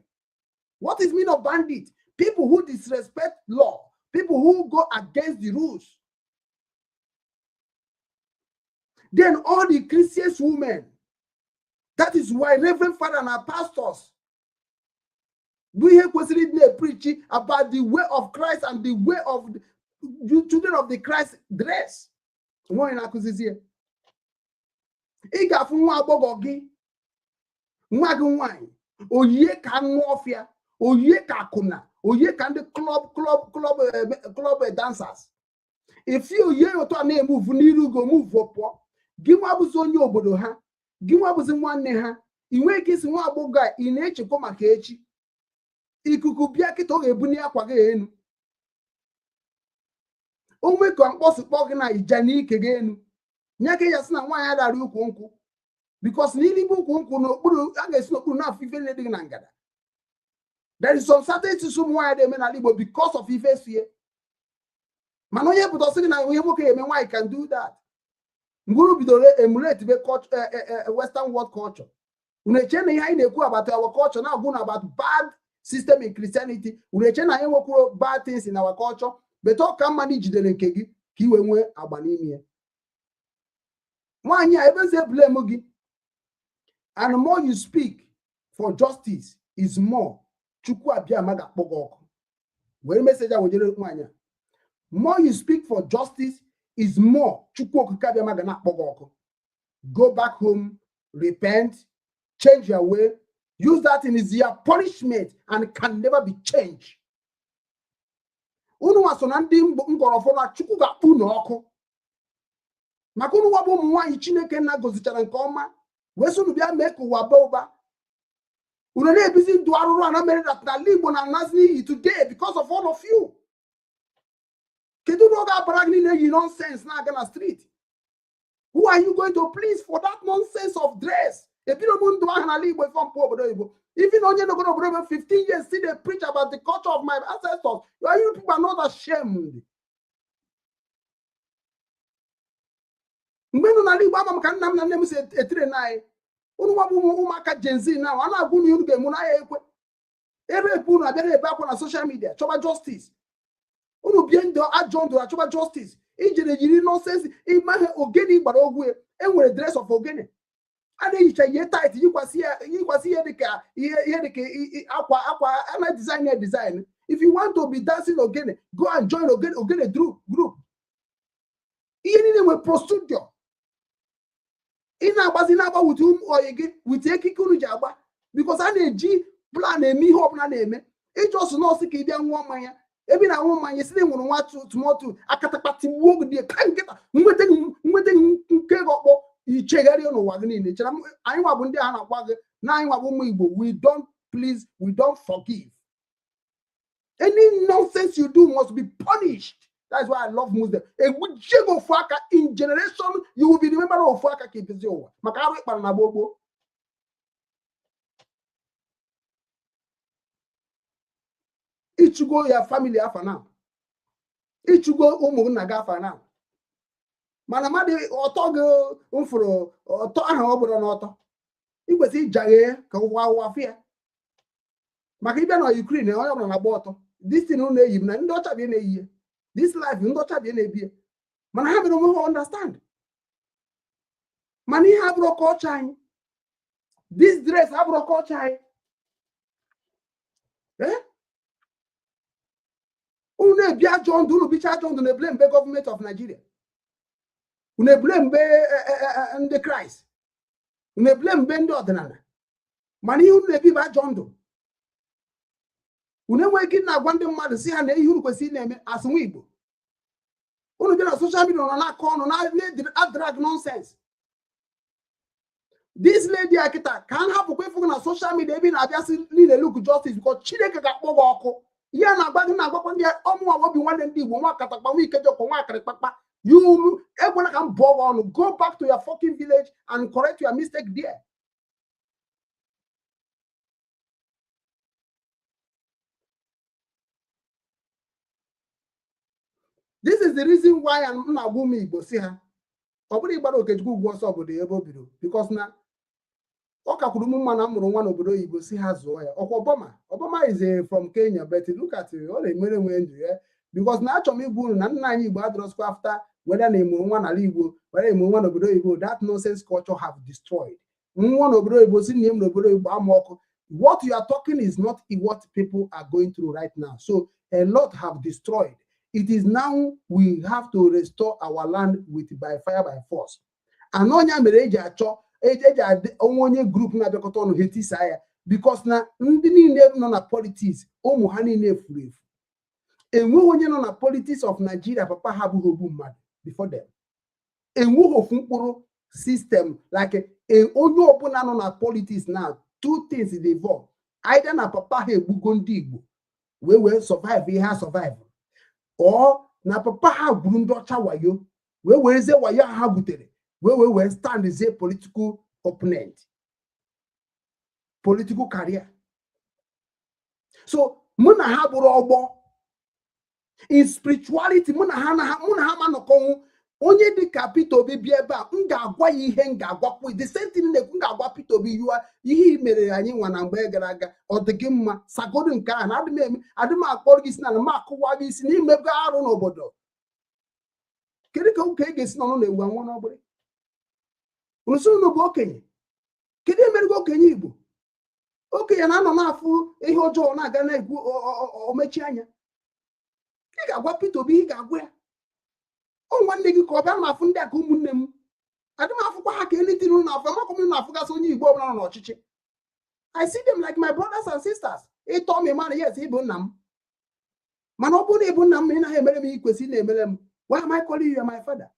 What is mean of bandit? People who disrespect law, people who go against the rules. Then all the Christians women, that is why Reverend Father and our pastors, we here kwesịrị na-preach about the way of Christ and the way of the children of the Christ dress. Nwaanyị na-akụzizi ya. Ị ga-afụ nwa agbọghọ gị, nwa gị nwaanyị, oyie ka anụ ọfịa, oyie ka akwụna, oyie ka ndị club dancers. Ifi oyie otu a na-emuvu n'iru gị, omuvu pụọ. Gị nwa bụzi onye obodo ha, gị nwa bụzi nwanne ha, ị nwee ike isi nwa agbọghọ a ị na-echekwa maka echi. Ikuku bịa kịta, ọ ga-ebuni akwa gị enu. Onwe ka mkpọsụkpọ gị na ija n'ike gị enu. Nye ka ya sị na nwaanyị adara ukwu nkwụ, because na ilibe ukwu nkwụ n'okpuru a ga-esi n'okpuru na-afụ ife dị gị na ngada. There is some certain things ụmụ nwaanyị na-eme n'ala Igbo because of ife sie. Mana onye pụta sị gị na ihe nwoke eme, nwaanyị can do that. Mgbe unu bidoro emulate be Western world culture, unu eche na ihe anyị na-ekwu about our culture na-agwụ na about bad system in Christianity. Unu eche na anyị nwekwuru bad things in our culture, but ọ ka mma na ijidere nke gị ka i wee nwee agba n'ime ya. Nwaanyị a ebeze blame gị, and more you speak for justice is more Chukwu Abịama ga-akpọ gị ọkụ. Were message a wejere nwaanyị a. More you speak for justice is more Chukwu Okike Abịama ga na-akpọ gị ọkụ. Go back home, repent, change your way. Use that in is your punishment and can never be changed. Unu nwa so na ndị ngọrọfọ na Chukwu ga-akpụ unu ọkụ. Maka unu nwa bụ ụmụ nwaanyị Chineke nna gozichara nke ọma, wee sị unu bịa mee ka ụwa baa ụba. Unu na-ebizi ndụ arụrụ ana mere that n'ala Igbo na anazi n'iyi today because of all of you. Kedu uru ọ ga-abara gị niile yi nonsense na-aga na street? Who are you going to please for that nonsense of dress? Ebido m ndụ ahụ n'ala Igbo ife mpụ obodo oyibo. Even onye nọgoro obodo oyibo 15 years still dey preach about the culture of my ancestors. You people are not ashamed. Mgbe nọ n'ala Igbo ama m ka nna m na nne m si etire na anyị. Unu nwa bụ ụmụaka Gen Z na a na-agwa unu ga-emu n'ahịa ekwe. Ebe ekwe unu abịara ebe akwa na social media chọba justice. Unu bie ndụ ajọ ndụ achọba justice. Ijere jiri nonsense ịmaghị ogene gbara ogwu ya. Enwere dress of ogene. A na-ehicha ihe tight yikwasị ihe dịka ihe dịka akwa akwa a na design ya design. If you want to be dancing ogene, go and join ogene ogene group. Ihe niile nwere procedure. Ị na-agbazi na-agba wit oyi gị wit ekike unu ji agba, because a na-eji plan eme ihe ọbụla na-eme. Iji ọsụ nọọsụ ka ị bịa ṅụọ mmanya, ebe ị na-aṅụ mmanya si na nwụrụ nwa tụmọtụ akatakpa tigbuo gị dị ka nkịta nweta nke gị ọkpọ ichegharịa n'ụwa gị niile. Chere anyị nwa bụ ndị a na-agwa gị na anyị nwa bụ ụmụ Igbo, we don't please, we don't forgive. Any nonsense you do must be punished. That's why I love Muslim. Egbujie gị ofu aka in generation, you will be remembered ofu aka ka ebezi ụwa maka arụ ịkpara na gboo gboo. Ịchụgo ya family afa na ịchụgo ụmụnna gị afa na, mana mmadụ ọtọ gị mfụrụ ọtọ ahụ ọ bụrụ n'ọtọ ị kwesịrị ijaghe ka ụwa ụwa fụ ya. Maka ịbịa na Ukraine onye ọbụla na-agba ọtọ. This thing unu na-eyi na ndị ọcha bịa na-eyi ya, this life ndị ọcha bịa na-ebi ya, mana ha mere onwe ha understand. Mana ihe abụrụ culture anyị, this dress abụrụ culture anyị. Unu na-ebi ajọ ndụ, unu bicha ajọ ndụ na-ebule mbe gọọmenti of Nigeria, unu ebule mbe ndị Kraịst, unu ebule mbe ndị ọdịnala, mana ihe unu na-ebi bụ ajọ ndụ. Unu enweghị ike na-agwa ndị mmadụ si ha na ihe unu kwesịrị na-eme asị nwa Igbo. Unu bịa na social media nọ na-akọ ọnụ na-adrag nonsense. This lady a kịta ka m hapụkwa ịfụ na social media ebe ị na-abịa sị niile look justice, because Chineke ga-akpọ gị ọkụ. Ihe a na-agba gị na-agwakwa ndị ọmụnwa obi nwanne ndị Igbo, nwa katakpa, nwa ikejọkwa, nwa akịrịkpakpa. You ekwela ka m bụọ gị ọnụ. Go back to your fucking village and correct your mistake there. This is the reason why I'm na-agwa ụmụ Igbo si ha ọ bụrụ ịgbara Okechukwu ugwu ọsọ obodo ebe o bido, because na ọ kakwuru m mma na m mụrụ nwa n'obodo oyibo si ha zụọ ya. Ọkwa Obama, Obama is from Kenya, but look at ọ na-emere nwe ndụ ya, because na achọrọ m igwu unu na nna anyị Igbo adọrọsịkwa after whether na ịmụrụ nwa n'ala Igbo whether ịmụrụ nwa n'obodo oyibo. That nonsense culture have destroyed nwa n'obodo oyibo si nne m n'obodo oyibo ama ọkụ. What you are talking is not what people are going through right now. So a lot have destroyed. It is now we have to restore our land with by fire by force. And onye mere eji achọ eji onwe onye group na-abịakọta ọnụ ha etisa ya, because na ndị niile nọ na politics ụmụ ha niile furu efu. Enweghị onye nọ na politics of Nigeria papa ha abụghị ogbu mmadụ before them. Enweghị ofu mkpụrụ system like onye ọbụla nọ na politics now, two things dey involve. Either na papa ha egbugo ndị Igbo wee survive ihe ha survive, or na papa ha gburu ndị ọcha wayo wee werezie wayo ha butere wee stand as a political opponent, political career. So mụ na ha bụrụ ọgbọ in spirituality, mụ na ha ma nọkọnwụ. Onye dịka Peter Obi bịa ebe a, m ga-agwa ya ihe m ga-agwakwu the same thing na-ekwu, m ga-agwa Peter Obi yua ihe i mere anyị nwa na mgbe gara aga, ọ dị gị mma, sagodo nke ahụ na adị m akpọrọ gị isi na m akụwa gị isi na imego arụ n'obodo. Kedu ka ụka ị ga-esi n'ọnụ na-ewu anwụ n'ọgbịrị? Nso unu bụ okenye, kedu emerigo okenye Igbo? Okenye na-anọ n'afụ ihe ọjọọ na-aga na-ekwu omechi anya. Ị ga-agwa Peter Obi, ị ga-agwa ya ọ nwanne gị ka ọ bịa na afụ ndị a ka ụmụnne m. Adị m afụkwa ha ka elitiri unu afụ, amakwa m na-afụgasị onye Igbo ọbụla nọ n'ọchịchị. I see them like my brothers and sisters. Ịtọ m ịmara, yes, ịbụ nna m, mana ọ bụrụ na ịbụ nna m, ị naghị emere m ihe kwesịrị na-emere m. Why am I calling you my father?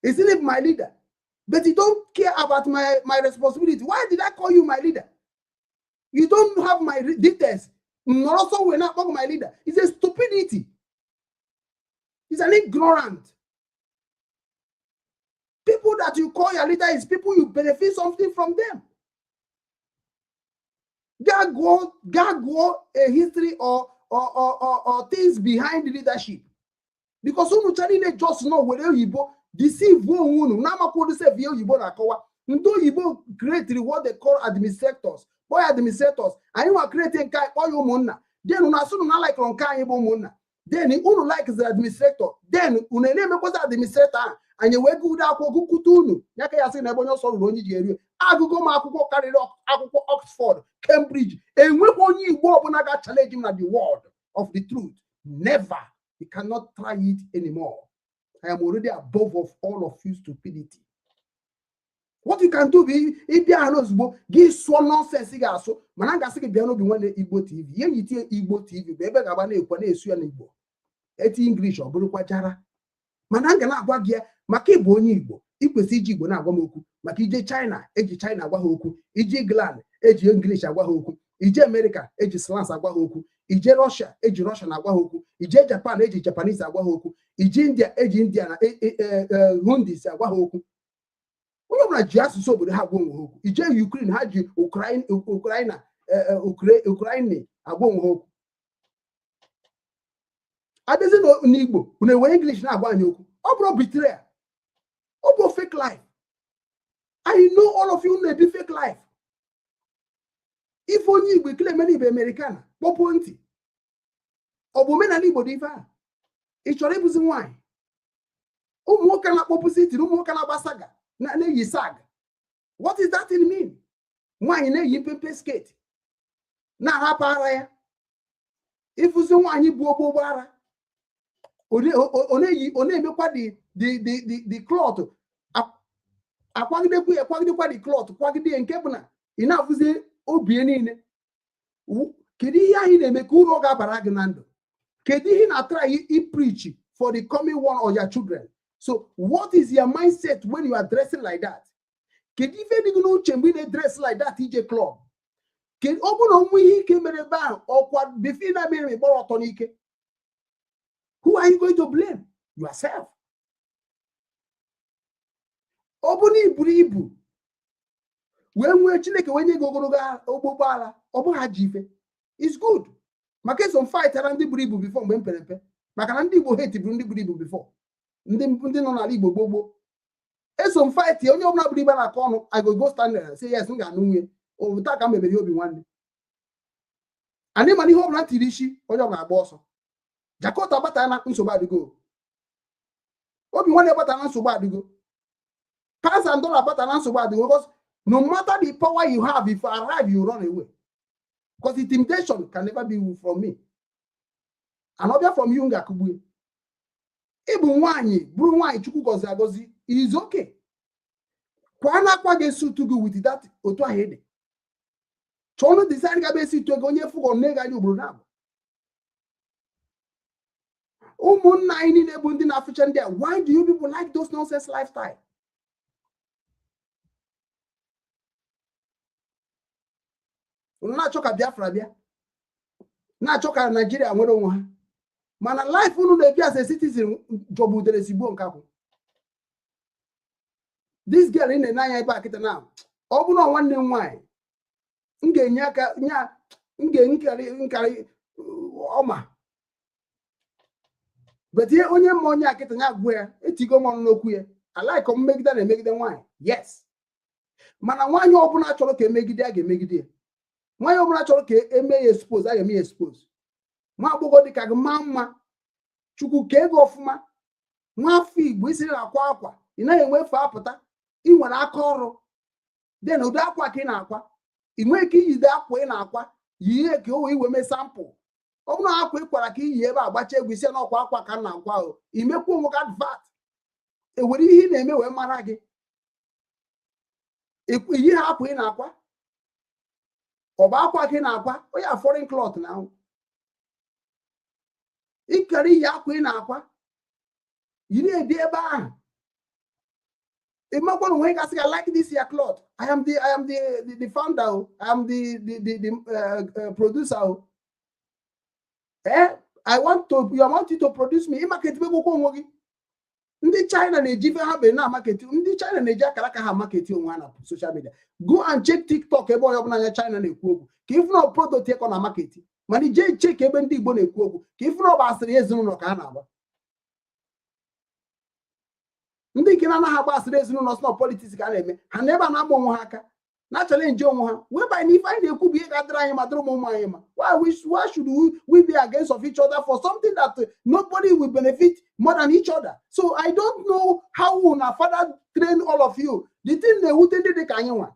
Isn't it my leader? But you don't care about my responsibility. Why did I call you my leader? You don't have my details. Not also we're not my leader. It's a stupidity. It's an ignorant. People that you call your leader is people you benefit something from them. Go a history or things behind the leadership. Because unu chari just know where you go. Deceive unu na makwodu sef ihe oyibo na-akọwa. Ndị oyibo create what they call administrators. Boy administrators, anyị nwa create nke anyị kpọọ ya ụmụnna. Then unu asụ na like nke anyị bụ ụmụnna. Then unu like the administrator. Then unu na-emekwazi administrator ahụ. Anyị wee gụde akwụkwọ gụkwute unu. Ya ka ya sị na ebe onye ọsọ ruru onye ji eri. Agụgụ m akwụkwọ karịrị akwụkwọ Oxford, Cambridge. Enwekwa onye Igbo ọbụla ga-challenge m na the world of the truth. Never. You cannot try it anymore. I am already above of all of you stupidity. What you can do be if you are ozugbo gị sụọ nonsense ga-asụ, mana gasị gị bịa n'obi nwanne Igbo TV. Ihe nyi tie Igbo TV bụ ebe ga-agba na-ekwe na-esu ya n'Igbo. Eti English ọ bụrụkwa jara. Mana m ga na-agwa gị ya maka ịbụ onye Igbo, ị kwesịrị iji Igbo na-agwa m okwu. Maka ije China eji China agwa ha okwu, ije England eji English agwa ha okwu, ije America eji slang agwa ha okwu, ije Russia eji Russian agwa ha okwu, ije Japan eji Japanese agwa ha okwu, ije India eji India na Hundis agwa ha okwu. Onye ọbụla ji asụsụ obodo ha agwa onwe ha okwu. Ije Ukraine ha ji Ukraine agwa onwe ha okwu. Adịzi n'Igbo unu ewere English na-agwa anyị okwu. Ọ bụrụ betrayal, ọ bụ fake life. I know all of you na-ebi fake life. Ife onye Igbo ekele emere Igbo Americana kpọpụo ntị. Ọ bụ omenala Igbo dị ife a? Ị chọrọ ịbụzi nwaanyị? Ụmụ nwoke na-akpọpụsị itiri, ụmụ nwoke na-agba saga na-eyi sag. What is that thing mean? Nwaanyị na-eyi mpempe skate na-arapụ ara ya. Ịfụzi nwaanyị bụ ogbogbo ara, ọ na-emekwa the cloth akwagidekwa ya, kwagidekwa the cloth, kwagide ya nke bụ na ị na-afụzi obi niile. Kedu ihe anyị na-eme ka uru ọ ga-abara gị na ndụ? Kedu ihe na-atry i preach for the coming one or your children? So what is your mindset when you are dressing like that? Kedu ife dị gị n'uche mgbe ị na-edress like that ije club? Kedu ọ bụrụ na onwe ihe ike mere ebe ahụ, ọkwa before ị na-emere gbara ọtọ n'ike? Who are you going to blame? Yourself. Ọ bụ na iburu ibu wee nwee Chineke wee nye gị ogologo ogbogbo ara, ọ bụghị ajọ ife. It's good. Maka eso m fightara ndị buru ibu before mgbe m pere mpe. Maka na ndị Igbo hate buru ndị buru ibu before. Ndị nọ n'ala Igbo gboo gboo. Eso m fight onye ọbụla buru ibu na-akọ ọnụ, I go stand there and say yes, m ga-anụ nwunye. Taa ka m mebere obi nwanne. Anyị mana ihe ọbụla tiri isi, onye ọbụla agba ọsọ. Jakota agbata na nsogbu adịgo. Obi nwanne agbata na nsogbu adịgo. Pounds and dollar agbata na nsogbu adịgo. Because no matter the power you have, if you arrive, you run away. Because intimidation can never be from me. And ọbịa from you ga-akụgbu. Ịbụ nwaanyị, bụrụ nwaanyị Chukwu gọzi agọzi, it is okay. Kwa na akwa ga-esi utu gị with that otu ahụ ị dị. Chọọ design ga esi utu ego onye fụgọ nne gị anya ugboro na-abụ. Ụmụnna anyị niile bụ ndị na-afụcha ndị a, why do you people like those nonsense lifestyle? Unu na-achọ ka Biafra bịa, na-achọ ka Naijiria nwere onwe ha, mana life unu na-ebi as a citizen jọgbutere sigbuo nkakwụ. This girl ị na-ene anya ebe a kịta na Ọ bụrụ na nwanne m nwaanyị m ga-enye aka nya m ga-enkarị nkarị ọma but ihe onye mma onye akịta ya gụọ ya etigo m ọnụ n'okwu ya alaikọ mmegide na-emegide nwaanyị. Yes, mana nwaanyị ọbụla chọrọ ka emegide a ga-emegide ya. Nwaanyị ọbụla chọrọ ka eme ya expose a ga-eme ya expose. Nwa agbọghọ dị ka gị maa mma, Chukwu kee gị ọfụma, nwa afọ Igbo isiri na-akwa akwa ị naghị enwefe apụta, ị nwere aka ọrụ dị na ụdị akwa ka ị na-akwa, ị nwee ike iyide akwa ị na-akwa yie ka o wee iwe mee sampụl. Ọ bụrụ na akwa ị kwara ka iyi ebe agbacha egwu isi na ọkwa akwa ka m na-akwa o imekwa onwe gị advat ewere ihe ị na-eme wee mara gị. Iyi ha akwa ị na-akwa ọ bụ akwa ka ị na-akwa onye a foreign cloth na ahụ ịkara iyi akwa ị na-akwa yiri edi ebe ahụ ịmakwana onwe gasị ga like this your cloth. I am the founder o. I am the producer o. I want you to produce me. Ịmaketi akwụkwọ onwe gị. Ndị China na-eji ife ha bere na amaketi, ndị China na-eji akara aka ha amaketi onwe ha na social media. Go and check TikTok ebe onye ọbụla anya China na-ekwu okwu ka ifu na product ịkọ na amaketi, mana ije check ebe ndị Igbo na-ekwu okwu ka ifu na ọ bụ asịrị ezinụlọ ka ha na-agba. Ndị nke na-anaghị agba asịrị ezinụlọ sị na politiks ka a na-eme ha na ebe a na-agba onwe ha aka na chalenji onwe ha whereby na ife anyị na-ekwu bụ ihe ga-adịrị anyị ma dịrị ụmụ anyị ma. Why should we be against of each other for something that nobody will benefit more than each other? So I don't know how una father train all of you. The thing na-ewute ndị dị ka anyị nwa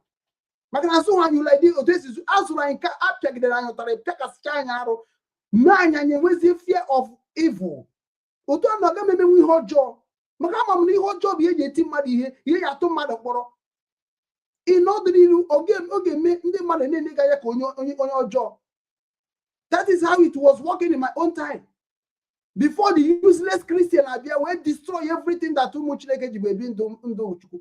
maka na asụ ha anyị ụlọ dị otu esi azụrụ anyị ka apịagidere anyị ụtarị pịakasịcha anyị arụ mee anyị anyị enwezie fear of evil. Otu a na aga m emenwe ihe ọjọọ maka ama m na ihe ọjọọ bụ ihe eji eti mmadụ ihe ihe ya atụ mmadụ mkpọrọ. Ịnọdịnihu ọ ga-eme ndị mmadụ niile ga ya ka onye ọjọọ. That is how it was working in my own time. Before the useless Christian abịa wee destroy everything that ụmụ Chineke ji ebi ndụ Chukwu.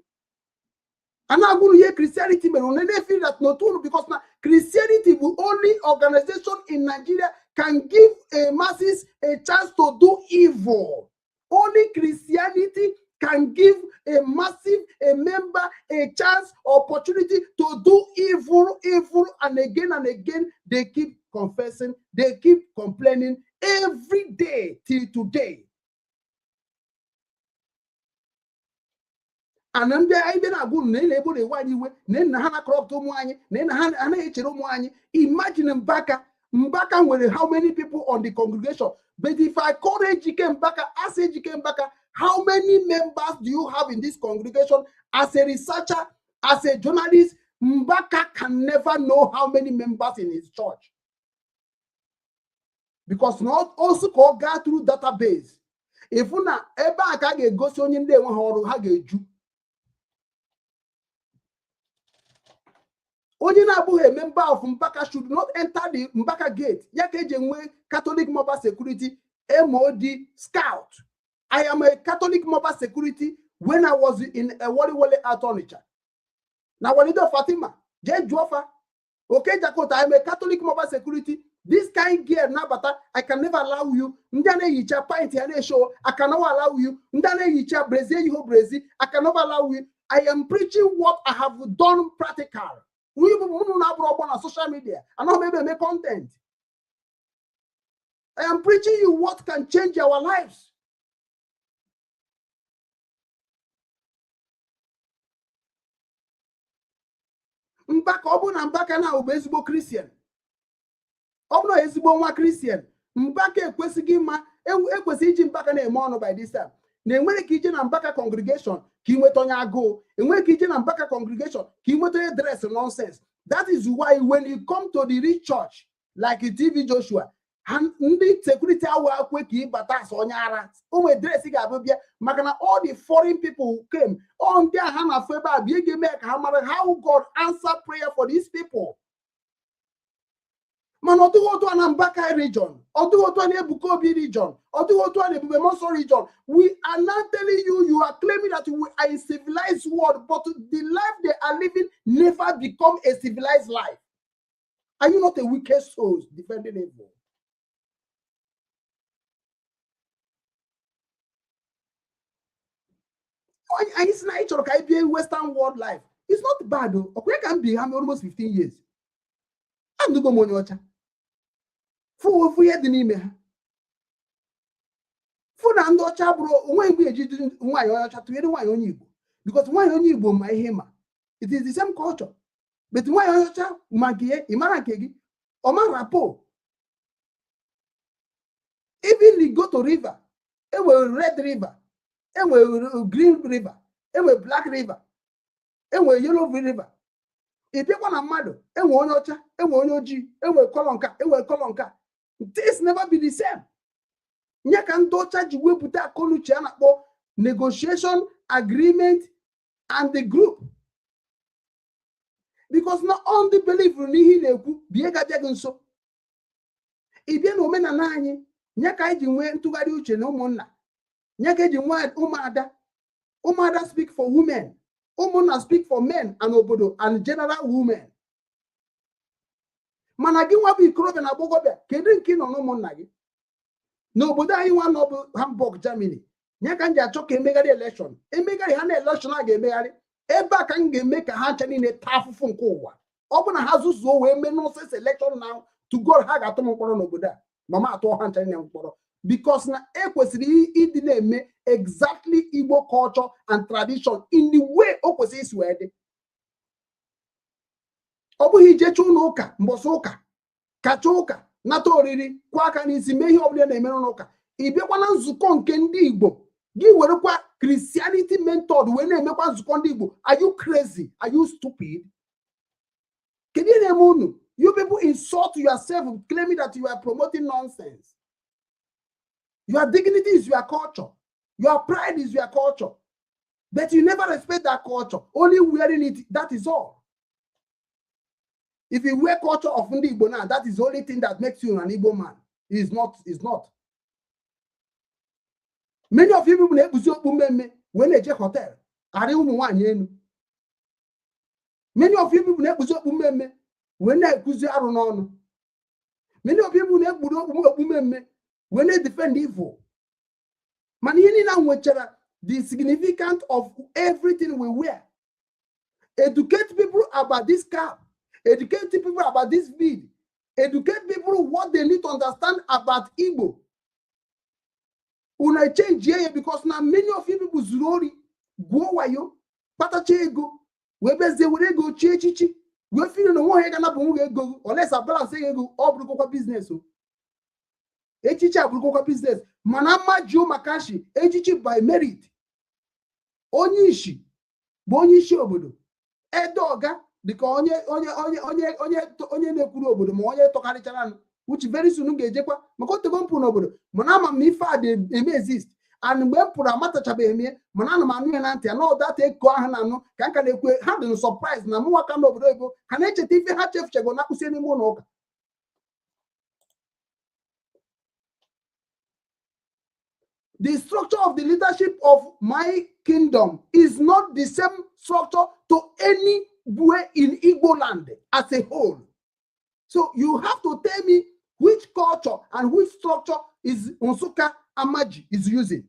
A na-agwụrụ ihe Christianity mere unu na-efeel that n'otu unu because na Christianity bụ only organization in Nigeria can give a masses a chance to do evil. Only Christianity can give a massive, a member, a chance, opportunity to do evil, evil, and again, they keep confessing, they keep complaining every day till today. And then imagine Mbaka. Mbaka with how many people on the congregation? But if I call Ejike Mbaka, ask Ejike Mbaka, how many members do you have in this congregation? As a researcher, as a journalist, Mbaka can never know how many members in his church. Because not also called go through database. If una ebe aka ga-egosi onye ndị enwe ha ọrụ ha ga-eju. Onye na-abụghị a member of Mbaka should not enter the Mbaka gate. Ya ka eji enwe Catholic Mobile Security MOD Scout. I am a Catholic Mobile Security when I was in Wale at Onitsha. Now, Walido Fatima, J. Jofa, okay, Jakota, I am a Catholic Mobile Security. This kind gear, Nabata, I can never allow you. Ndane Yicha Pint, show, I cannot allow you. Ndane Yicha Brazil, you Brazil, I cannot allow you. I am preaching what I have done practical. We on social media and not maybe make content. I am preaching you what can change our lives. Mbaka ọ bụ na Mbaka na bụ ezigbo Christian. Ọ bụ na ezigbo nwa Christian. Mbaka ekwesịghị ịma ekwesịghị iji Mbaka na-eme ọnụ by this time. Na enwere ka ije na Mbaka congregation ka ị nweta onye agụụ. Enwere ka ije na Mbaka congregation ka ị nweta onye dress nonsense. That is why when you come to the rich church like TV Joshua, ndị security awa akwe ka ịbata asọ onye ara ụmụ dress ga-abụ bịa maka na all the foreign people came all ndị a ha na-afụ ebe a bịa ga-eme ka ha mara how God answer prayer for these people. Mana ọ dịghị otu a na Mbaka region, ọ dịghị otu a na Ebuka Obi region, ọ dịghị otu a na Ebube Muonso region. We are not telling you, you are claiming that we are in civilized world, but the life they are living never become a civilized life. Are you not a wicked soul defending evil? Anyị si na anyị chọrọ ka anyị bie western world life. It's not bad o. Ọkwa ya ka m bi ha almost 15 years. Anụgo m onye ọcha. Fụ ofu ihe dị n'ime ha. Fụ na ndị ọcha bụrụ onwe mgbe eji nwaanyị onye ọcha tụnyere nwaanyị onye Igbo. Because nwaanyị onye Igbo ma ihe ma. It is the same culture. But nwaanyị onye ọcha ma nke ya, ị mara nke gị. Ọ ma rapo. Even you go to river, enwere red river, enwere green river, enwere black river, enwere yellow river. Ị bịakwa na mmadụ, enwe onye ọcha, enwe onye ojii, enwere kọlọ nka, enwere kọlọ nka. This never be the same. Nye ka ndị ọcha ji wepụta akọnuche a na-akpọ negotiation, agreement, and the group. Because na all ndị believe n'ihe ị na-ekwu bụ ihe ga-abịa gị nso. Ị bịa na omenala anyị, nye ka anyị ji nwee ntụgharị uche na ụmụnna, nye ka eji nwee ụmụada. Ụmụada speak for women, ụmụnna speak for men and obodo and general women. Mana gị nwa bụ ikorobịa na agbọghọbịa, kedu nke ị nọ n'ụmụnna gị? N'obodo anyị nwa nọ bụ Hamburg, Germany, nye ka m ji achọ ka emegharị elekshọn. Emegharị ha na elekshọn a ga-emegharị ebe a ka m ga-eme ka ha ncha niile taa afụfụ nke ụwa. Ọ bụ na ha zụzuo wee mee nonsense election na to God, ha ga-atụ m mkpọrọ n'obodo a. Mama atụọ ha ncha niile mkpọrọ. Because na ekwesịrị ịdị na-eme exactly Igbo culture and tradition in the way o kwesịrị isi wee dị. Ọ bụghị ijecha ụlọ ụka mbọsị ụka kacha ụka nata oriri kwụ aka n'isi mee ihe ọbụla na-eme n'ụlọ ụka. Ị bịakwa na nzukọ nke ndị Igbo gị werekwa Christianity method wee na-emekwa nzukọ ndị Igbo. Are you crazy? Are you stupid? Kedu ihe na-eme unu? You people insult yourself claiming that you are promoting nonsense. Your dignity is your culture. Your pride is your culture. But you never respect that culture. Only wearing it, that is all. If you wear culture of Ndi Igbo now, that is the only thing that makes you an Igbo man. It's not. It's not. Many of you people na-ekpuzi okpu mmemme wee na-eje hotel arị ụmụ nwaanyị enu. Many of you people na-ekpuzi okpu mmemme wee na-ekuzi arụ n'ọnụ. Many of you people na-ekpuru okpu mmemme wee na-defend evil. Mana ihe niile nwechara the significance of everything we wear. Educate people about this cap. Educate people about this bead. Educate people what they need to understand about Igbo. Una change here because now many of you people zuru ori, gwuo wayo, kpatacha ego, wee bezie were ego chie echichi, wee feel na onwe ha ga-anapụ nwe ego, unless a balance ego, ọ bụrụkwa business o. Echichi abụrụkwa business, mana mma jụọ maka shi, echichi by merit. Onye ishi bụ onye isi obodo, ede ọga dịka onye onye onye onye onye onye na-ekwuru obodo ma onye tọkarịchara which very soon ga-ejekwa maka otego mpụ n'obodo, mana ama m na ife a dị eme exist and mgbe m pụrụ amatachabeghị m ya, mana ana m anụ ya na ntị anụ data eko ahụ na-anụ ka nka na-ekwe ha dị surprise na mụnwa ka n'obodo oyibo ha na-echeta ife ha chefuchego na akwụsị n'ime ụlọ ụka. The structure of the leadership of my kingdom is not the same structure to anywhere in Igbo land as a whole. So you have to tell me which culture and which structure is Nsukka Amaji is using.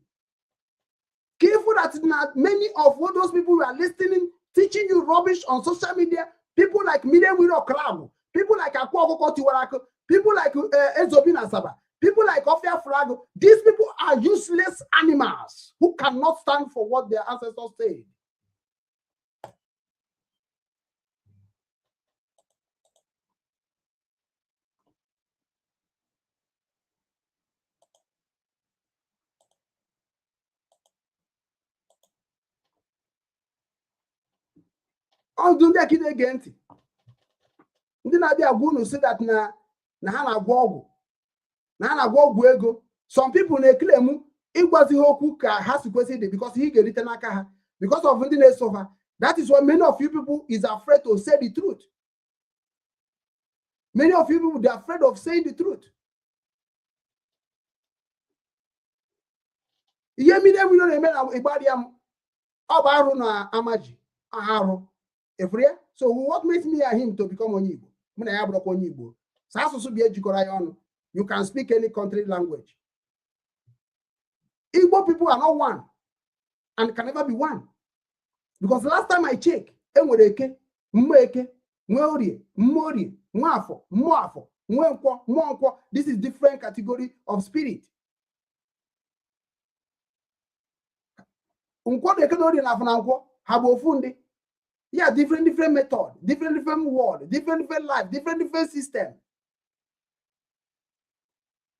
Careful that not many of what those people who are listening, teaching you rubbish on social media, people like Miriam Wiro Kragu, people like Akwa Okoko Tiwarako, people like Ezobin Asaba, people like Ofia Frago, these people are useless animals who cannot stand for what their ancestors said. Ọdụ ndị a ka ị na-ege ntị, ndị na-abịa agwa unu si that na ha na-agwọ ọgwụ, na ha na-agwọ ọgwụ ego. Some people na-eklem ịgwazi ha okwu ka ha si kwesị ịdị because ihe ga-erite n'aka ha because of ndị na-eso ha. That is why many of you people is afraid to say the truth. Many of you people, they are afraid of saying the truth. Ihe mmiri mmiri na-eme na ịgbarịa m, ọ bụ arụ na amaji arụ. So what makes me and him to become onye Igbo? Mụ na ya bụrụkwa onye Igbo. So asụsụ bụ ejikọrọ ya ọnụ. You can speak any country language. Igbo people are not one and can never be one. Because last time I checked, Enwere eke, mmụọ eke, nwee orie, mmụọ orie, nwee afọ, mmụọ afọ, nwee nkwọ, mmụọ nkwọ. This is different category of spirit. Nkwọ na eke na orie na afọ na nkwọ ha bụ ofu ndị. Yeah, different different method, different different world, different different life, different different system.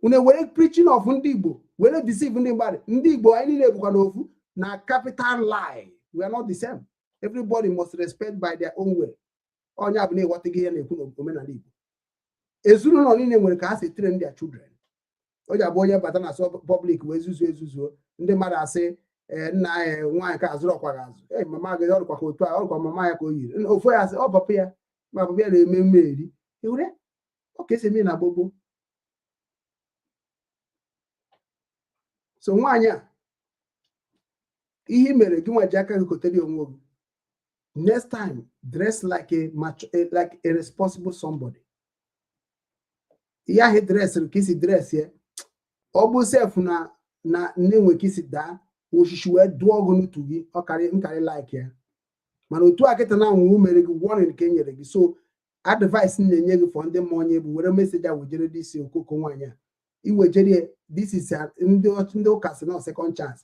Unu were preaching of ndị Igbo were deceive ndị mmadụ. Ndị Igbo anyị niile bụkwa n'ofu na capital lie. We are not the same. Everybody must respect by their own way. Onye abụ na-eghọtaghị ihe na-ekwu n'omenala Igbo. Ezinụlọ niile nwere ka ha si train their children. O ji abụ onye bata na public wee zuzuo ezuzuo, ndị mmadụ asị nna anyị nwaanyị ka azụrụ ọkwa azụ, ee mama gị ọrụkwa ka otu a, ọrụkwa mama ya ka o yiri ofu ya asị ọ papa ya, ma papa ya na-eme mmeri ewere ọ ka esi eme na gbogbo. So nwaanyị a ihe mere gị nwa ji aka gị kotere onwe gị. Next time dress like a like a responsible somebody. Ihe ahụ dresịrị ka isi dress ya, ọ bụ sef na na nne nwe ka isi daa osisi wee dụọ ọgụ n'utu gị, ọ karị nkarị like ya. Mana otu a kịta na nwụ mere gị warning ka e nyere gị. So advice na-enye gị for ndị mmụọ onye bụ were meseji a wejere dị isi okoko nwaanyị a iwejere. This is ndị ụka si na second chance.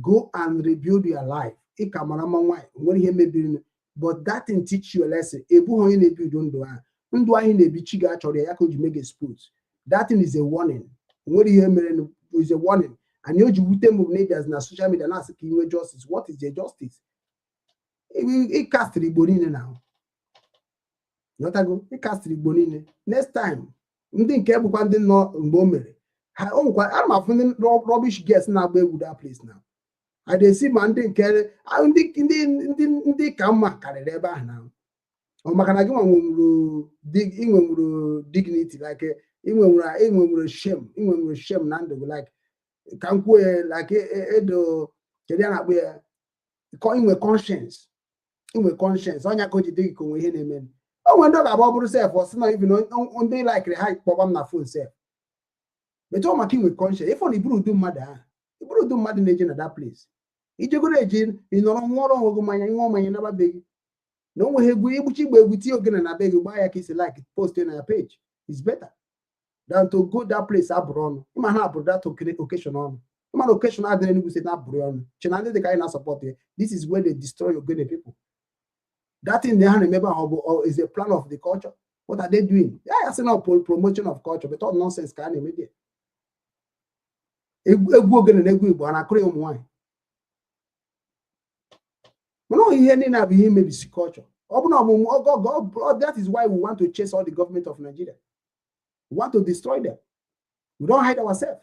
Go and rebuild your life. Ị ka mara mma nwaanyị, nwere ihe mebiri, but that thing teach you a lesson. Ebughị onye na-ebi udo ndụ ahụ, ndụ ahụ na-ebi chi ga-achọrọ ya, ya ka o ji mee gị expose. That thing is a warning. Nwere ihe mere is a warning. And o ji wute m bụ na ịbịazi na social media na-asị ka inwe justice. What is the justice? Ịkastịrị Igbo niile na nghọtago, ịkastịrị Igbo niile. Next time ndị nke bụkwa ndị nọ mgbe o mere ha, o nwekwa ana m afụ ndị rubbish girls na-agba egwu that place now. I dey see ma ndị nke ndị ndị ndị ka mma karịrị ebe ahụ na ọ maka na gị nwenwuru dignity, like inwenwuru shame, inwenwuru shame na ndụ gị, like ka m kwuo ya like edo kedu ya na-akpụ ya, inwe conscience, inwe conscience. Ọnya ka o ji dị gị ka onwe ihe na-eme. O nwere ndị ọ ga-abụ ọ bụrụ sef ọ sị na even ndị laikiri ha kpọba m na phone sef metụ ọ maka inwe conscience. Ịfọ na iburu udu mmadụ ahụ, iburu udu mmadụ na-eje na that place, ijegoro eje ị nọrọ nwụọrọ onwe gị mmanya, ịṅụọ mmanya naba be gị na o nweghị egwu igbuchi igba egwu tinye ogene na be gị, gbaa ya ka isi like post na ya page is better than to go that place abụrụ ọnụ. Ịma ha abụrụ that occasion ọnụ, ịma na occasion adịrị Enugu State na-abụrụ ọnụ chena ndị dị ka anyị na-asọpọt ya. This is where they destroy ogene people. That thing ha na-emebe ahụ bụ is a plan of the culture. What are they doing? Ya ya sị na promotion of culture, but all nonsense ka a na-eme there. Egwu ogene na egwu Igbo a na-akụrụ ya ụmụ nwaanyị. Mana ọ ihe niile bụ ihe imebisi culture. Ọ bụ na ọmụmụ. That is why we want to chase all the government of Nigeria. We want to destroy them. We don't hide ourselves.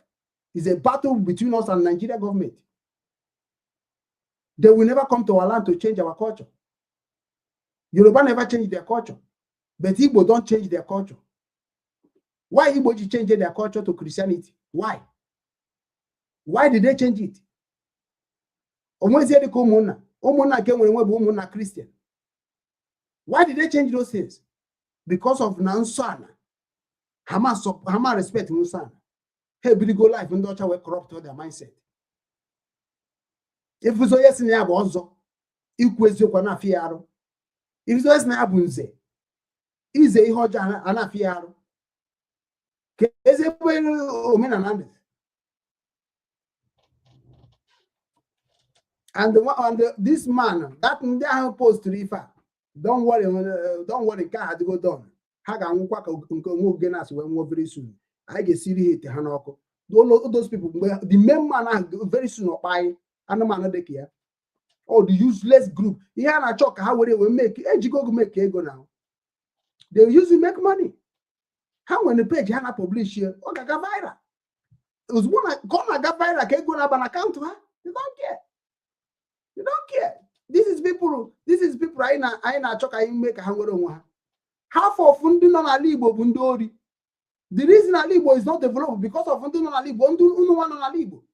It's a battle between us and Nigeria government. They will never come to our land to change our culture. Yoruba never change their culture, but Igbo don't change their culture. Why Igbo change their culture to Christianity? Why? Why did they change it? Onwezie dịka ụmụnna, ụmụnna nke nwere nwe bụ ụmụnna Christian. Why did they change those things? Because of na nsọ ala. Hama respect nsọ ala. Ha ebidigo life ndị ọcha wee corrupt their mindset. Ifuzo onye si na ya bụ ọzọ, ikwu eziokwu na-afị ya arụ. Ifuzo onye si na ya bụ nze, ize ihe ọjọọ a na-afị ya arụ. Ka ezi ebe omenala dị. And this man, that ndị ahụ postụrụ ife a, don't worry, nke a adịgo done. Ha ga-anwụkwa ka nke onwe ogene asị wee nwụọ very soon. Anyị ga-esiri ha ite ha n'ọkụ. Those people, mgbe the main man ahụ very soon ọkpa anyị anụmanụ dị ka ya. Oh, the useless group. Ihe a na-achọ ka ha were wee make ejigo ogo make ego na. They use to make money. Ha nwere page ha na-publish ya, ọ ga-aga viral. Ozugbo na ka ọ na-aga viral ka ego na-aba na akaụntụ ha. You don't care. You don't care. This is people anyị na-achọ ka anyị mee ka ha nwere onwe ha. Half of ndị nọ n'ala Igbo bụ ndị ori. The reason ala Igbo is not developed because of ndị nọ n'ala Igbo, ndị ụnụnwa nọ n'ala Igbo.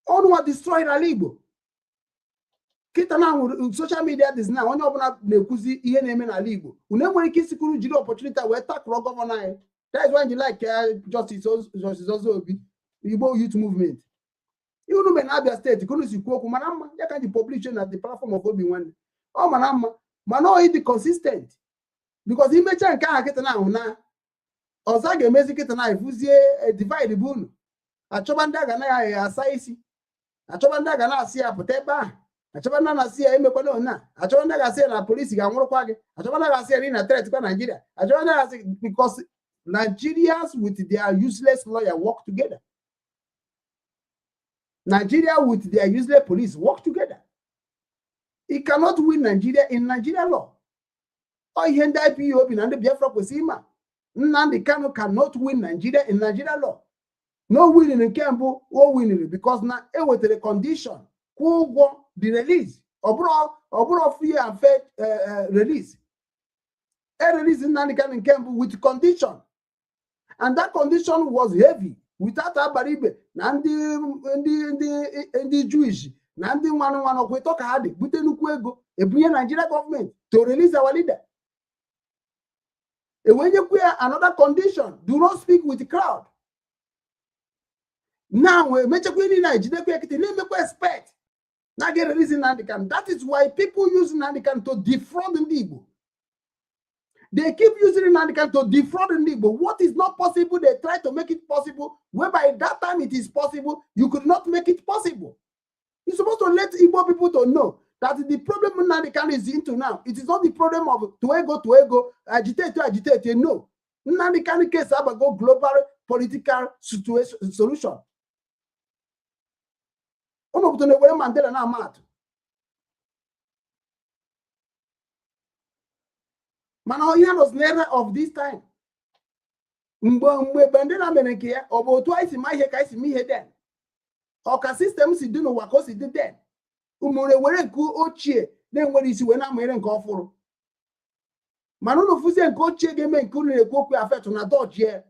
Ọnụnwa destroyed ala Igbo. Kịta na nwere social media dị na onye ọbụla na-ekwuzi ihe na-eme n'ala Igbo. Unu enwere ike isikwuru jiri opportunity wee takụrụ gọvanọ anyị. That is why you like Justice Ozobi, Igbo Youth Movement. Ihe unu mere na Abia steeti ka unu si kwuo okwu mara mma, ya ka ji publish na the platform of Obi Nwanne. Ọ mara mma, mana ọ ịdị consistent, because imecha nke ahụ kịta na ahụ na ọzọ a ga-emezi kịta na efuzie divide bụ unu achọba ndị a ga na asa isi, achọba ndị a ga na-asị ya pụta ebe ahụ, achọba ndị a na-asị ya emekwana ona, achọba ndị a ga-asị ya na polisi ga-anwụrụkwa gị, achọba ndị a ga-asị ya na ị na threat kwa Nigeria, achọba ndị a ga-asị, because Nigerians with their useless lawyer work together. Nigeria with their useless police work together. You cannot win Nigeria in Nigeria law. Ọ ihe ndị IPOB na ndị Biafra kwesịrị ịma. Nnamdi Kanu cannot win Nigeria in Nigeria law. No winning nke mbụ o winiri because na ewetara condition, kwụọ ụgwọ the release. Ọ bụrụ free and fair release. E release Nnamdi Kanu nke mbụ with condition, and that condition was heavy without Abaribe na ndị Jewish na ndị nwanụ nwanụ kwetọ ka ha dị bute nnukwu ego ebunye Nigeria government to release our leader. Ewenyekwu ya another condition: do not speak with the crowd. Now emechakwa niile a, ejidekwa ya kịtị na-emekwa expect na ga release Nnamdi Kanu. That is why people use Nnamdi Kanu to defraud ndị Igbo. They keep using Nnamdi Kanu to defraud ndị Igbo. What is not possible, they try to make it possible, whereby that time it is possible, you could not make it possible. You're supposed to let Igbo people to know that the problem Nnamdi Kanu is into now, it is not the problem of to ego to ego, agitate to agitate. No. Nnamdi Kanu case abago global political situation solution. Unu pụtara na-ewere Mandela na ama atụ, mana ihe nọzi n'era of this time, mgbe Mandela mere nke ya, ọ bụ otu anyị si ma ihe ka anyị si ma ihe then, ọ ka system si dị n'ụwa ka o si dị then. Ụmụrụ were nke ochie na-enwere isi wee na-amanyere nke ọfụrụ, mana unu fụzie nke ochie ga-eme nke unu na-ekwu okwu afetụ na dọjie,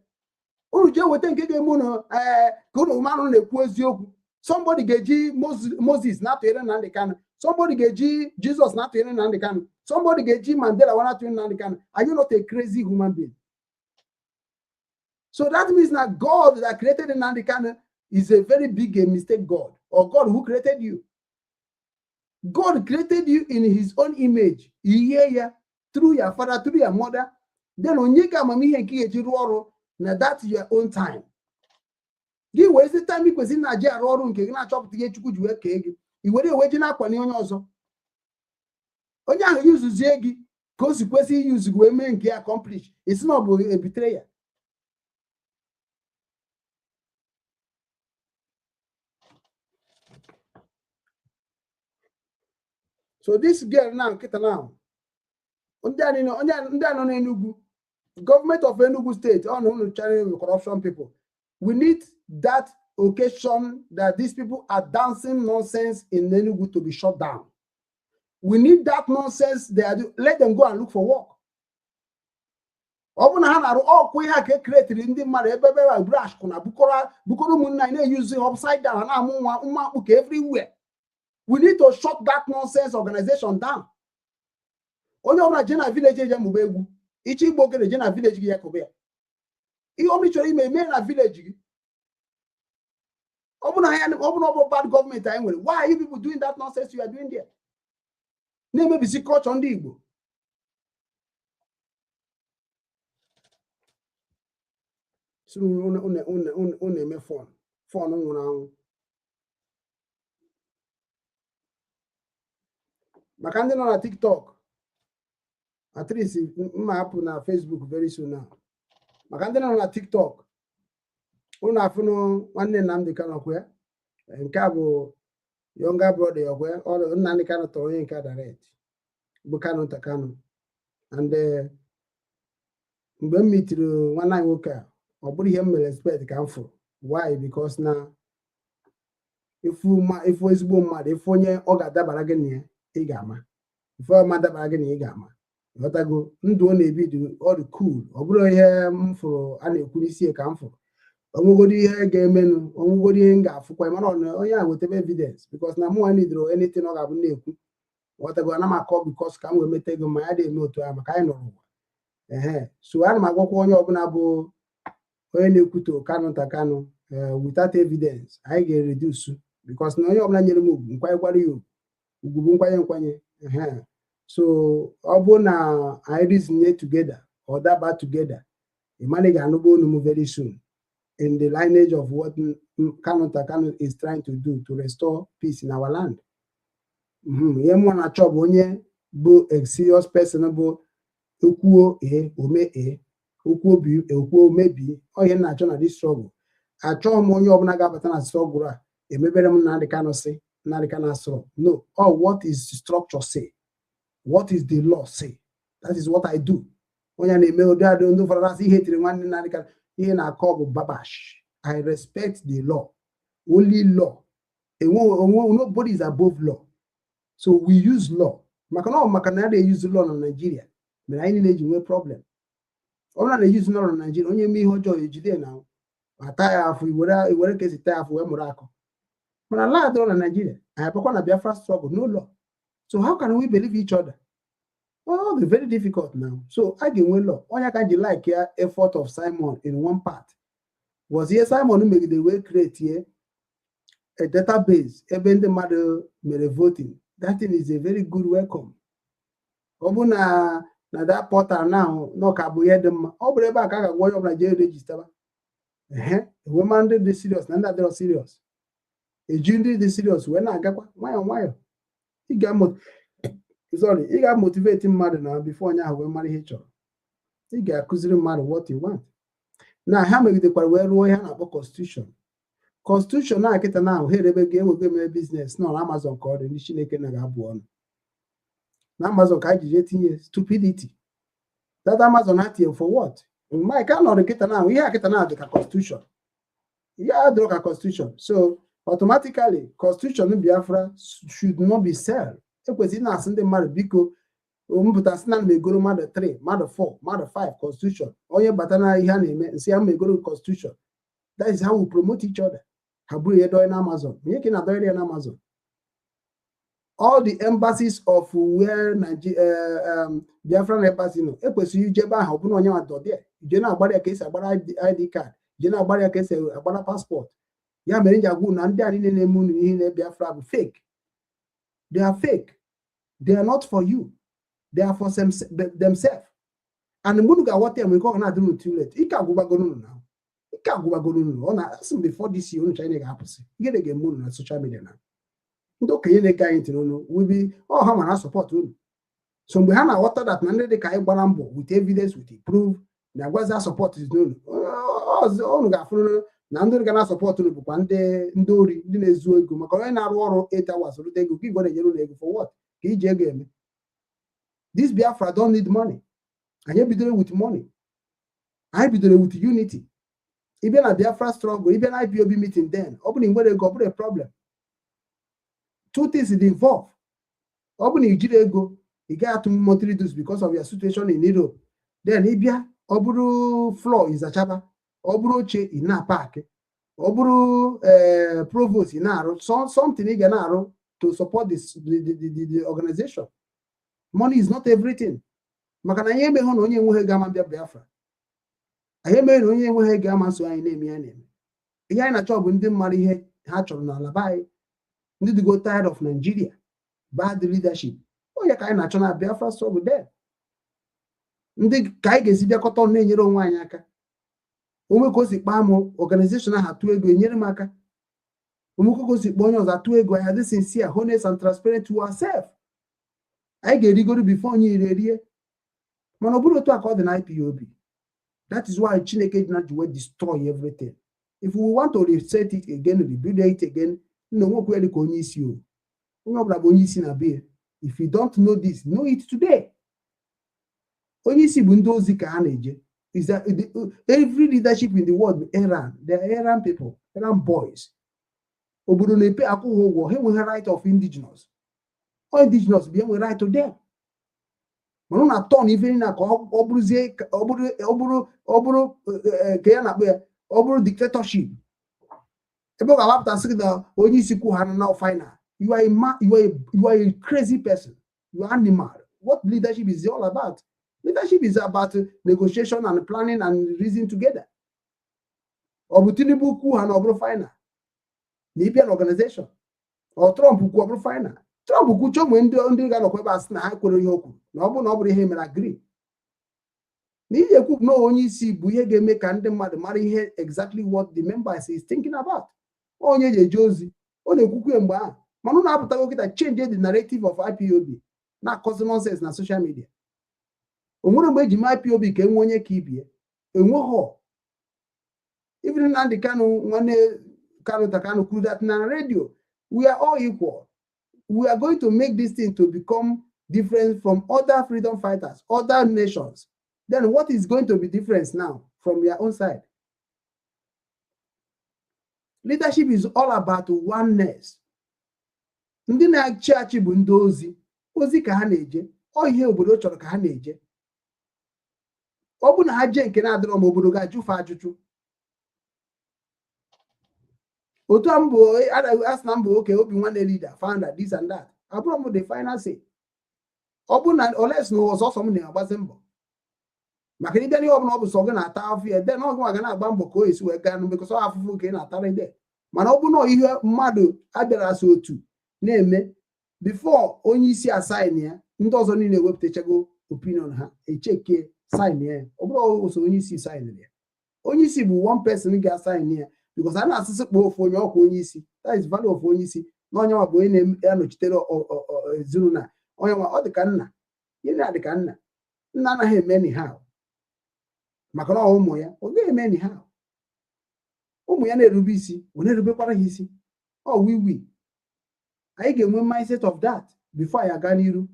unu jee weta nke ga-eme unu ee ka unu mara unu na-ekwu eziokwu. Somebody ga-eji Moses na-atụnyere Nnamdi Kanu, somebody ga-eji Jesus na-atụnyere Nnamdi Kanu, somebody ga-eji Mandela wa na-atụnyere Nnamdi Kanu. Are you not a crazy human being? So that means that God that created Nnamdi Kanu is a very big a mistake God, or God who created you. God created you in his own image. Ihe ya through your father, through your mother. Then onye ga amamihe nke ị ga-eji rụọ ọrụ na that your own time. Gị were ezi time ị kwesịrị na-eji arụ ọrụ nke gị na-achọpụta ihe Chukwu ji wee kee gị, i were ewe ji na-akwanye onye ọzọ. Onye ahụ yuzuzie gị ka o si kwesị iyuzu gị wee mee nke ya accomplish, isi na ọ bụ ebitere ya. So this girl now, nkịta now, ndị a niile, ndị a nọ n'Enugu, government of Enugu State, ọ na unu challenge corruption people. We need that occasion that these people are dancing nonsense in Enugu to be shut down. We need that nonsense they are let them go and look for work. Ọ bụ na ha na-arụ ọkụ ihe a ka e kreetiri ndị mmadụ ebe ebe a brush kwụ na bukọrọ ụmụnna anyị na-eyuzi upside down na-amụ nwa nwa mkpu ka everywhere. We need to shut that nonsense organization down. Onye ọbụla jee na village eje mụba egwu, ịchọ igbo ogene jee na village gị ya kụba ya. Ihe ọbụla ị chọrọ ime mee na village gị. Ọ bụ na ọ bụ bad gọọmenti anyị nwere, why are you people doing that nonsense you are doing there? Na-emebisi culture ndị Igbo. Sị unu eme fọn fọn nwụrụ anwụ. Maka ndị nọ na TikTok, at least mma apụ na Facebook very soon now. Maka ndị nọ na TikTok, unu afụnụ nwanne Nnamdi Kanu kwe, nke a bụ younger brother ya kwe, ọ Nnamdi Kanu tọrọ onye nke direct bụ Kanu nta Kanu. And mgbe m mitiri nwanne anyị nwoke a, ọ bụrụ ihe m mere expect ka m fụrụ. Why? Because na ifu ezigbo mmadụ, ifu onye ọ ga-adabara gị na ya, ị ga-ama. Ifu ọma dabara gị na ị ga-ama. Ịghọtago? Ndụ ọ na-ebi dị ọ dị cool. Ọ bụrụ ihe m fụrụ a na-ekwu n'isi ya ka m fụrụ. Onwegoro ihe ga-emenụ, onwegoro ihe m ga-afụkwa, mana ọ na onye a wetebe evidence, because na mụnwa nidoro anything ọ ga-abụ na-ekwu. Ghọtago? Ana m akọ because ka m wee meta ego, ma ya dị eme otu ahụ maka anyị nọrọ ụwa. Ehe, so ana m agwakwa onye ọbụla bụ onye na-ekwuto Kanu nta Kanu without evidence, anyị ga-ereduce, because na onye ọbụla nyere m ugwu nkwanyekwara ya ugwu, ugwu bụ nkwanye nkwanye. Ehe. So ọ bụrụ na anyị reason together or daba together, ịmana ị ga-anụba olu m very soon in the lineage of what Kanu Kanu is trying to do to restore peace in our land. Ihe mụ na-achọ bụ onye bụ a serious person, bụ okwuo ee, ome ee, okwuo bi, okwuo mebi. Ọ ihe m na-achọ na this struggle. Achọghị m onye ọbụla ga-abata na struggle a emebere m Nnamdi Kanu sị Nnamdi Kanu asọrọ. No, all what is the structure say, what is the law say, that is what I do. Onye a na-eme ụdị adị ndị ụfọdụ asị ihe tiri nwanne Nnamdi Kanu ihe na-akọ bụ babash. I respect the law, only law. Enwe onwe, nobody is above law, so we use law, maka na ọ maka na a na-use law na Nigeria mere anyị niile ji nwee problem. Ọ bụrụ na na-use law na Nigeria, onye mee ihe ọjọọ ejide na ata ya afọ, iwere ka esi taa ya afọ wee mụrụ akọ. Mana law adịrọ na Nigeria. Anyị abakwa na Biafra struggle, no law, so how can we believe each other? Oh, be very difficult now. So a ga-enwe law. Onye ka ji like ya, effort of Simon in one part was ihe Simon megidere wee create a database ebe ndị mmadụ mere voting. That thing is a very good welcome. Ọ bụ na that portal now nọ ka bụ ihe dị mma. Ọ bụrụ ebe a ka a ga-agwa onye ọbụla jee register, ehe, enwe ma ndị dị serious na ndị adịrọ serious, eji ndị dị serious wee na-agakwa nwayọọ nwayọọ. Ị ga sorry, ị ga-motivate mmadụ na before onye ahụ wee mara ihe ị chọrọ. Ị ga-akụziri mmadụ what you want. Na ha megidekwara wee rụọ ihe a na-akpọ constitution. Constitution na kịta na ahụ ha erebe gị ewego emere business nọ na Amazon ka ọ dị. Ndị Chineke na ga-abụ ọnụ na Amazon ka anyị ji jee tinye stupidity that Amazon ha tinye for what? Mike anọrọ kịta na ahụ ihe a kịta na dị ka constitution, ihe a dịrọ ka constitution. So automatically, constitution Biafra should not be sell. Ekwesịrị na-asị ndị mmadụ, biko, mpụta sị na m egoro mmadụ 3, mmadụ 4, mmadụ 5 constitution. Onye bata na ihe a na-eme nsị ya m egoro constitution. That is how we promote each other. Ha buru ihe dọọ na Amazon, onye ka ị na-adọnyere ya na Amazon? All the embassies of where Nigeria, Biafran embassy nọ, ekwesịrị ije ebe ahụ. Ọ bụrụ onye nwa dọ there, ije na-agbara ya ka esi agbara ID card, ije na-agbara ya ka esi agbara passport. Ya mere m ji agwa unu na ndị a niile na-eme unu ihe na Biafra bụ fake. They are fake. They are not for you, they are for themselves. And mgbe unu ga-aghọta ya, nwere ike ọ ga na-adịrị unu too late. Ike agwụgbagoro unu na ike agwụgbagoro unu. Ọ na-asị m before this year, unu China ga-apụsị. Ihe ga-eme unu na social media na ndị okenye na-ege anyị ntị n'onu will be ọ ha ma na support unu. So mgbe ha na-aghọta that na ndị dị ka anyị gbara mbọ with evidence, with proof, na-agwazi support n'unu, unu ga-afụ na ndị ga na-support unu bụkwa ndị ori, ndị na-ezu ego, maka onye na-arụ ọrụ 8 hours rute ego gị gwara enyere unu ego for what? Ka iji ego eme? This Biafra don't need money. Anyị bidoro with money? Anyị bidoro with unity. Ịbịa na Biafra struggle, ịbịa na IPOB meeting, then ọ bụrụ na ị nwere ego, ọ bụrụ a problem. Two things dey involve. Ọ bụ na i jiri ego, ị gaghị atụ monthly dues because of your situation in Europe. Then ị bịa, ọ bụrụ floor ịzachaba, ọ bụrụ oche ị na-apaki, ọ bụrụ ee provost ị na-arụ something ị ga na-arụ to support this, the organization. Money is not everything, maka na anyị emeghụ na onye enweghị ego ama bịa Biafra. Anyị emeghị na onye enweghị ego ama nso anyị na-eme ya na-eme ihe anyị na-achọ bụ ndị mmadụ ihe ha chọrọ n'ala be anyị, ndị dịgo tired of Nigeria bad leadership. Onye ka anyị na-achọ na Biafra struggle there, ndị ka anyị ga-esi bịakọta ọnụ na-enyere onwe anyị aka. Onwe ka o si kpaa m organization ahụ atụ ego enyere m aka, onwe ka o si kpọọ onye ọzọ atụ ego. Anyị adị sincere, honest and transparent to ourselves. Anyị ga-erigoro before onye iri erie. Mana ọ bụrụ otu a ka ọ dị na IPOB. That is why Chineke did not wee destroy everything. If we want to reset it again, rebuild it again, nna onwekwe dị ka onye isi o. Onye ọbụla bụ onye isi na be. If you don't know this, know it today. Onye isi bụ ndị ozi ka ha na-eje. Is that every leadership in the world bụ errand. They are errand people, errand boys. Obodo na-epe akwụghị ụgwọ ha, enweghị right of indigenous. All indigenous bụ enwe right to them. Mana na turn ife niile ka ọ bụrụzie ọ bụrụ ka ya na-akpọ ya, ọ bụrụ dictatorship, ebe ọ ga-agbapụta sị gị na onye isi kwu ha na final. You are a crazy person. You are animal. What leadership is all about? Leadership is about negotiation and planning and reason together. Ọ bụ Tinubu kwu ha na ọ bụrụ final na ịbịa na organization, ọ Trump kwu ọ bụrụ final. Trump kwuche onwe ndị ga-anọkwa ebe a sị na ha kwere ihe o kwuru na ọ bụrụ na ọ bụrụ ihe mere agree. Na ihe ekwu na onye isi bụ ihe ga-eme ka ndị mmadụ mara ihe exactly what the members is thinking about. Onye ji eje ozi ọ na-ekwukwe mgbe ahụ, mana ụnụ apụtago kịta change the narrative of IPOB na-akọzi nonsense na social media. O nwere mgbe eji mee IPOB ka enwe onye ka ibie enweghọ. Even Nnamdi Kanu, nwanne Kanu Takanu kwuru that na radio we are all equal. We are going to make this thing to become different from other freedom fighters, other nations. Then what is going to be different now from your own side? Leadership is all about oneness. Ndị na-achị achị bụ ndị ozi, ozi ka ha na-eje, ọ ihe obodo chọrọ ka ha na-eje. Ọ bụ na ha jee nke na-adịrọ ma obodo ga-ajụfe ajụjụ. Otu a mbụ asị na mbụ oke obi nwanne leader, founder, this and that. Abụrụ m the final say. Ọ bụ na oles na ọsọsọ m na-agbazi mbọ. Maka na ịbịa n'ihe ọbụla ọ bụ sọ gị na-ata afụ ya, den ọgụ ga na-agba mbọ ka o esi wee gaa because ọ afụfụ nke ị na-atara ide. Mana ọ bụ na ihe mmadụ abịara so otu na-eme before onye isi asain ya, ndị ọzọ niile ewepụtachago opinion ha echekie sign ya. Ọ bụrụ ụsọ onye isi sign ya, onye isi bụ one person ga-asain ya because a na-asịsị kpọọ ofu onye ọkwa onye isi. That is value of onye isi na onye nwa bụ onye na-anọchitere ezinụlọ onye nwa. Ọ dị ka nna, ihe na-adị ka nna, nna anaghị eme anyhow maka na ụmụ ya ọ gaghị eme anyhow. Ụmụ ya na-erube isi, ọ na-erubekwara ha isi. Ọ wiwi anyị ga-enwe mindset of that before anyị aga n'iru.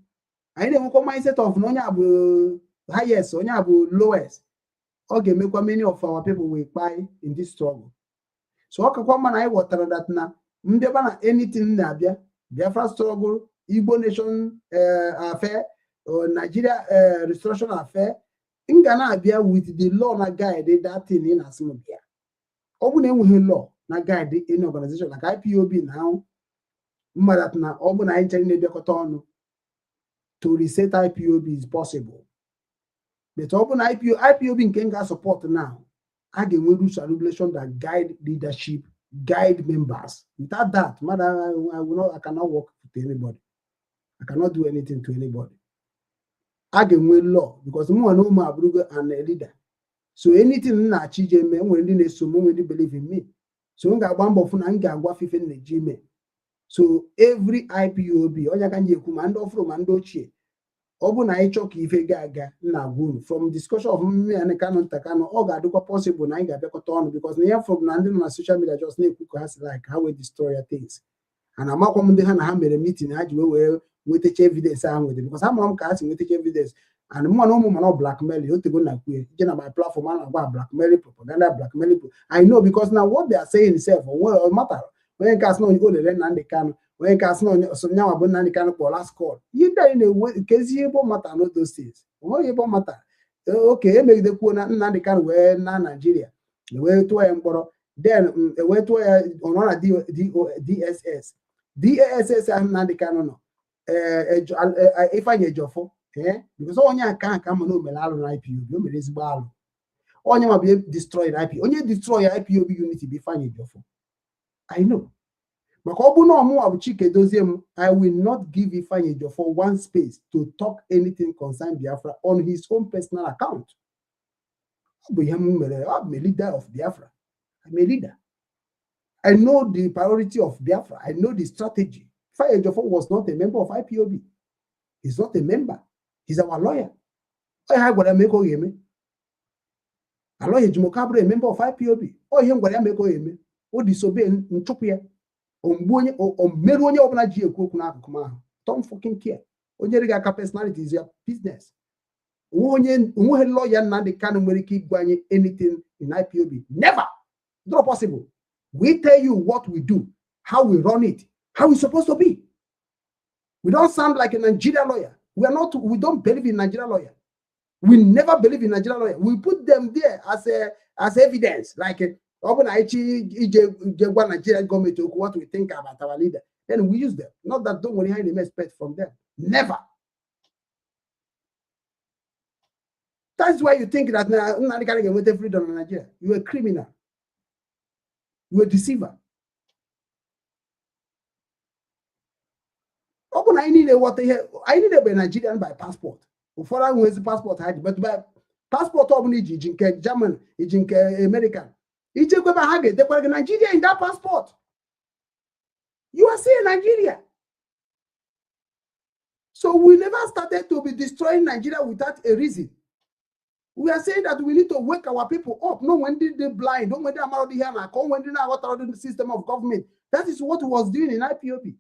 Anyị na-enwekwa mindset of na onye a bụ highest, onye a bụ lowest. Ọ ga-emekwa many of our people will kpai in this struggle. So ọ kakwa mma na anyị ghọtara that na mbịaba na anything na-abịa Biafra struggle, Igbo nation affair, Nigeria restoration affair, m ga na-abịa with the law na guide that thing ị na-asị m bịa. Ọ bụ na enweghị law na guide any organization like IPOB na ahụ mmadụ na ọ bụ na anyị chere na-ebịakọta ọnụ to reset IPOB is possible. But ọ bụ na IPOB nke m ga-support now, a ga-enwe rules and regulations that guide leadership, guide members. Without that, mmadụ, I will not, I cannot work with anybody. I cannot do anything to anybody. A ga-enwe law because mụ na ụmụ abụrụgo an a leader. So anything m na-achọ ije eme, nwere ndị na-eso m, nwere ndị believe in me. So m ga-agba mbọ fụ na m ga-agwa fife m na-eji ime. So every IPOB, onye ka m ji ekwu ma ndị ọfụrụ ma ndị ochie, ọ bụ na anyị chọọ ka ife ga-aga nna gwa unu from discussion of mme Kanu nta Kanu, ọ ga-adịkwa possible na anyị ga-abịakọta ọnụ because na ihe from na ndị nọ na social media just na-ekwu ka ha si like ha wee destroy ya things. And amakwa m ndị ha na ha mere meeting ha ji wee nwetacha evidence ha nweta because ha mara m ka ha si nwetacha evidence. And mụ na ụmụ mana blackmail otego na kwue je na my platform a na-agba blackmail propaganda, blackmail. I know because now what they are saying itself o matter. Onye nke asị na o lere Nnamdi Kanu, onye nke asị na onye nyanwa bụ Nnamdi Kanu kpọrọ last call. Ihe ndị anyị na-enwe nkezi ebe ọ mata no those things, onweghị ebe ọ mata. Oke emegidekwuo na Nnamdi Kanu wee na Naijiria wee tụọ ya mkpọrọ, then wee tụọ ya ọ nọ na DSS DSS ahụ Nnamdi Kanu nọ. Ifeanyi Ejiofor, because onye aka ahụ ka ama na o mere alụ na IPOB, o mere ezigbo alụ. Onye nwa bụ destroy IPOB, onye destroy IPOB unity bụ Ifeanyi Ejiofor. I know maka ọ bụ na ọmụwa bụ Chike Dozie m, I will not give Ifeanyi Ejiofor one space to talk anything concern Biafra on his own personal account. Ọ bụ ihe m mere. I'm a leader of Biafra. I'm a leader. I know the priority of Biafra. I know the strategy. Ifeanyi Ejiofor was not a member of IPOB. He's not a member. He's our lawyer. Ọ ha gwara m eke ọ ga-eme. Aloy Ejimakor abụrụ a member of IPOB. Ọ ihe m gwara ya mee ka ọ ga-eme. O disobey, nchụpụ ya. Mgbe onye o merụ onye ọbụla ji ekwu okwu n'akụkụ m ahụ, don't fucking care. Onye rịghị aka personality is your business. Onwe onweghị lawyer Nnamdi Kanu nwere ike ịgwa anyị anything in IPOB. Never. Not possible. We tell you what we do, how we run it, how it's supposed to be. We don't sound like a Nigerian lawyer. We are not, we don't believe in Nigerian lawyer. We never believe in Nigerian lawyer. We put them there as evidence. Like ọ bụ na anyị ije ije gwa Nigerian gọọmenti okwu what we think about our leader, then we use them. Not that don't worry, any expect from them. Never. That's why you think that Nnamdi Kanu ga-enweta freedom in Nigeria. You are a criminal. You are a deceiver. Ọ na anyị niile ghọta ihe anyị niile bụ Nigerian by passport. Ụfọdụ ahụ ezi passport ha ji, but by passport ọbụla iji iji nke German, iji nke American, ichekwebe ha ga-edekwara gị Nigeria in that passport. You are saying Nigeria. So we never started to be destroying Nigeria without a reason. We are saying that we need to wake our people up. No, when did they blind? No, when they are here, when they are the system of government. That is what was doing in IPOB.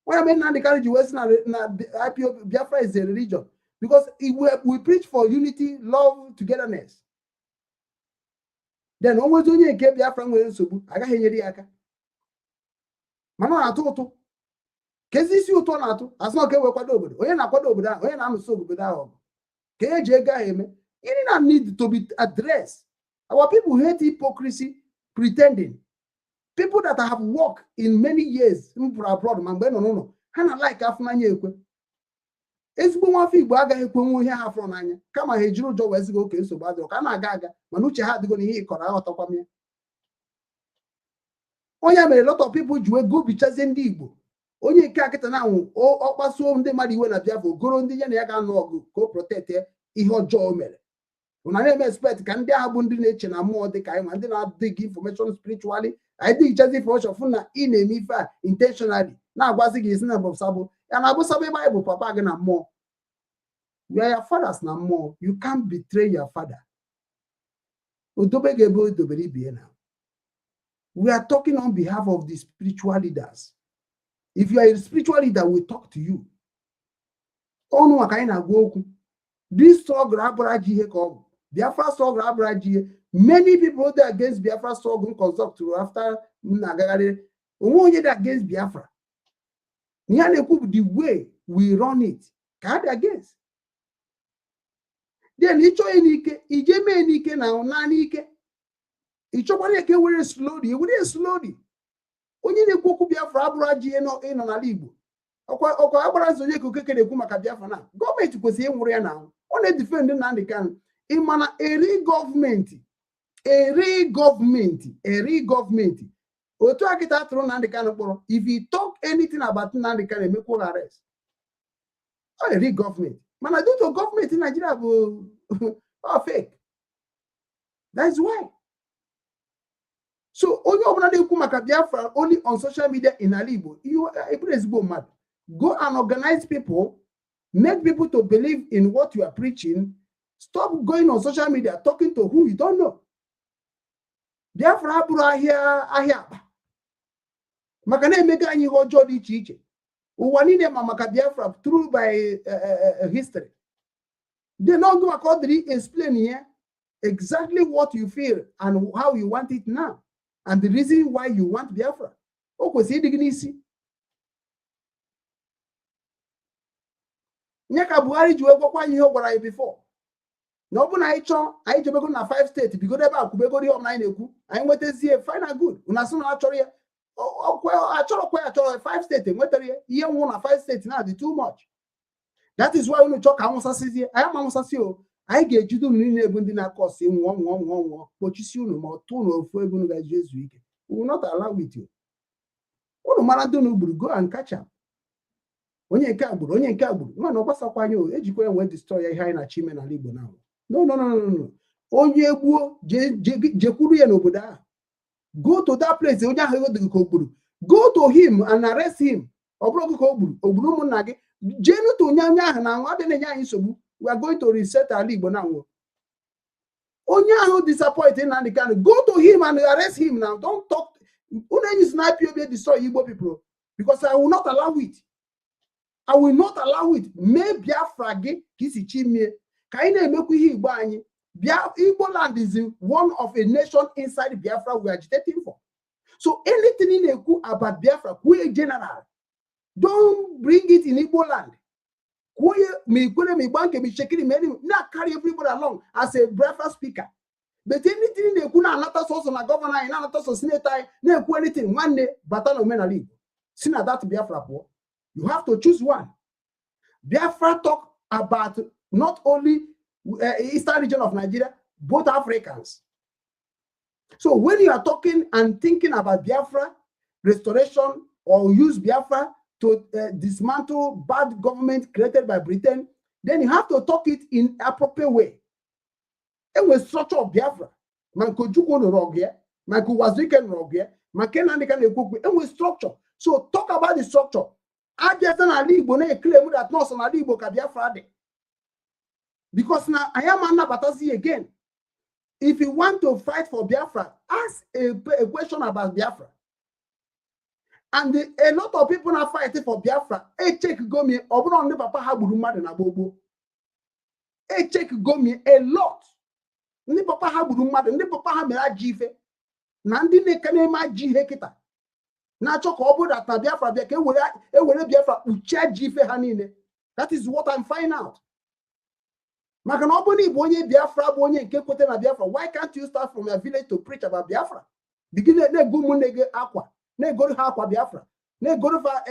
When I mean Nnamdi Kanu was na IPOB, Biafra is a religion because we preach for unity, love, togetherness. Then always onye nke Biafra nwere nsogbu agaghị enyere ya aka. Mana ọ na-atụ ụtụ. Ka ezi isi ụtọ na-atụ asị na ka e kwado obodo, onye na-akwado obodo ahụ, onye na-anụso obodo ahụ ọgụ, ka eji ego ahụ eme. Gịnị na need to be addressed? Our people hate hypocrisy, pretending. People that have worked in many years m pụrụ abroad, ma mgbe nọ n'ụlọ ha na like afụnanya ekwe. Ezigbo nwafọ Igbo agaghị ekwenwu ihe ha fụrụ n'anya, kama ha ejiri ụjọ wee ziga oke nsogbu adịrọ ka a na-aga aga, mana uche ha adịgo n'ihe ịkọrọ, aghọtakwa m ya. Onye mere lot of people ji wee gobichazie ndị Igbo. Onye nke akịta na anwụ ọ kpasuo ndị mmadụ iwe na Biafra, ogoro ndị ya na ya ga-anụ ọgụ ka o protect ihe ọjọọ o mere. Ụna na-eme expect ka ndị ahụ bụ ndị na-eche na mmụọ dị ka anyị, ma ndị na-adịghị information spiritually, anyị dịghịchazi information fụ na ị na-eme ife a intentionally, na-agwazi gị isi na bụ sabo ya na abụ sabo. Ebe anyị bụ papa gị na mmụọ, we are your fathers na mmụọ. You can't betray your father. Odobe gị ebe o dobere ibie na. We are talking on behalf of the spiritual leaders. If you are a spiritual leader, we talk to you. Ọnụ maka anyị na-agwa okwu. This struggle abụrụ ajọ ihe ka ọ bụ. Biafra struggle abụrụ ajọ ihe. Many people dey against Biafra struggle consult after m na-agagharị onwe onye dị against Biafra. Ihe a na-ekwu bụ the way we run it ka ha dị against. Then ịchọ ya n'ike, ije mee n'ike na naanị ike. Ị chọkwara ya ka e were slowly, e were slowly. Onye na-ekwu okwu Biafra abụrụ ajọ ihe ịnọ n'ala Igbo. Ọkwa agbara nzọ onye ka Okeke na-ekwu maka Biafra na gọọmenti kwesịrị ịnwụrụ ya na ọ na-edefend Nnamdi Kanu. Ịmana eri gọọmenti, eri gọọmenti, eri gọọmenti otu akịta atụrụ Nnamdi Kanu kpọrọ, if you talk anything about Nnamdi Kanu, emekwa arrest. Ọ eri gọọmenti, mana due to gọọmenti Nigeria bụ ọ fake, that's why. So onye ọbụla na-ekwu maka Biafra only on social media in ala Igbo, ịbụrụ ezigbo mmadụ, go and organize people, make people to believe in what you are preaching. Stop going on social media talking to who you don't know. Biafra abụrụ ahịa ahịa akpa maka na-emego anyị ihe ọjọọ dị iche iche. Ụwa niile ma maka Biafra through by history. Then ọgụ maka ọ dịrị explain ya exactly what you feel and how you want it now and the reason why you want Biafra. O kwesịrị ịdị gị n'isi. Nye ka Buhari ji wee gwakwa anyị ihe ọ gwara anyị before, na ọ bụ na anyị chọọ anyị jebego na five steeti, bigodo ebe a kwubegoro ihe ọbụla anyị na-ekwu, anyị nwetazie final good. Una asị na achọrọ ya, achọrọkwa ya, achọrọ five steeti, enwetara ya ihe nwụ na five steeti na dị too much. That is why unu chọọ ka anwụsasịzie anyị, ama anwụsasị o. Anyị ga-ejide unu niile bụ ndị na-akọ ọsị nwụọ nwụọ nwụọ nwụọ, kpochisi unu ma ọ tụ unu ofu ebe unu ga-eji ezu ike. We will not allow it o. Unu mara ndị unu gburu, go and catch am. Onye nke a gburu, onye nke a gburu nwa na ọ gbasakwa anyị o, ejikwa ya wee destroy ya ihe anyị na-achọ ime n'ala Igbo na. No, no, no, no, no. Onye gbuo, jekwuru ya n'obodo ahụ. Go to that place onye ahụ ego dị ka o gburu, go to him and arrest him. Ọ bụrụ gị ka o gburu, o gburu ụmụnna gị, jee nụta onye onye ahụ na anwụ abịa na-enye anyị nsogbu. We are going to reset ala Igbo na nwụ. Onye ahụ disappoint Nnamdi Kanu, go to him and arrest him now. Don't talk. Unu enyi si na IPOB destroy Igbo people, because I will not allow it. I will not allow it. Mee Biafra gị ka isi chi mie ka anyị na-emekwa ihe Igbo anyị. Igbo land is one of a nation inside Biafra we are agitating for. So anything ị na-ekwu about Biafra, kwuo general. Don't bring it in Igbo land. Kwuo ya ma ikwere, ma igba nke ma ichekiri ma eri na-carry everybody along as a Biafra speaker. But anything ị na-ekwu na-anata sọsọ na governor anyị, na-anata sọ senator anyị na-ekwu anything, nwanne, bata na omenala Igbo si na that Biafra pụọ. You have to choose one. Biafra talk about not only eastern region of Nigeria, both Africans. So when you are talking and thinking about Biafra restoration, or use Biafra to dismantle bad government created by Britain, then you have to talk it in appropriate way. Enwe structure of Biafra. Ma nke Ojukwu nụrụ ọgụ ya, ma nke Uwazuruike nụrụ ọgụ ya, ma nke Nnamdi Kanu na-ekwu okwu, enwe structure. So talk about the structure. Abịaza n'ala Igbo na-eclaim that nọọsụ n'ala Igbo ka Biafra dị. Because na anyị ama nnabatazi again. If you want to fight for Biafra, ask a question about Biafra. And a lot of people are fighting for Biafra. Echeck gomi, ọ bụrụ ndị papa ha gburu mmadụ na gboo. Echeck gomi a lot. Ndị papa ha gburu mmadụ, ndị papa ha mere ajọ ife, na ndị na-eke na-eme ajọ ihe kịta. Na-achọ ka ọ bụrụ that na Biafra bịa ka ewere Biafra kpuchie ajọ ife ha niile. That is what I'm finding out. Maka na ọ bụrụ na ị bụ onye Biafra, bụ onye nke kwete na Biafra, why can't you start from your village to preach about Biafra? Begin na-ego ụmụnne gị akwa, na-egoro ha akwa Biafra, na-egoro ha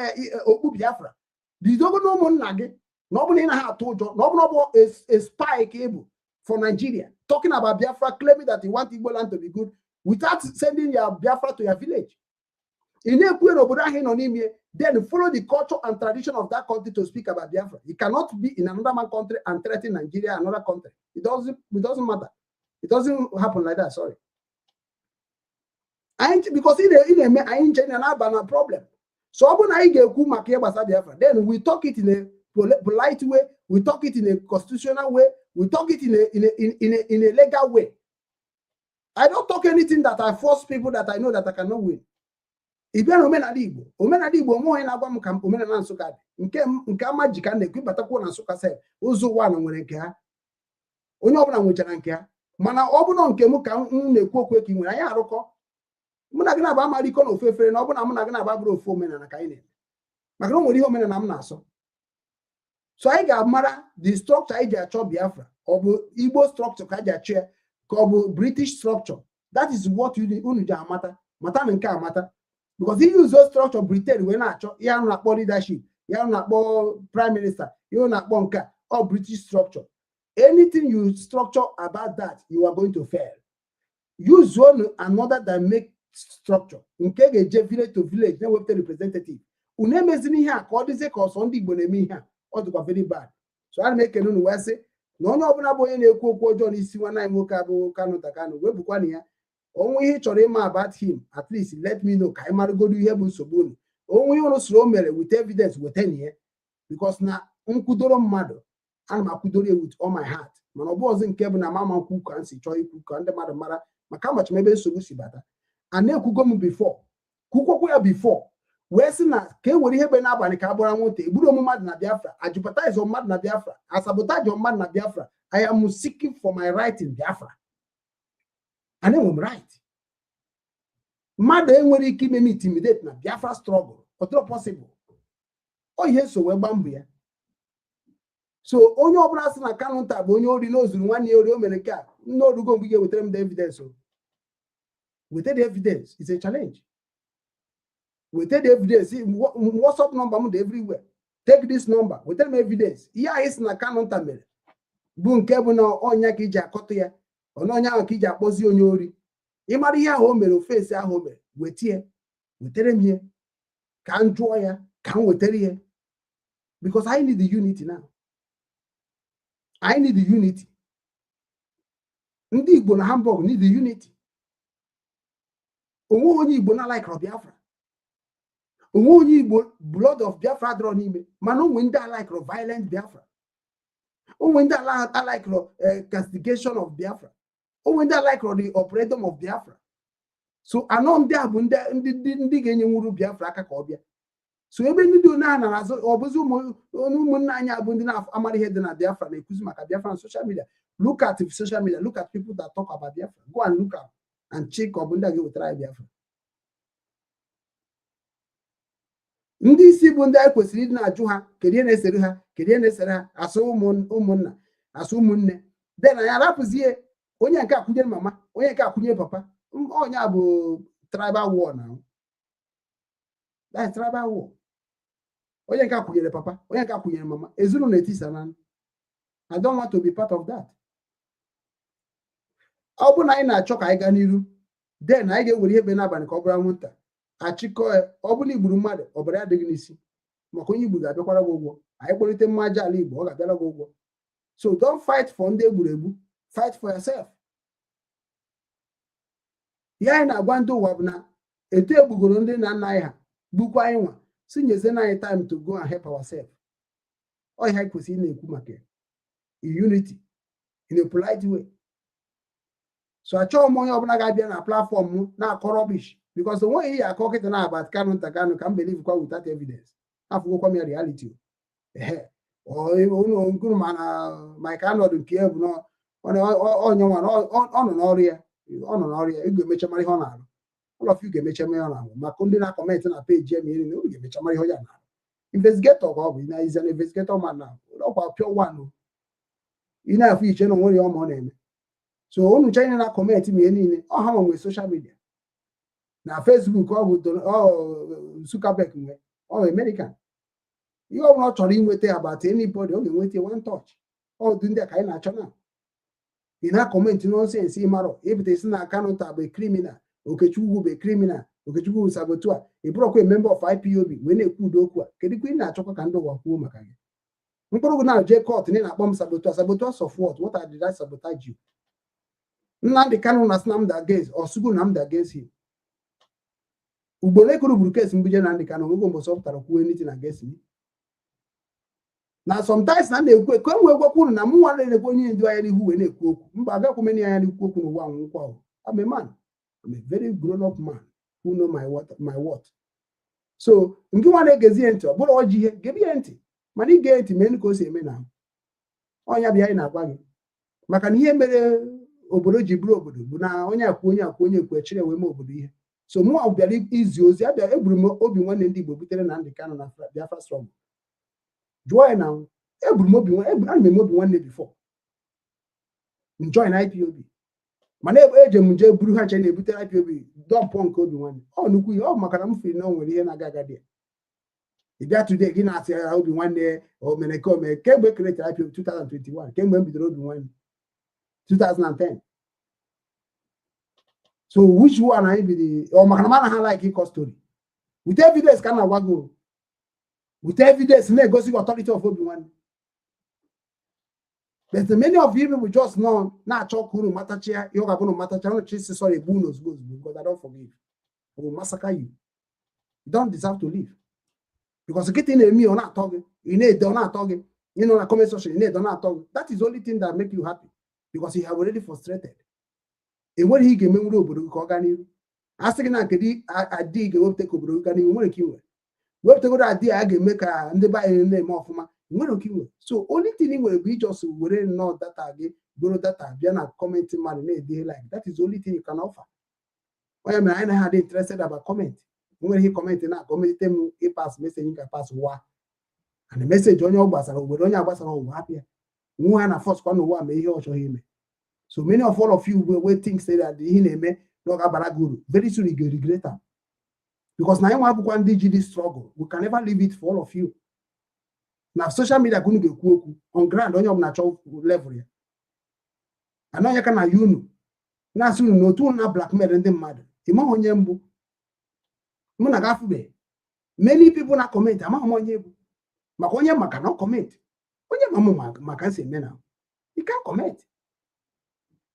okpu Biafra. Bidogo na ụmụnna gị na ọ bụrụ na ị naghị atụ ụjọ, na ọ bụrụ na ọ bụ a spy ka ị bụ for Nigeria, talking about Biafra, claiming that you want Igbo land to be good without sending your Biafra to your village. Ị na-ekwu n'obodo ahụ ị nọ n'ime, then follow the culture and tradition of that country to speak about Biafra. You cannot be in another man country and threaten Nigeria, another country. It doesn't matter. It doesn't happen like that. Sorry. Anyị, because ị na-eme anyị nche na na-aba na problem. So ọ bụrụ na anyị ga-ekwu maka ihe gbasara Biafra, then we talk it in a polite way, we talk it in a constitutional way, we talk it in a legal way. I don't talk anything that I force people that I know that I cannot win. Ị bịa na omenala Igbo, omenala Igbo, onwe onye na-agwa m ka omenala Nsụka dị nke nke ama ji ka m na-ekwu ịbatakwuo na Nsụka sef. Ụzọ ụwa na nwere nke ha, onye ọbụla nwechara nke ha, mana ọ bụrụ nke m ka m na-ekwu okwu ka ị nwere anyị arụkọ, mụ na gị na-aba amarikọ na ofu efere, na ọ bụrụ na mụ na gị na-aba bụrụ ofu omenala ka anyị na-eme, maka na o nwere ihe omenala m na-asọ. So anyị ga-amara the structure anyị ji achọ Biafra. Ọ bụ Igbo structure ka anyị ji achọ ya, ka ọ bụ British structure? That is what unu ji amata mata na nke amata, because ihe ụzọ structure Britain wee na-achọ ihe ahụ na-akpọ leadership, ihe ahụ na-akpọ prime minister, ihe ahụ na-akpọ nke a, ọ British structure. Anything you structure about that, you are going to fail. Use one another that make structure nke ga-eje village to village, na-ewepụta representative. Unu emezina ihe a ka ọ dịzie ka ọsọ ndị Igbo na-eme ihe a. Ọ dịkwa very bad. So ana m ekene unu wee sị na onye ọbụla bụ onye na-ekwu okwu ọjọọ n'isi nwanne anyị nwoke abụ Kanu Kanu, wepụkwana ya. Onwe ihe ị chọrọ ịma about him, at least let me know ka anyị maragodo ihe bụ nsogbu unu. Onwe ihe unu soro o mere with evidence, wetana ya, because na nkwudoro mmadụ, ana m akwudoro ya with all my heart. Mana ọ bụ ọzọ nke bụ na mama nkwu ka m si chọọ ikwu ka ndị mmadụ mara maka amachi m ebe nsogbu si bata. A na-ekwugo m before, kwukwokwu ya before, wee sị na ka e were ihe gbe n'abalị ka a gbara nwata egburu mmadụ na Biafra, ajupụtaize mmadụ na Biafra, asabotage mmadụ na Biafra. I am seeking for my right in Biafra and enwe m right. Mmadụ enwere ike ime m intimidate na Biafra struggle. Ọ dịrọ possible. Ọ ihe so wee gba mbọ ya. So onye ọbụla sị na Kanu nta bụ onye ori, na o zuru nwanne ya ori, o mere nke a, nne orugo mgbe ị ga-ewetara m the evidence o. Weta the evidence. Is a challenge. Weta the evidence. WhatsApp number m dị everywhere. Take this number, wetara m evidence. Ihe anyị sị na Kanu nta mere bụ nke bụ na ọnya ka iji akọtụ ya ọnụ, ọnya ahụ ka iji akpọzi onye ori. Ịmara ihe ahụ o mere, ofesi ahụ o mere, wetie, wetere m ihe ka m jụọ ya, ka m wetara ihe, because I need the unity now. I need the unity. Ndị Igbo na Hamburg need the unity. Onwe onye Igbo na like Biafra, onwe onye Igbo blood of Biafra dọrọ n'ime, mana onwe ndị alikere violent Biafra, onwe ndị alikere castigation of Biafra, onwe ndị alikere the operation of Biafra. So anọ ndị a bụ ndị ga-enyenwuru Biafra aka ka ọ bịa. So ebe ndị dị onye a nara azụ, ọ bụzi ụmụnne anyị abụ ndị na-amara ihe dị na Biafra na-ekwuzi maka Biafra na social media. Look at social media, look at people that talk about Biafra. Go and look at and check. Ọ bụ ndị a ga-ewetara anyị Biafra? Ndị isi bụ ndị anyị kwesịrị ịdị na-ajụ ha kedu ihe na-esere ha, kedu ihe na-esere ha, asụ ụmụnna, asụ ụmụnne. Then anyị arapụzie onye nke akwụnyere mama, onye nke akwụnyere papa. Onye a bụ tribal war na, that is tribal war. Onye nke akwụnyere papa, onye nke akwụnyere mama, ezinụlọ etisa na. I don't want to be part of that. Ọ bụrụ na anyị na-achọ ka anyị gaa n'iru, then anyị ga-ewere ihe kpe n'abalị ka ọ bụrụ anwụnta. Achịkọ ya, ọ bụrụ na igburu mmadụ, ọbara ya adịghị n'isi, maka onye Igbo ga-abịakwara gị ụgwọ. Anyị kpọlite mmaja ala Igbo, ọ ga-abịara gị ụgwọ. So don't fight for ndị egburu egbu, fight for yourself. Ihe anyị na-agwa ndị ụwa bụ na etu egbugoro ndị nna nna anyị ha gbukwa anyị nwa si nyezie anyị time to go and help ourselves. Ọ ihe anyị kwesịrị ị na-ekwu maka ya in unity, in a polite way. So achọghị m onye ọbụla ga-abịa na platform m na-akọ rubbish, because o nweghị ihe akọ kịta na about Kanu nta Kanu ka m believe kwa without evidence. Afụgokwa m ya reality. Ehe, nkuru ma na Mike Arnold nke ya bụ onye nwa ọ nọ n'ọrụ ya, ọ nọ n'ọrụ ya. Ị ga-emecha mara ihe ọ na-arụ. All of you ga-emecha mara ihe ọ na-arụ. Maka ndị na-acomment na page ya, ma ihe unu ga-emecha mara ihe ọ ya na-arụ. Investigator ka ọ bụ na is an investigator man na ọkwa pure one. Ị na-afụ iche na onwere ya ọma ọ na-eme. So unu china na comment ma ihe niile ọ ha nwe social media na Facebook, ọ bụ Zuckerberg nwe ọ American. Ihe ọ bụla ọ chọrọ inweta about anybody, ọ ga-enweta one touch. Ọ dị ndị a ka anyị na-achọ na ị na-acomment nonsense. Ịmarọ ịpụta isi na Kanu nta bụ criminal, Okechukwu bụ criminal, Okechukwu bụ saboteur. Ị bụrụkwa a member of IPOB wee na-ekwu udo okwu a. Kedu kwa ị na-achọkwa ka ndị ụwa kwuo maka gị? Mkpụrụ gị na-eje court na ị na-akpọ m saboteur. Saboteur of what? What did I sabotage you? Nnamdi Kanu na sị na m against ọsụgo na m against him. Ugboro ekuru gburu case mbuje Nnamdi Kanu nwego mbọsị ọ pụtara kwuo anything against me. Na sometimes na na-ekwu ka e nwee gwakwa unu na mụ nwa na-ekwu onye ndu anya n'ihu wee na-ekwu okwu mba agakwu m anya n'ikwu okwu n'ụwa nwụkwa. I'm a man. I'm a very grown up man who know my what my what. So nke nwa na-egezi ya ntị, ọ bụrụ ọjị ihe gebe ya ntị, mana ige ntị mee ka o si eme na ọnya bịa. Anyị na-agwa gị maka na ihe mere obodo ji bụrụ obodo bụ na onye akwu, onye akwu, onye ekwu echiri wee mee obodo ihe. So mụ bịara izi ozi abịa. Egburu m obi nwanne ndị Igbo butere na Nnamdi Kanu na Biafra struggle. Jụọ ya na egburu m obi, ana m eme obi nwanne before m join IPOB, mana eje m nje buru ha nche na-ebutere IPOB dumpụ nke obi nwanne. Ọ nnukwu ihe ọ bụ maka na m firi na o nwere ihe na-aga aga dị ya. Ị bịa today, gị na-asị ya obi nwanne o mere ka o mere kemgbe createre IPOB 2021, kemgbe m bidoro obi nwanne 2010. So which one anyị bidi? Ọ maka na mana ha like ịkọ story with evidence ka m na-agwa gị, with evidence na-egosi gị authority of obi nwanne. But many of you people just know na-achọ ka unu matachia ihe ọ ga-abụ unu matacha unu chi si sorry egbu unu ozugbo ozugbo, because I don't forgive. I will massacre you. You don't deserve to live, because nkịtị na-eme ọ na-atọ gị, ị na-ede ọ na-atọ gị, ị nọ na comment section, ị na-ede ọ na-atọ gị. That is the only thing that make you happy, because you have already frustrated. Enweghị ihe ị ga-emenwuru obodo gị ka ọ gaa n'iru. A sị gị na kedu adị ị ga-ewepụta ka obodo gị gaa n'ihu, nwere ka ị nwere wepụtagoro adị a ga-eme ka ndị be anyị na-eme ọfụma, nwere ka ị nwere. So only thing ị nwere bụ ijos were nnọọ data gị, goro data bịa na comment mmadụ na-ede like that is the only thing you can offer. Onye mere anyị naghị adị interested about comment. Nwere ihe comment na gọọmenti m ịpass message ka pass wa and message onye ọ gbasara obodo, onye agbasara ụwa hapụ ya nwe ha na force kwa n'ụwa mee ihe ọ chọghị ime. So many of all of you wey think say that ihe na-eme na ọ ga-abara gị uru, very soon you go regret am, because na anyị nwa akwụkwọ ndị ji this struggle, we can never leave it for all of you na social media ka unu ga-ekwu okwu on ground. Onye ọbụla chọọ level ya ana onye ka na ya unu na-asị unu na otu unu na blackmail ndị mmadụ. Ịmaghị onye mbụ mụ na gafube. Many people na comment, amaghị m onye bụ maka onye maka na comment onye ma mụ maka nsi eme na you can comment.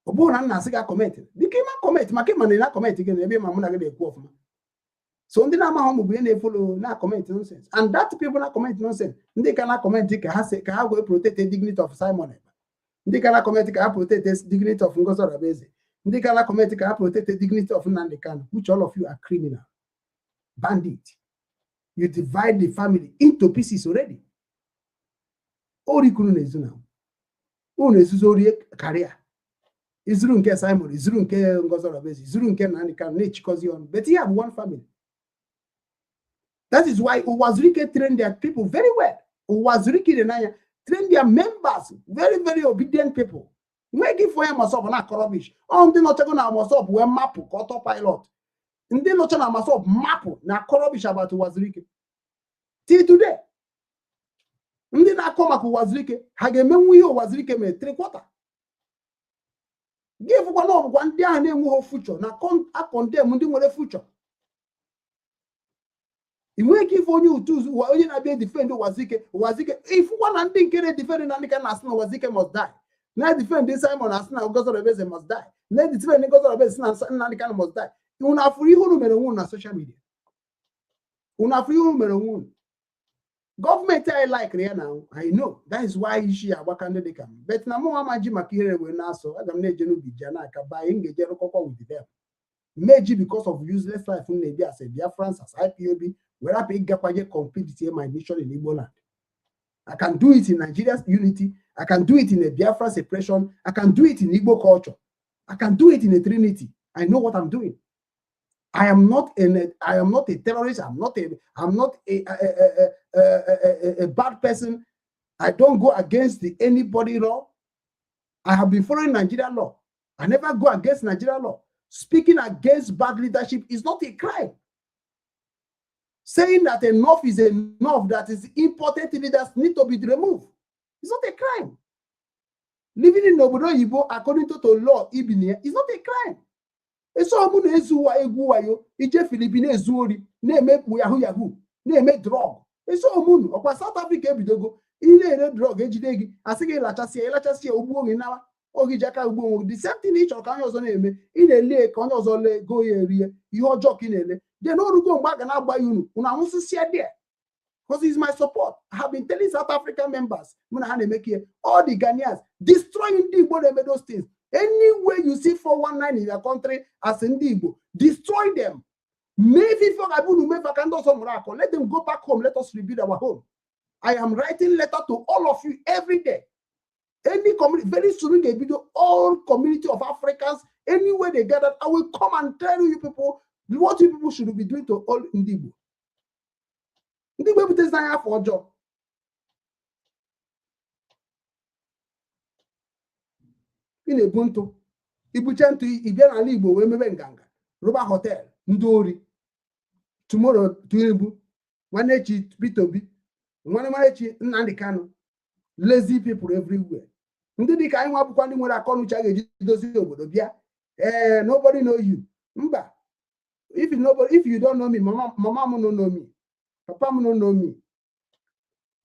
Ọ bụrụ na m na-asị gị comment biko, ịma comment maka ịma na ị na-acomment gị na ebe ma mụ na gị na-ekwu ọfụma. So ndị na-amaghị ụmụ bụ ihe na-efollow na-acomment nonsense, and that people na-acomment nonsense, ndị ka na-acomment ka ha si ka ha wee protect the dignity of Simon Ekpa, ndị ka na-acomment ka ha protect the dignity of Ngozi Orabueze, ndị ka na-acomment ka ha protect the dignity of Nnamdi Kanu, which all of you are criminal bandit. You divide the family into pieces already. Ori kunu na-ezu na unu ezuzo ori karịa izuru nke Simon, izuru nke Ngozi Orabueze, izuru nke Nnamdi Kanu, na-echikọzi ọnụ. But here bụ one family. That is why Uwazurike train their people very well. Uwazurike dị n'anya train their members, very very obedient people. Nwee gị fụ onye MASSOB na-akọ rubbish. Ọ ndị nọchago na MASSOB wee mapụ ka ọtọ pilot. Ndị nọcha na MASSOB mapụ na akọ rubbish about Uwazurike till today. Ndị na-akọ maka Uwazurike ha ga-emenwu ihe Uwazurike mere three quarter. Gị fụkwa na ọbụkwa ndị ahụ na-enweghị future na acondemn ndị nwere future. Ị nweghị ike ife onye utu onye na-abịa defend Uwazuruike. Uwazuruike ifụkwa na ndị nke na-edefend na ndị ka na-asị na Uwazuruike must die, na-edefend Simon, asị na Ngozi Orabueze must die, na-edefend Ngozi Orabueze, sị na Nnamdi Kanu must die. Unu afụrụ ihe unu mere onwe unu na social media? Unu afụrụ ihe unu mere onwe unu? Gọọmenti anyị laikiri ya na I know that is why isi ya agbaka ndị dịka m, but na mụ ama ji maka ihere wee na-asụ. Aga m na-eje n'ubi ji na-aka ba anyị m ga-eje rụkọkwa with them meji because of useless life m na-ebi as a Biafrans, as IPOB, were hapụ ịgakwaje complete my mission in Igbo land. I can do it in Nigeria's unity. I can do it in a Biafra separation. I can do it in Igbo culture. I can do it in a Trinity. I know what I'm doing. I am not a terrorist. I'm not a bad person. I don't go against the anybody law. I have been following Nigeria law. I never go against Nigeria law. Speaking against bad leadership is not a crime. Saying that enough is enough, that is important, leaders need to be removed, it's not a crime. Living in obodo oyibo according to the law ibi is not a crime. Eso ọmụ na-ezu ụwa egwu wayo ije Philippines ezu ori, na-eme yahoo yahoo, na-eme drug. Eso ọmụnụ ọkwa South Africa ebidogo ị na-ere drug, ejide gị, asị gị lachasịa, ịlachasịa ogbuo gị, nawa oge ji aka ugbo onwe gị. The same thing ị chọrọ ka onye ọzọ na-eme, ị na-ele ka onye ọzọ lee go ya erie ihe ọjọọ ka ị na-ele de n'orugo mgbe a ga na-agba ya unu unu anwụsịsịa there, because it's my support. I have been telling South African members mụ na ha na-emeke ihe, all the Ghanaians, destroying ndị Igbo na-eme those things. Anywhere you see 419 in your country as ndị Igbo, destroy them. Maybe ife ọ ga-abụ unu mefe ka ndị ọzọ mụrụ akọ. Let them go back home. Let us rebuild our home. I am writing letter to all of you every day. Any community, very soon ga-ebido all community of Africans, anywhere they gather, I will come and tell you people what you people should be doing to all ndị Igbo. Ndị Igbo ebutezi anya afọ ọjọọ. Ị na-ebu ntụ, ibuche ntụ, ị bịa n'ala Igbo wee mebe nganga, rụba hotel ndị ori. Tomorrow Tinubu, nwanne echi Peter Obi, nwanne nwanne echi Nnamdi Kanu. Lazy people everywhere. Ndị dị ka anyị nwa bụkwa ndị nwere akọ na uche a ga-eji dozie obodo bịa, ee, nobody know you. Mba, if you don't know me, mama m no know me, papa m no know me,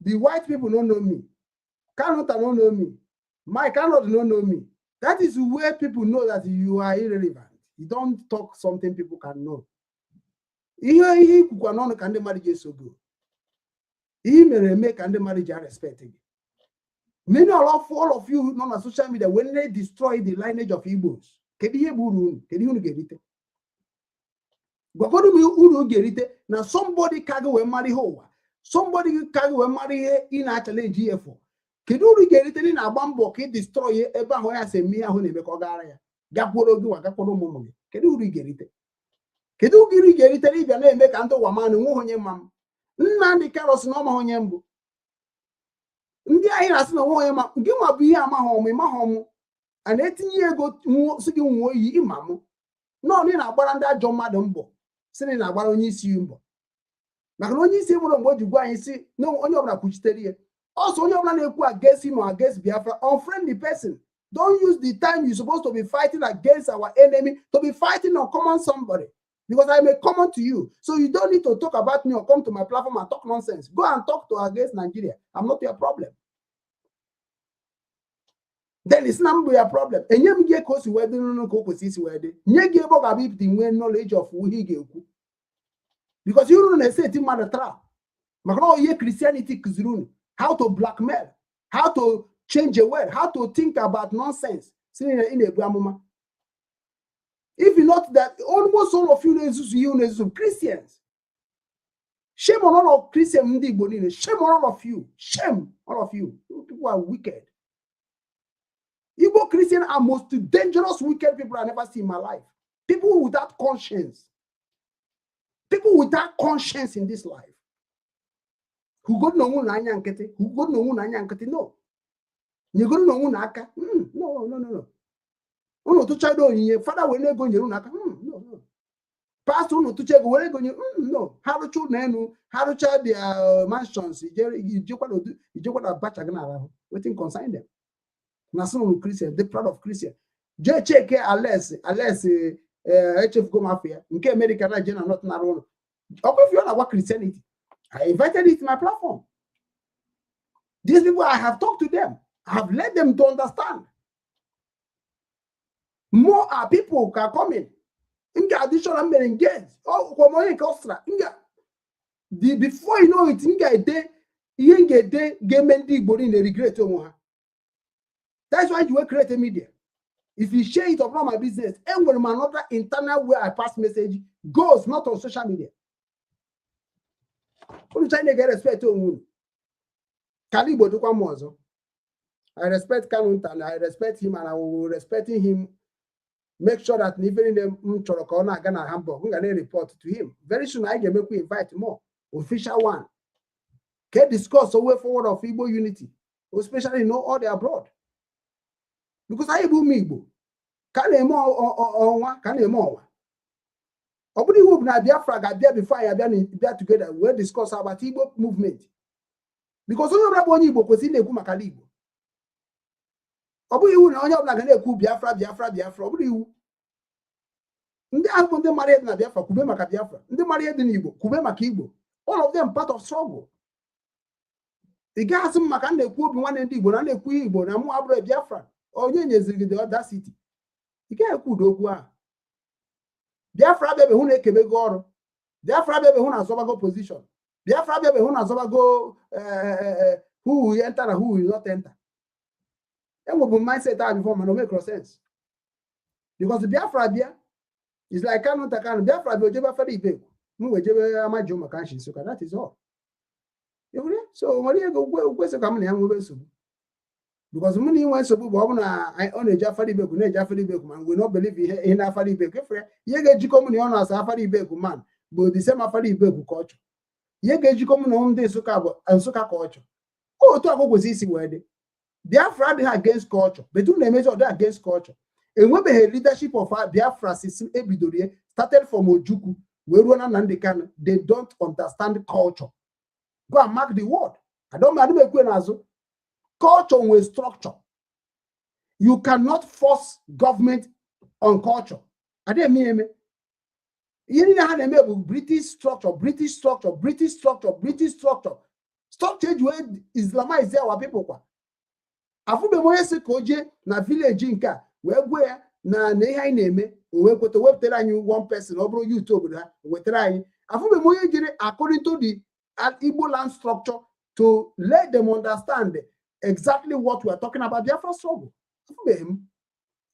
the white people no know me, Kanunta no know me, my Kanot no know me. That is where people know that you are irrelevant. You don't talk something people can know. Ihe ikwukwa n'ọnụ ka ndị mmadụ ji eso gị, ihe mere eme ka ndị mmadụ ji respect gị. Many of all of you nọ na social media when they destroy the lineage of Igbos, kedu ihe bụ uru unu? Kedu ihe unu ga-erite? Gwagodu m uru ga-erite na somebody ka gị wee mara ihe ụwa, somebody ka gị wee mara ihe ị na-achalenji ihe for. Kedu uru ị ga-erite na ị na-agba mbọ ka ị destroy ebe ahụ ya si eme ihe ahụ na-eme ka ọ gara ya gakwuoro gị nwa, gakwuoro ụmụ ụmụ gị? Kedu uru ị ga-erite? Kedu uru ị ga-erite na ịbịa na-eme ka ndị ụwa ma na onweghị onye ma m? Nnamdi Kanu sị na ọ maghị onye mbụ. Ndị anyị na-asị na onwe onye ma gị nwa bụ ihe amaghị ọmụ, ịmaghị ọmụ a na-etinye ego sị gị nwụọ iyi ịma mụ nọọ na ị na-agbara ndị ajọ mmadụ mbọ, sị na ị na-agbara onye isi mbọ, maka na onye isi nwere mgbe o ji gwa anyị sị na onye ọbụla kwuchitere ya ọsọ, onye ọbụla na-ekwu against him or against Biafra, unfriend the person. Don't use the time you're supposed to be fighting against our enemy to be fighting on common somebody, because I'm a common to you. So you don't need to talk about me or come to my platform and talk nonsense. Go and talk to against Nigeria. I'm not your problem. Then it's not your problem. Enye m gị ka o si wee dị n'ụlọ ka o kwesị isi wee dị. Nye gị ebe ọ ga-abụ ịpụta nwee knowledge of ihe ị ga-ekwu. Because unu na-ese eti mmadụ trap. Maka na ihe Christianity kụziri unu, how to blackmail, how to change a word, how to think about nonsense. Si na ị na-ebu amụma. If you not that, almost all of you na-ezuzu ihe unu ezuzu Christians. Shame on all of Christians ndị Igbo niile. Shame on all of you. Shame all of you. You people are wicked. Igbo Christians are most dangerous, wicked people I never see in my life. People without conscience. People without conscience in this life. Who go no anya nkịtị? Who go no anya nkịtị? No. Nyegoro n'onwe unu aka? No, no, no, no. Unu tụchara onyinye, fada were ego nyere unu aka? No, no. Pastor unu tụcha ego were ego nyere? No. Ha rụcha ụlọ elu, ha rụcha their mansions, ijekwa na bacha gị na-arahụ. Wetin concern them? Na sị unu Christian, dey proud of Christian. Jee cheke Alex, Alex, echefugo m afọ ya, nke America na je na not nara ụlọ. Ọkwa if you na-agwa Christianity, I invited it to my platform. These people, I have talked to them. I have let them to understand. More are people can come in. Nga additional mere engage. Oh, kwa onye nke Ọstra. Nga the before you know it, nga ede ihe nga ede ga-eme ndị Igbo niile regret onwe ha. That's why you will create a media. If you share it, of not my business. Enwere m another internal way I pass message goes not on social media. Unu China ga respect onwe unu. Kala Igbo dịkwa m ọzọ. I respect Kanu and I respect him and I will respecting him. Make sure that na ife niile m chọrọ ka ọ na-aga na Hamburg, m ga na-report to him. Very soon anyị ga-emekwa invite more official one. Ka discuss a way forward of Igbo unity, especially in all the abroad. Because anyị bụ ụmụ Igbo, ka a na-eme ọnwa ka a na-eme ọnwa. Ọ bụrụ iwu bụ na Biafra ga-abịa before anyị abịa bịa together wee discuss about Igbo movement. Because onye ọbụla bụ onye Igbo kwesịrị na-ekwu maka ala Igbo. Ọ bụghị iwu na onye ọbụla ga na-ekwu Biafra, Biafra, Biafra. Ọ bụrụ iwu. Ndị ahụ bụ ndị mara ihe dị na Biafra kwube maka Biafra. Ndị mara ihe dị n'Igbo kwube maka Igbo. All of them part of struggle. Ị gaghị asị m maka m na-ekwu obi nwanne ndị Igbo na na-ekwu Igbo na mụ abụrụ Biafra. Onye nyeziri gị the audacity? Ị gaghị ekwu ụdị okwu ahụ. Biafra abịabeghị hụ na ekebego ọrụ. Biafra abịabeghị hụ na azọbago position. Biafra abịabeghị hụ na azọbago who will enter and who will not enter. Enwebu mindset ahụ before, mana o make sense. Because Biafra bịa is like Kanu nta Kanu. Biafra bịa ojebe afere Ibekwu. M wee jebe Amaji maka nshi Nsụka. That is all. So nwere ihe kwesịrị ka m na ya nwebe nsogbu? Because mụ na inwe nsogbu bụ ọ bụ na ọ na-eji afara Ibekwu, na-eji afara Ibekwu, ma we not believe ihe ihe na afara Ibekwu efere. Ihe ga-ejikọ mụ na ya ọ na-asa afara Ibekwu man bụ the same afara Ibekwu ka ọ chọ. Ihe ga-ejikọ mụ na ndị Nsụka bụ Nsụka ka ọ chọ. Otu akụ kwesịrị isi wee dị. Biafra adịghị against culture, but unu na-emezi ọ dị against culture. Enwebeghị leadership of Biafra since ebidoro ya, started from Ojukwu wee ruo na Nnamdi Kanu. They don't understand culture. Go and mark the word. I don't ekwe n'azụ. Culture nwere structure. You cannot force government on culture. Adịghị eme eme. Ihe niile ha na-eme bụ British structure, British structure, British structure, British structure, structure eji wee islamize our people. Kwa afụbeghị m onye sị ka o jee na village nke a wee gwa ya na ihe anyị na-eme, o wee kweta wepụtara anyị one person. Ọ bụrụ youth obodo ha wetara anyị. Afụbeghị m onye jere according to the Igbo land structure to let them understand exactly what we are talking about, Biafra struggle. Afụbeghị m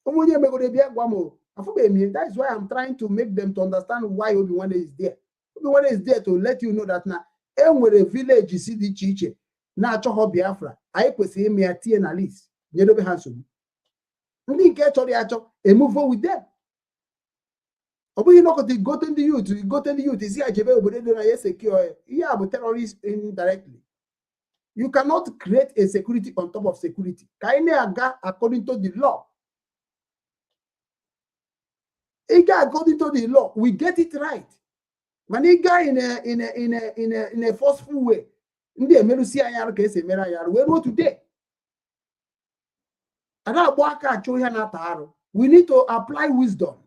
ụmụ onye emegoro bịa gwa m o. Afụbeghị m ya. That is why I'm trying to make them to understand why Obi Nwanne is there. Obi Nwanne is there to let you know that na e nwere village si dị iche iche na-achọghọ Biafra. Anyị kwesịrị ime ya tinye na list, nyedobe ha nsogbu. Ndị nke chọrọ ya achọ, emove with them. Ọ bụghị nọkọta gote ndị youth, gote ndị youth isi ya jebe obodo dị na ya secure ya. Ihe a bụ terrorist indirectly. You cannot create a security on top of security. Ka anyị na-aga according to the law. Ị ga according to the law, we get it right. Mana ị gaa in a forceful way, ndị emerụsi anyị arụ ka esi emere anyị arụ wee ruo today. A na-agba aka achọ ihe na-ata arụ. We need to apply wisdom.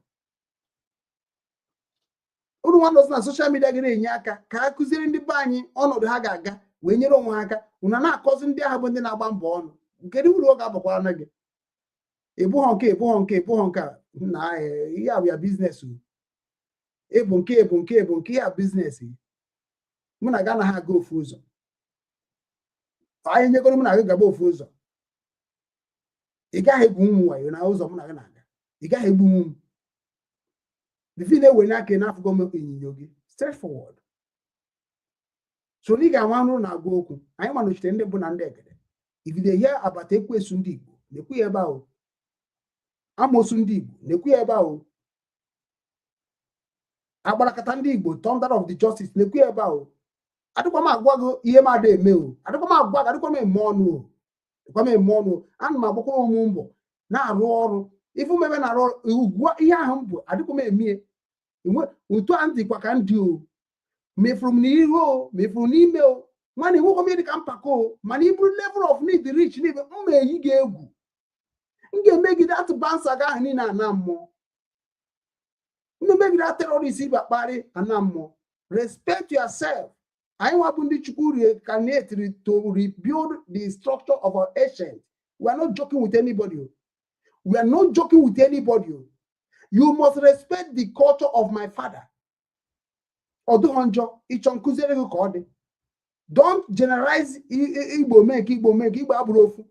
Unu nwa nọzi na social media ga na-enye aka ka a kụziere ndị be anyị ọnọdụ ha ga-aga wee nyere onwe ha aka. Unu na-akọzi ndị ahụ bụ ndị na-agba mbọ ọnụ. Kedu uru ọ ga-abakwara na gị? Ịbụghọ nke, ịbụghọ nke, ịbụghọ nke a na ihe a bụ ya business o. Ịbụ nke, ịbụ nke, ịbụ nke ya business. Mụ na gị anaghị aga ofu ụzọ. Anyị nyegoro mụ na gị gaba ofu ụzọ, ị gaghị egwu m wayo na ụzọ mụ na gị na-aga. Ị gaghị egbu m bifo na-ewenye aka n'afụgo m ịnyịnya gị straightforward. So na ị ga-anwa nrụ na-agwa okwu anyị manochitere ndị bụ na ndị egede. If you dey hear about ekwesu ndị Igbo, na-ekwu ya ebe ahụ. Amosu ndị Igbo, na-ekwu ya ebe ahụ. Agbarakata ndị Igbo, thunder of the justice, na-ekwu ya ebe ahụ. Adịkwa m agwa gị ihe m ada eme o. Adịkwa m agwa gị, adịkwa m eme ọnụ o. Adịkwa m eme ọnụ o. Ana m agbakwa onwe m mbọ na-arụ ọrụ ifu m ebe na-arụ ọrụ ugwu. Ihe ahụ m bụ adịkwa m emie otu a dịkwa ka ndị o mefuru m n'ihu o, mefuru n'ime o. Nwanne, enwekwa m ihe dịka mpako o, mana iburu level of need rich n'ebe mma eyi gị egwu, m ga-emegide atụbansa gị ahụ niile ana mmụọ. M ga-emegide terrorist ibe akparị ana mmụọ. Respect yourself. Anyị nwa bụ ndị Chukwu reincarnated to rebuild the structure of our ancient. We are not joking with anybody. We are not joking with anybody. You must respect the culture of my father. Ọ dịghị njọ ịchọ nkụziere gị ka ọ dị. Don't generalize Igbo mee nke Igbo mee nke Igbo abụrụ ofu.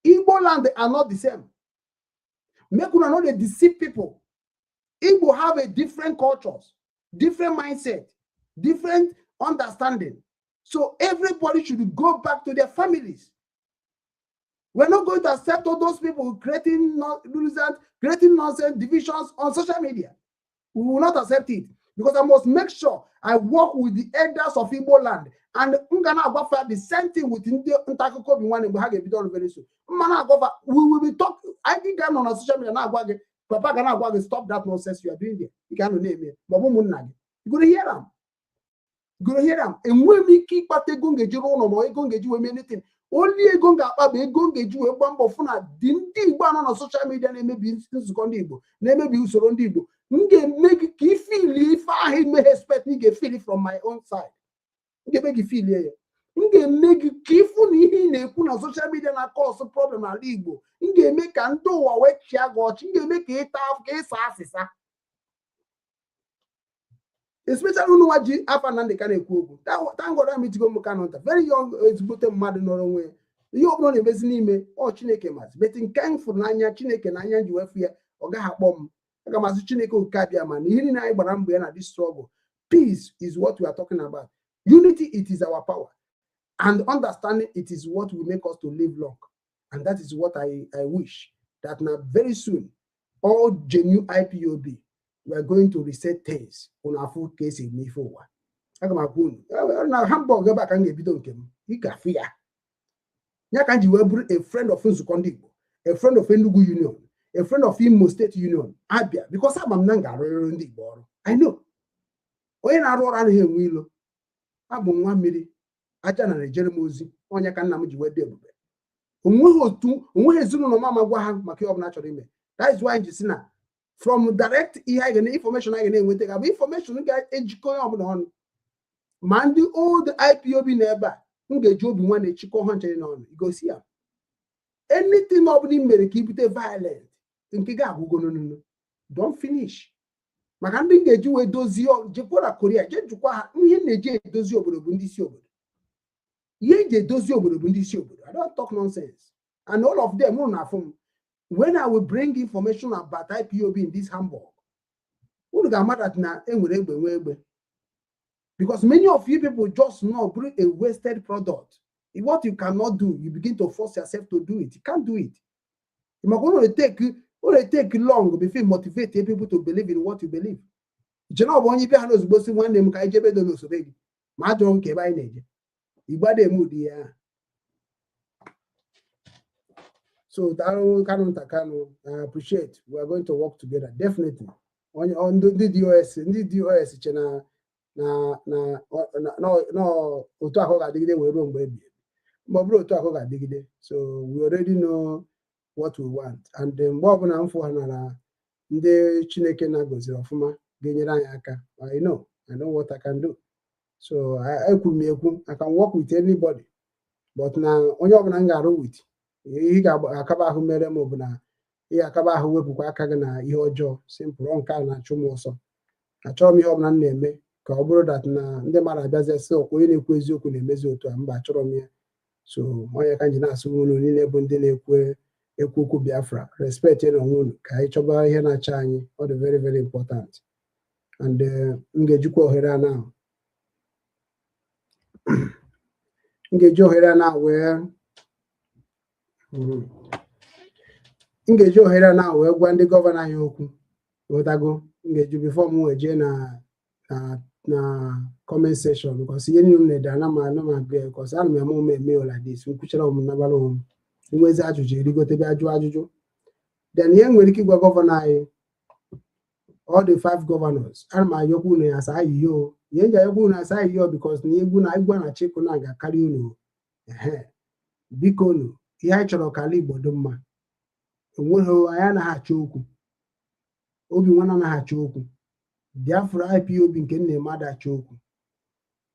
Igbo land are not the same. Make una no dey deceive people. Igbo have a different cultures, different mindset, different understanding. So everybody should go back to their families. We're not going to accept all those people creating nonsense, creating nonsense divisions on social media. We will not accept it because I must make sure I work with the elders of Igbo land. And m ga na-agwafa the same thing with ndị nta akụkọ Obi Nwanne mgbe ha ga-ebido ọrụ very soon. Mma na-agwafa, we will be talk. Anyị ga-anọ na social media na-agwa gị, papa ga na-agwa gị, "Stop that nonsense you are doing there." Ị ga-anọ na-eme ma ọ bụ ụmụnna gị. You go hear am. You go hear am. Enweghị m ike ịkpata ego m ga-eji rụọ ụlọ ma ego m ga-eji wee mee anything. Only ego m ga-akpa bụ ego m ga-eji wee gbaa mbọ fụ na dị ndị Igbo anọ na social media na-emebi nzukọ ndị Igbo, na-emebi usoro ndị Igbo. M ga-eme gị ka ifili ife ahụ ime expect na ị ga-efili from my own side. M ga-eme gị filie ya. M ga-eme gị ka ịfụ na ihe ị na-ekwu na social media na cause problem n'ala Igbo. M ga-eme ka ndị ụwa wee chịa gị ọchị. M ga-eme ka ịta ka ịsa asịsa, especially unu nwa ji afa Nnamdị ka na-ekwu okwu. Thank God amitigo m Kanu nta, very young, ezigbote mmadụ nọrọ onwe ya. Ihe ọbụla ọ na-emezi n'ime ọ Chineke mazi but nke m fụrụ n'anya Chineke n'anya ji wefu ya, ọ gaghị akpọ m. Aga m asị Chineke okike abịa ma na ihe niile anyị gbara mbọ ya na this struggle, peace is what we are talking about, unity, it is our power, and understanding, it is what will make us to live long. And that is what I wish, that now very soon all genuine IPOB, we are going to reset things. Unu afụ ka esi eme ife ụwa. Aga m agwa unu na Hamburg ebe a ka m ga-ebido nke m. Ị ga-afụ ya. Ya ka m ji wee bụrụ a friend of nzukọ ndị Igbo, a friend of Enugu Union, a friend of Imo State Union, Abia, because ama m na m ga-arụrịrị ndị Igbo ọrụ. I know onye na-arụ ọrụ anaghị enwe ilo. Abụ nwa mmiri aja na ejere m ozi. Onye ka nna m ji wee dị ebube. Onweghị otu, onweghị ezinụlọ m ama gwa ha maka ihe ọbụla chọrọ ime. That is why ji si na from direct ihe anyị ga na information anyị ga na-enweta ga-abụ information ga-ejikọ onye ọbụla ọnụ, ma ndị old IPOB na ebe a. M ga-eji obi nwa na-echikọ ha nchere n'ọnụ igosi ya. Anything ọbụla ị mere ka ibute violent nke ga-agwụgo n'onu don finish. Maka ndị m ga-eji wee dozie, jekwa na Korea jee jụkwa ha ihe na-eji edozi obodo bụ ndị isi obodo. Ihe eji edozi obodo bụ ndị isi obodo. I don't talk nonsense, and all of them unu na-afụ m when I will bring information about IPOB in this Hamburg. Unu ga-ama that na enwere egbe nwee egbe, because many of you people just know bring a wasted product. What you cannot do, you begin to force yourself to do it. You can't do it. Maka unu take long before you motivate people to believe in what you believe. Iche na ọ bụ onye bịa ha n'ozugbo si, "Nwanne m, ka anyị jebe do n'osoro gị," ma a jụrụ m ka ebe anyị na-eje. Igbo adịghị eme ụdị ya. So daalụ, Kanu nta Kanu. I appreciate. We are going to work together, definitely. Onye ndị DOS, ndị DOS che na otu ahụ ga-adịgide wee ruo mgbe ebi ebi, ma ọ bụrụ otu ahụ ga-adịgide. So we already know what we want, and mgbe ọbụla m fụ ha nara ndị Chineke na-gọziri ọfụma ga-enyere anyị aka. I know what I can do. So ekwuru m ekwu, I can work with anybody, but na onye ọbụla m ga-arụ with, ihe ga-akaba ahụ mere m bụ na ihe akaba ahụ wepụkwa aka gị na ihe ọjọọ. Simple. Ọ nke a na-achụ m ọsọ. Achọrọ m ihe ọbụla m na-eme ka ọ bụrụ that na ndị mmadụ abịazie sị, "Ọkwa onye na-ekwu eziokwu na-emezi otu a." Mba, achọrọ m ya. So onye ka m ji na-asụ unu niile bụ ndị na-ekwu ekwu okwu Biafra, respect na onwe unu ka anyị chọba ihe na-acha anyị. Ọ dị very, very important. And m ga-ejikwa ohere a na m ga-eji ohere a na wee m ga-eji ohere a na wee gwa ndị governor anyị okwu. Ghọtago? M ga-eji before m wee jee na comment section, because ihe niile m na-ede ana m agụ ya, because ana m eme ụmụ eme like this. M kwuchara m nabara onwe m, nwezi ajụjụ erigote bịa jụọ ajụjụ. Then ihe m nwere ike ịgwa governor anyị, all the five governors, ana m ayọkwa unu ya asa ayịyo. Ihe m ji ayọkwa unu asa ayịyo, because na egwu na egwu a na chịkụ na ga-akarị unu. Ehe, biko unu, ihe anyị chọrọ ka ala Igbo dị mma. Onweghị, anyị anaghị achọ okwu. Obi nwa anaghị achọ okwu. Biafra IPOB nke m na-eme ada achọ okwu.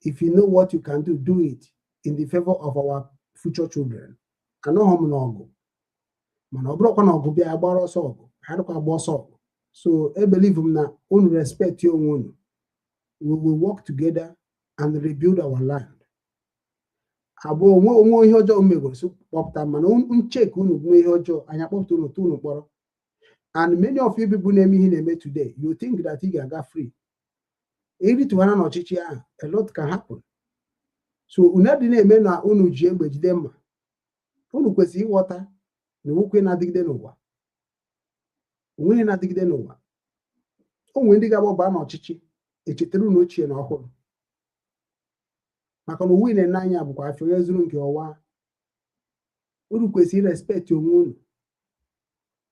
If you know what you can do, do it in the favor of our future children. Anọghị m n'ọgụ, mana ọ bụrụkwa na ọgụ bịa, gbara ọsọ ọgụ ha dịkwa agba ọsọ ọgụ. So I believe m na unu respect onwe unu. We will work together and rebuild our land. Abụọ, onwe onwe ihe ọjọọ megoro, so kpọpụta, mana ncheke unu bụ ihe ọjọọ anyị akpọpụta unu, tụ unu mkpọrọ. And many of you people na-eme ihe na-eme today, you think that ị ga-aga free. Eritughara n'ọchịchị ahụ, a lot can happen. So unu adị na-eme na unu ji egbe jide mma. Unu kwesịrị ịghọta na nwoke na-adịgide n'ụwa, onweghị na-adịgide n'ụwa. O nwere ndị ga-agbaba n'ọchịchị, echetara unu ochie na ọhụrụ, maka na uwe ị na-ene anya bụkwa afọ onye zuru nke ọwa. Unu kwesịrị respect onwe unu.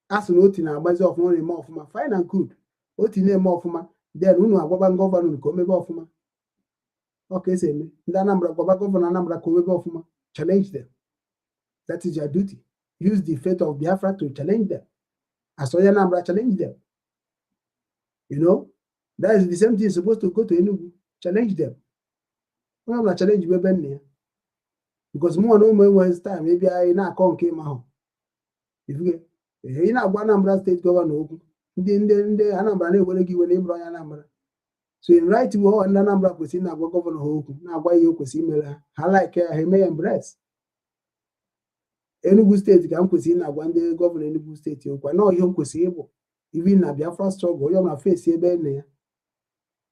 A sị na oti na-agbazi ọfụma, ọ na-eme ọfụma, fine and good. Oti na-eme ọfụma, then unu agwaba governor ka o mebe ọfụma. Ọ ka esi eme. Ndị Anambra, gwaba governor Anambra ka o mebe ọfụma. Challenge them. That is your duty. Use the faith of Biafra to challenge them. As onye Anambra, challenge them. That is the same thing supposed to go to Enugu. Challenge them. Onye ọbụla challenge bụ ebe nna ya, because mụnwa na ụmụ enweghị time ịbịa ị na-akọ nke ịma ahụ. Ifuge ị na-agwa Anambra State governor okwu, ndị Anambra na-ewere gị iwe na ịbụrụ onye Anambra. So in right way, ndị Anambra kwesịrị na-agwa governor ha okwu, na-agwa ihe o kwesịrị imere ha. Ha like ya, ha eme ya embrace. Enugu State ka m kwesịrị na-agwa ndị governor Enugu State okwu na ihe o kwesịrị ịbụ. Even na Biafra struggle, onye ọbụla face ebe nna ya,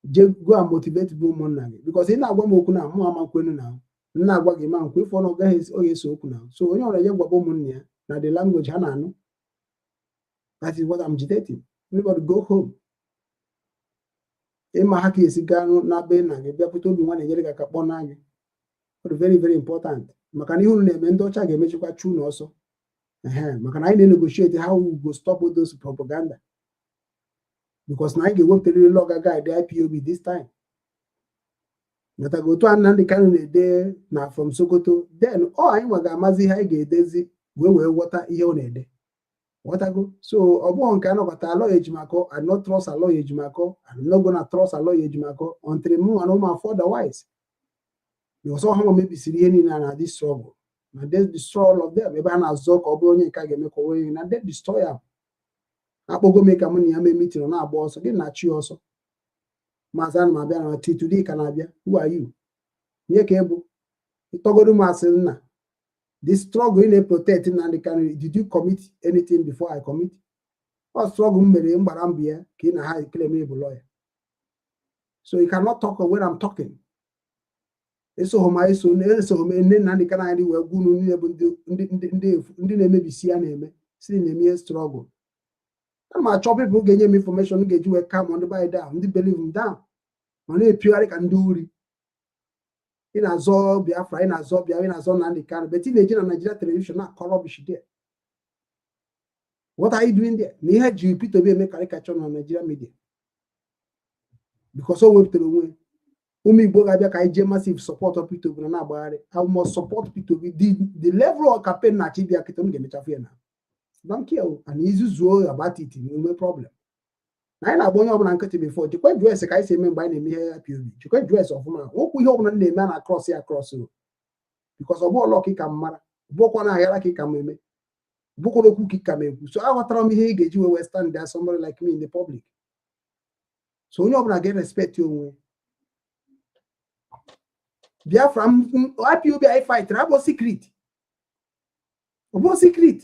je go and motivate bụ ụmụnna gị, because ị na-agwa m okwu na mụ ama nkwenu na m na-agwa gị ma nkwe ịfọ na ọ gaghị ọ ga-eso okwu na. So onye ọbụla je gwaba ụmụnne ya na the language ha na-anụ. That is what I'm agitating. Everybody go home. Ịma ha ka esi gaa na be nna gị, bịakwute obi nwa na-enyere gị aka kpọọ na gị. Ọ dị very, very important, maka na ihe unu na-eme, ndị ọcha ga-emechikwa chu unu ọsọ. Ehe, maka na anyị na-negotiate how we go stop all those propaganda, because na anyị ga-ewepụtarịrị law ga guide IPOB this time. Natago otu a Nnamdi Kanu na-ede na from Sokoto, then ọ anyị nwa ga-amazi ihe anyị ga-edezi wee ghọta ihe ọ na-ede. Ghọtago? So ọ bụghị nke anọkọta Aloy Ejimakor. I not trust Aloy Ejimakor. I'm not gonna trust Aloy Ejimakor until mụ nwa na ụmụ afọ otherwise, because ọ ha nwa mebisiri ihe niile na this struggle, na they destroy all of them. Ebe a na-azọ ka ọ bụrụ onye nke a ga-eme ka onye na they destroy am. Akpọgo m ka mụ na ya mee meeting, ọ na-agba ọsọ. Gị na-achị ya ọsọ. Maazị, ana m abịa na till today ka na-abịa. Who are you? Nye ka ịbụ ịtọgodo m asị nna. The struggle ị na-protect Nnamdi Kanu, did you commit anything before I commit? Ọ struggle m mere m gbara mbọ ya ka ị na ha claim ịbụ lawyer. So you cannot talk when I'm talking. Esogho m, eso esogho m nne Nnamdi Kanu. Anyị wee gwa unu niile bụ ndị na-emebisi ya, na-eme si na-eme ihe struggle. Ana m achọ people ga-enye m information ga-eji wee calm ndị by down, ndị believe m down, ma na-epiogharị ka ndị uri. Ị na-azọ Biafra, ị na-azọ Biafra, ị na-azọ Nnamdi Kanu, but ị na-eji na Nigeria television na-akọ rubbish there. What are you doing there? Na ihe ji Peter Obi eme caricature na Nigeria media, because o wepụtara onwe. Ụmụ Igbo ga-abịa ka anyị jee massive support of Peter Obi na na-agbagharị. I must support Peter Obi. The level of campaign na-achị bịa kịta, m ga-emechafu ya na don't care o. And izuzuo about it, nwee problem na anyị na-agba onye ọbụla nkịtị before. Jikwa jụọ ese ka anyị si eme mgbe anyị na-eme ihe IPOB. Jikwa jụọ ese ọfụma. Okwu ihe ọbụla m na-eme a na cross ya cross o, because ọ bụ ọlọ ka ị ka m mara, bụkwa na aghara ka ị ka m eme, bụkwara okwu ka ị ka m ekwu. So aghọtara m ihe ị ga-eji wee stand there, somebody like me in the public. So onye ọbụla ga-respect onwe. Biafra IPOB anyị fight abụ secret, ọ bụ secret.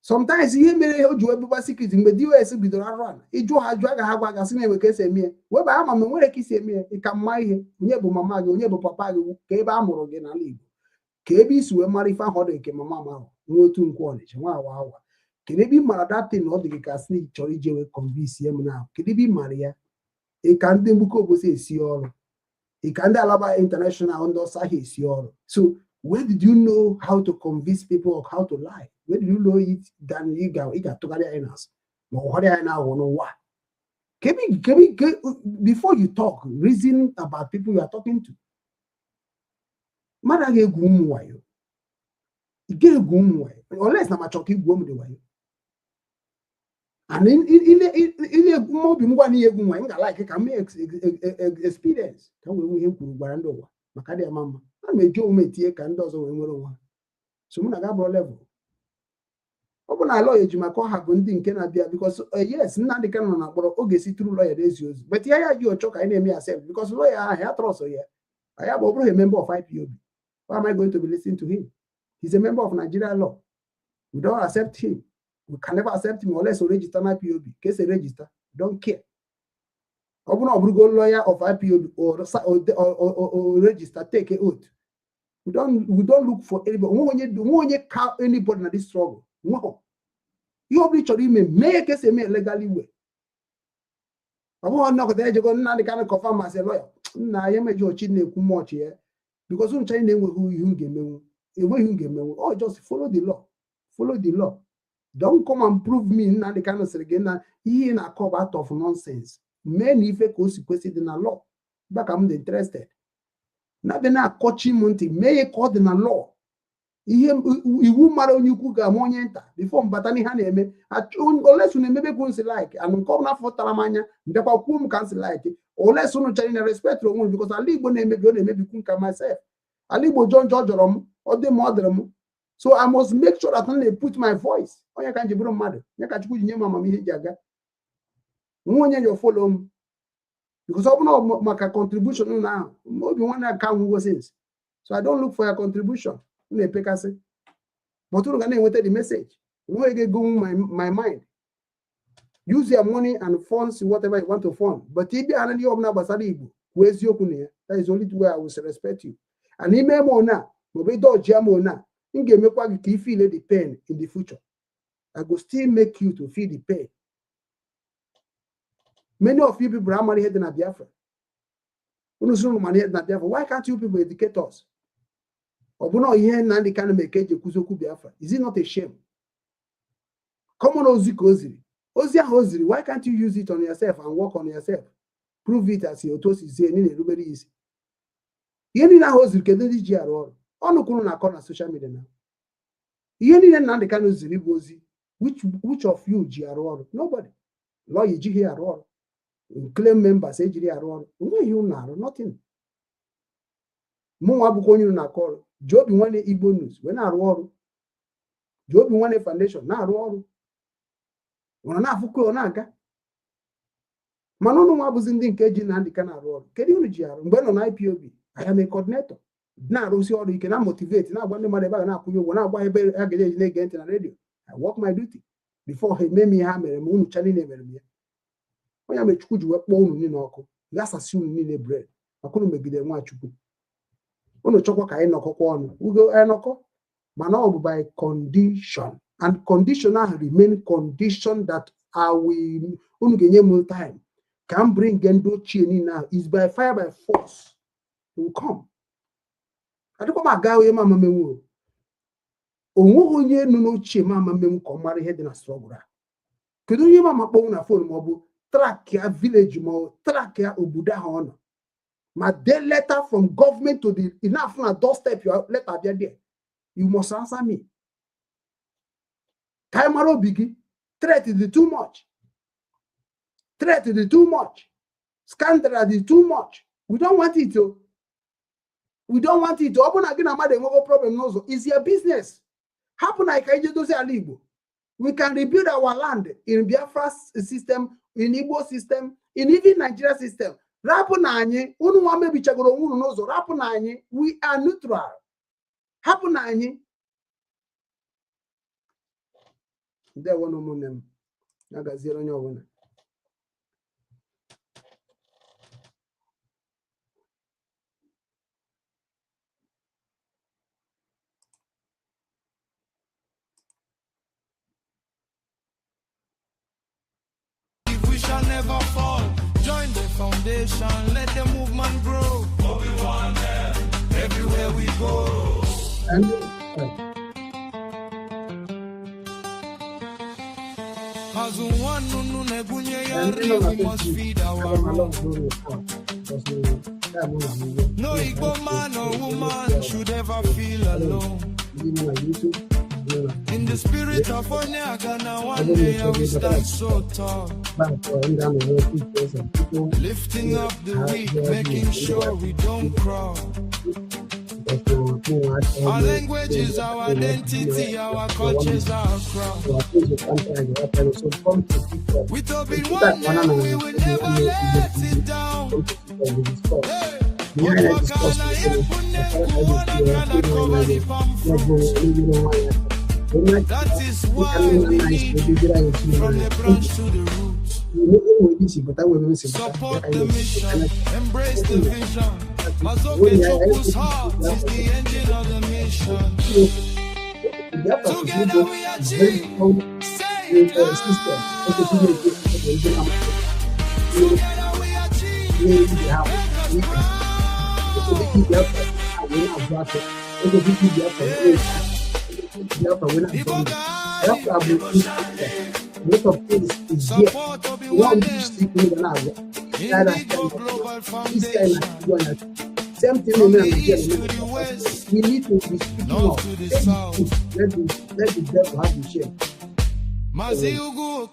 Sometimes ihe mere o ji wee bụba secret, mgbe DOS bidoro arụ ala, ịjụ ha jụ, agaghị agwa gasị na enwe ka esi eme ya. Webe ama m enwere ka isi eme ya. Ị ka mma ihe, onye bụ mama gị, onye bụ papa gị, ka ebe a mụrụ gị n'ala Igbo, ka ebe isi wee mara ife ahụ ọ dị nke mama m ahụ nwa otu nkwụ Ọnịcha nwa awa awa. Kedu ebe ị mara datin ọ dị gị ka sị chọrọ ije wee convince m na? Kedu ebe ị mara ya? Ị ka ndị mgbuke obosi esi ọrụ, ị ka ndị Alaba International, ndị ọsọ ahịa esi ọrụ. So where did you know how to convince people of how to lie? Where did you know it? Than ị ga-atụgharị anyị n'azụ ma ọ ghọrọ anyị na-aghọ n'ụwa. Before you talk, reason about people you are talking to. Mmadụ agaghị egwu ụmụ wayo. Ị ga-egwu ụmụ wayo unless na ma chọọ ka igwuo m dị wayo. And ile obi m gwa na ihe egwu nwa m ga-like ka m experience ka m wee nwee ihe m kwuru gwara ndị ụwa maka dị ama mma. Ana m eji onwe etinye ka ndị ọzọ wee nwere onwe ha. So mụ na ga bụrụ level. Ọ bụ na lawyer Ejimakor ha bụ ndị nke na-abịa because yes, Nnamdi Kanu nọ na mkpọrọ, ọ ga-esi through lawyer ezi ozi, but ya ya ji ọchọ ka anyị na-eme ya sef because lawyer ahụ ya trust ya. Ya bụ ọ bụrụ a member of IPOB. Why am I going to be listening to him? He's a member of Nigeria law. We don't accept him. We can never accept him unless we register na IPOB. Case register, don't care. Ọ bụrụ na ọ bụrụgo lawyer of IPOB or register, take a oath. We don't look for anybody. Nwe onye ka anybody na this struggle. Nwe ihe ọ bụla ị chọrọ ime, mee ka esi eme legally way. Ọ bụghị nnọkọta ejego Nnamdi Kanu confirm as a lawyer. Nna ya emeji ochi na-ekwu much ya because unu china enweghị ihe m ga-emenwu, enweghị m ga-emenwu. Oh, just follow the law, follow the law. Don't come and prove me Nnamdi Kanu sịrị gị na ihe ị na-akọ bụ out of nonsense. Mee na ife ka o si kwesị dị na law ba ka m dị interested. Na-abịa na-akọchi m ntị, mee ya ka ọ dị na law. Ihe iwu mara onye ukwu ga-ama onye nta before mbata n'ihe a na-eme. Olesu na-emebe ka nsi like and nke ọbụla afọ tara m anya mbịakwa kwuo m ka nsi like olesu unu chara na respect onwe m because ala Igbo na-emebi, ọ na-emebikwu nka myself. Ala Igbo jọ njọ jọrọ m, ọ dị m, ọ dịrị m. So I must make sure that I na-put my voice. Onye ka m ji bụrụ mmadụ, onye ka Chukwu ji nye m amamihe ji aga. Nwa onye yo follow m because ọ bụrụ maka contribution unu ahụ, obi nwanne aka nwụgo since. So I don't look for your contribution. Na-epekasị, but unu ga na-enweta the message. Nweghị ga-ego my mind. Use your money and funds whatever you want to fund, but ịbịa na ihe ọbụla gbasara Igbo, kwuo eziokwu na ya. That is the only way I will respect you. And ime m ona maọbụ ịdọji m ona, m ga-emekwa gị ka ị feel the pain in the future. I go still make you to feel the pain. Many of you people amara ihe dị na Biafra. Unu sị unu mara ihe dị na Biafra. Why can't you people educate us? Ọ bụ na ihe Nnamdi Kanu mere ka eji ekwuzi okwu Biafra. Is it not a shame? Common ozi ka o ziri. Ozi ahụ o ziri, why can't you use it on yourself and work on yourself? Prove it as otu o si zie na erubere isi. Ihe niile ahụ o ziri, kedu ndị ji arụ ọrụ? Ọnụ kwuru na akọ na social media na. Ihe niile Nnamdi Kanu ziri bụ ozi. Which of you ji arụ ọrụ? Nobody. Lawyer ejighị arụ ọrụ. Claim members ejiri arụ ọrụ. Onweghị unu arụ, nothing. Mụnwa abụkwa onye unu na-akọ ọrụ. Ji Obi Nwanne Igbo News wee na-arụ ọrụ. Ji Obi Nwanne Foundation na-arụ ọrụ. Ọ na-afụkọ ọ na-aga. Mana ụnụ nwa bụzi ndị nke ji Nnamdi Kanu arụ ọrụ. Kedu unu ji arụ? Mgbe nọ na IPOB, I am a coordinator. Na-arụsi ọrụ ike, na motivate, na-agwa ndị mmadụ ebe a ga na-akwụnye ụgwọ, na-agwa ebe a ga-eji na-ege ntị na redio. I work my duty before ha eme m ihe ha mere m. Unu cha niile mere m ya. Onye mere Chukwu ji wee kpọọ unu niile ọkụ, ghasasị unu niile bread maka unu megidere Nwachukwu. Unu chọkwa ka anyị nọkọkwa ọnụ, ugo anyị nọkọ, mana ọ bụ by condition, and condition ahụ remain condition that I will. Unu ga-enye m time ka m bring ndị ochie niile ahụ is by fire by force will come. Adịkwa m aga onye ma amamenwu onweghị onye nọ n'ochie ma amamenwu ka ọ mara ihe dị na struggle a. Kedu onye ma amakpọnwụ na phone ma ọ bụ track ya village ma ọ track ya obodo ahụ ọ nọ, ma dee letter from government to the enough na doorstep, your letter bịa there, you must answer me ka anyị mara obi gị. Threat dị too much, threat dị too much, scandal dị too much. We don't want it o, we don't want it. Ọ bụrụ na gị na mmadụ enwego problem n'ụzọ, is your business. Hapụ na ka ije dozie ala Igbo. We can rebuild our land in Biafra system, in Igbo system, in even Nigeria system. Rapụ na anyị, unu nwa mebichagoro onwe unu n'ụzọ. Rapụ na anyị, we are neutral. Hapụ na anyị. Ndewo na ụmụnne m, ya gaziere onye ọbụla. We shall never fall. Join the foundation, let the movement grow. Obi-Wan, everywhere we go. And As one nunu nebunye yari, we must feed our own. No Igbo man or woman should ever feel alone. In the spirit of Onyaga, one day we stand so tall. Lifting up the weak, making sure we don't crawl. Our language is our identity, our culture is our crown. With Obi Nwanne, we will never let it down. Hey. That is why we need you, from the branch to the roots. Support the mission, embrace the vision. Mazoke Chukwu's heart is the engine of the mission. Together we achieve. Say it loud. Together we achieve. Make us proud. Support Obi Nwanne, Indigo Global Foundation. Same thing From the east to the west, we need to be speaking north up. to the south. Let the devil have the share. Mazi Ugu.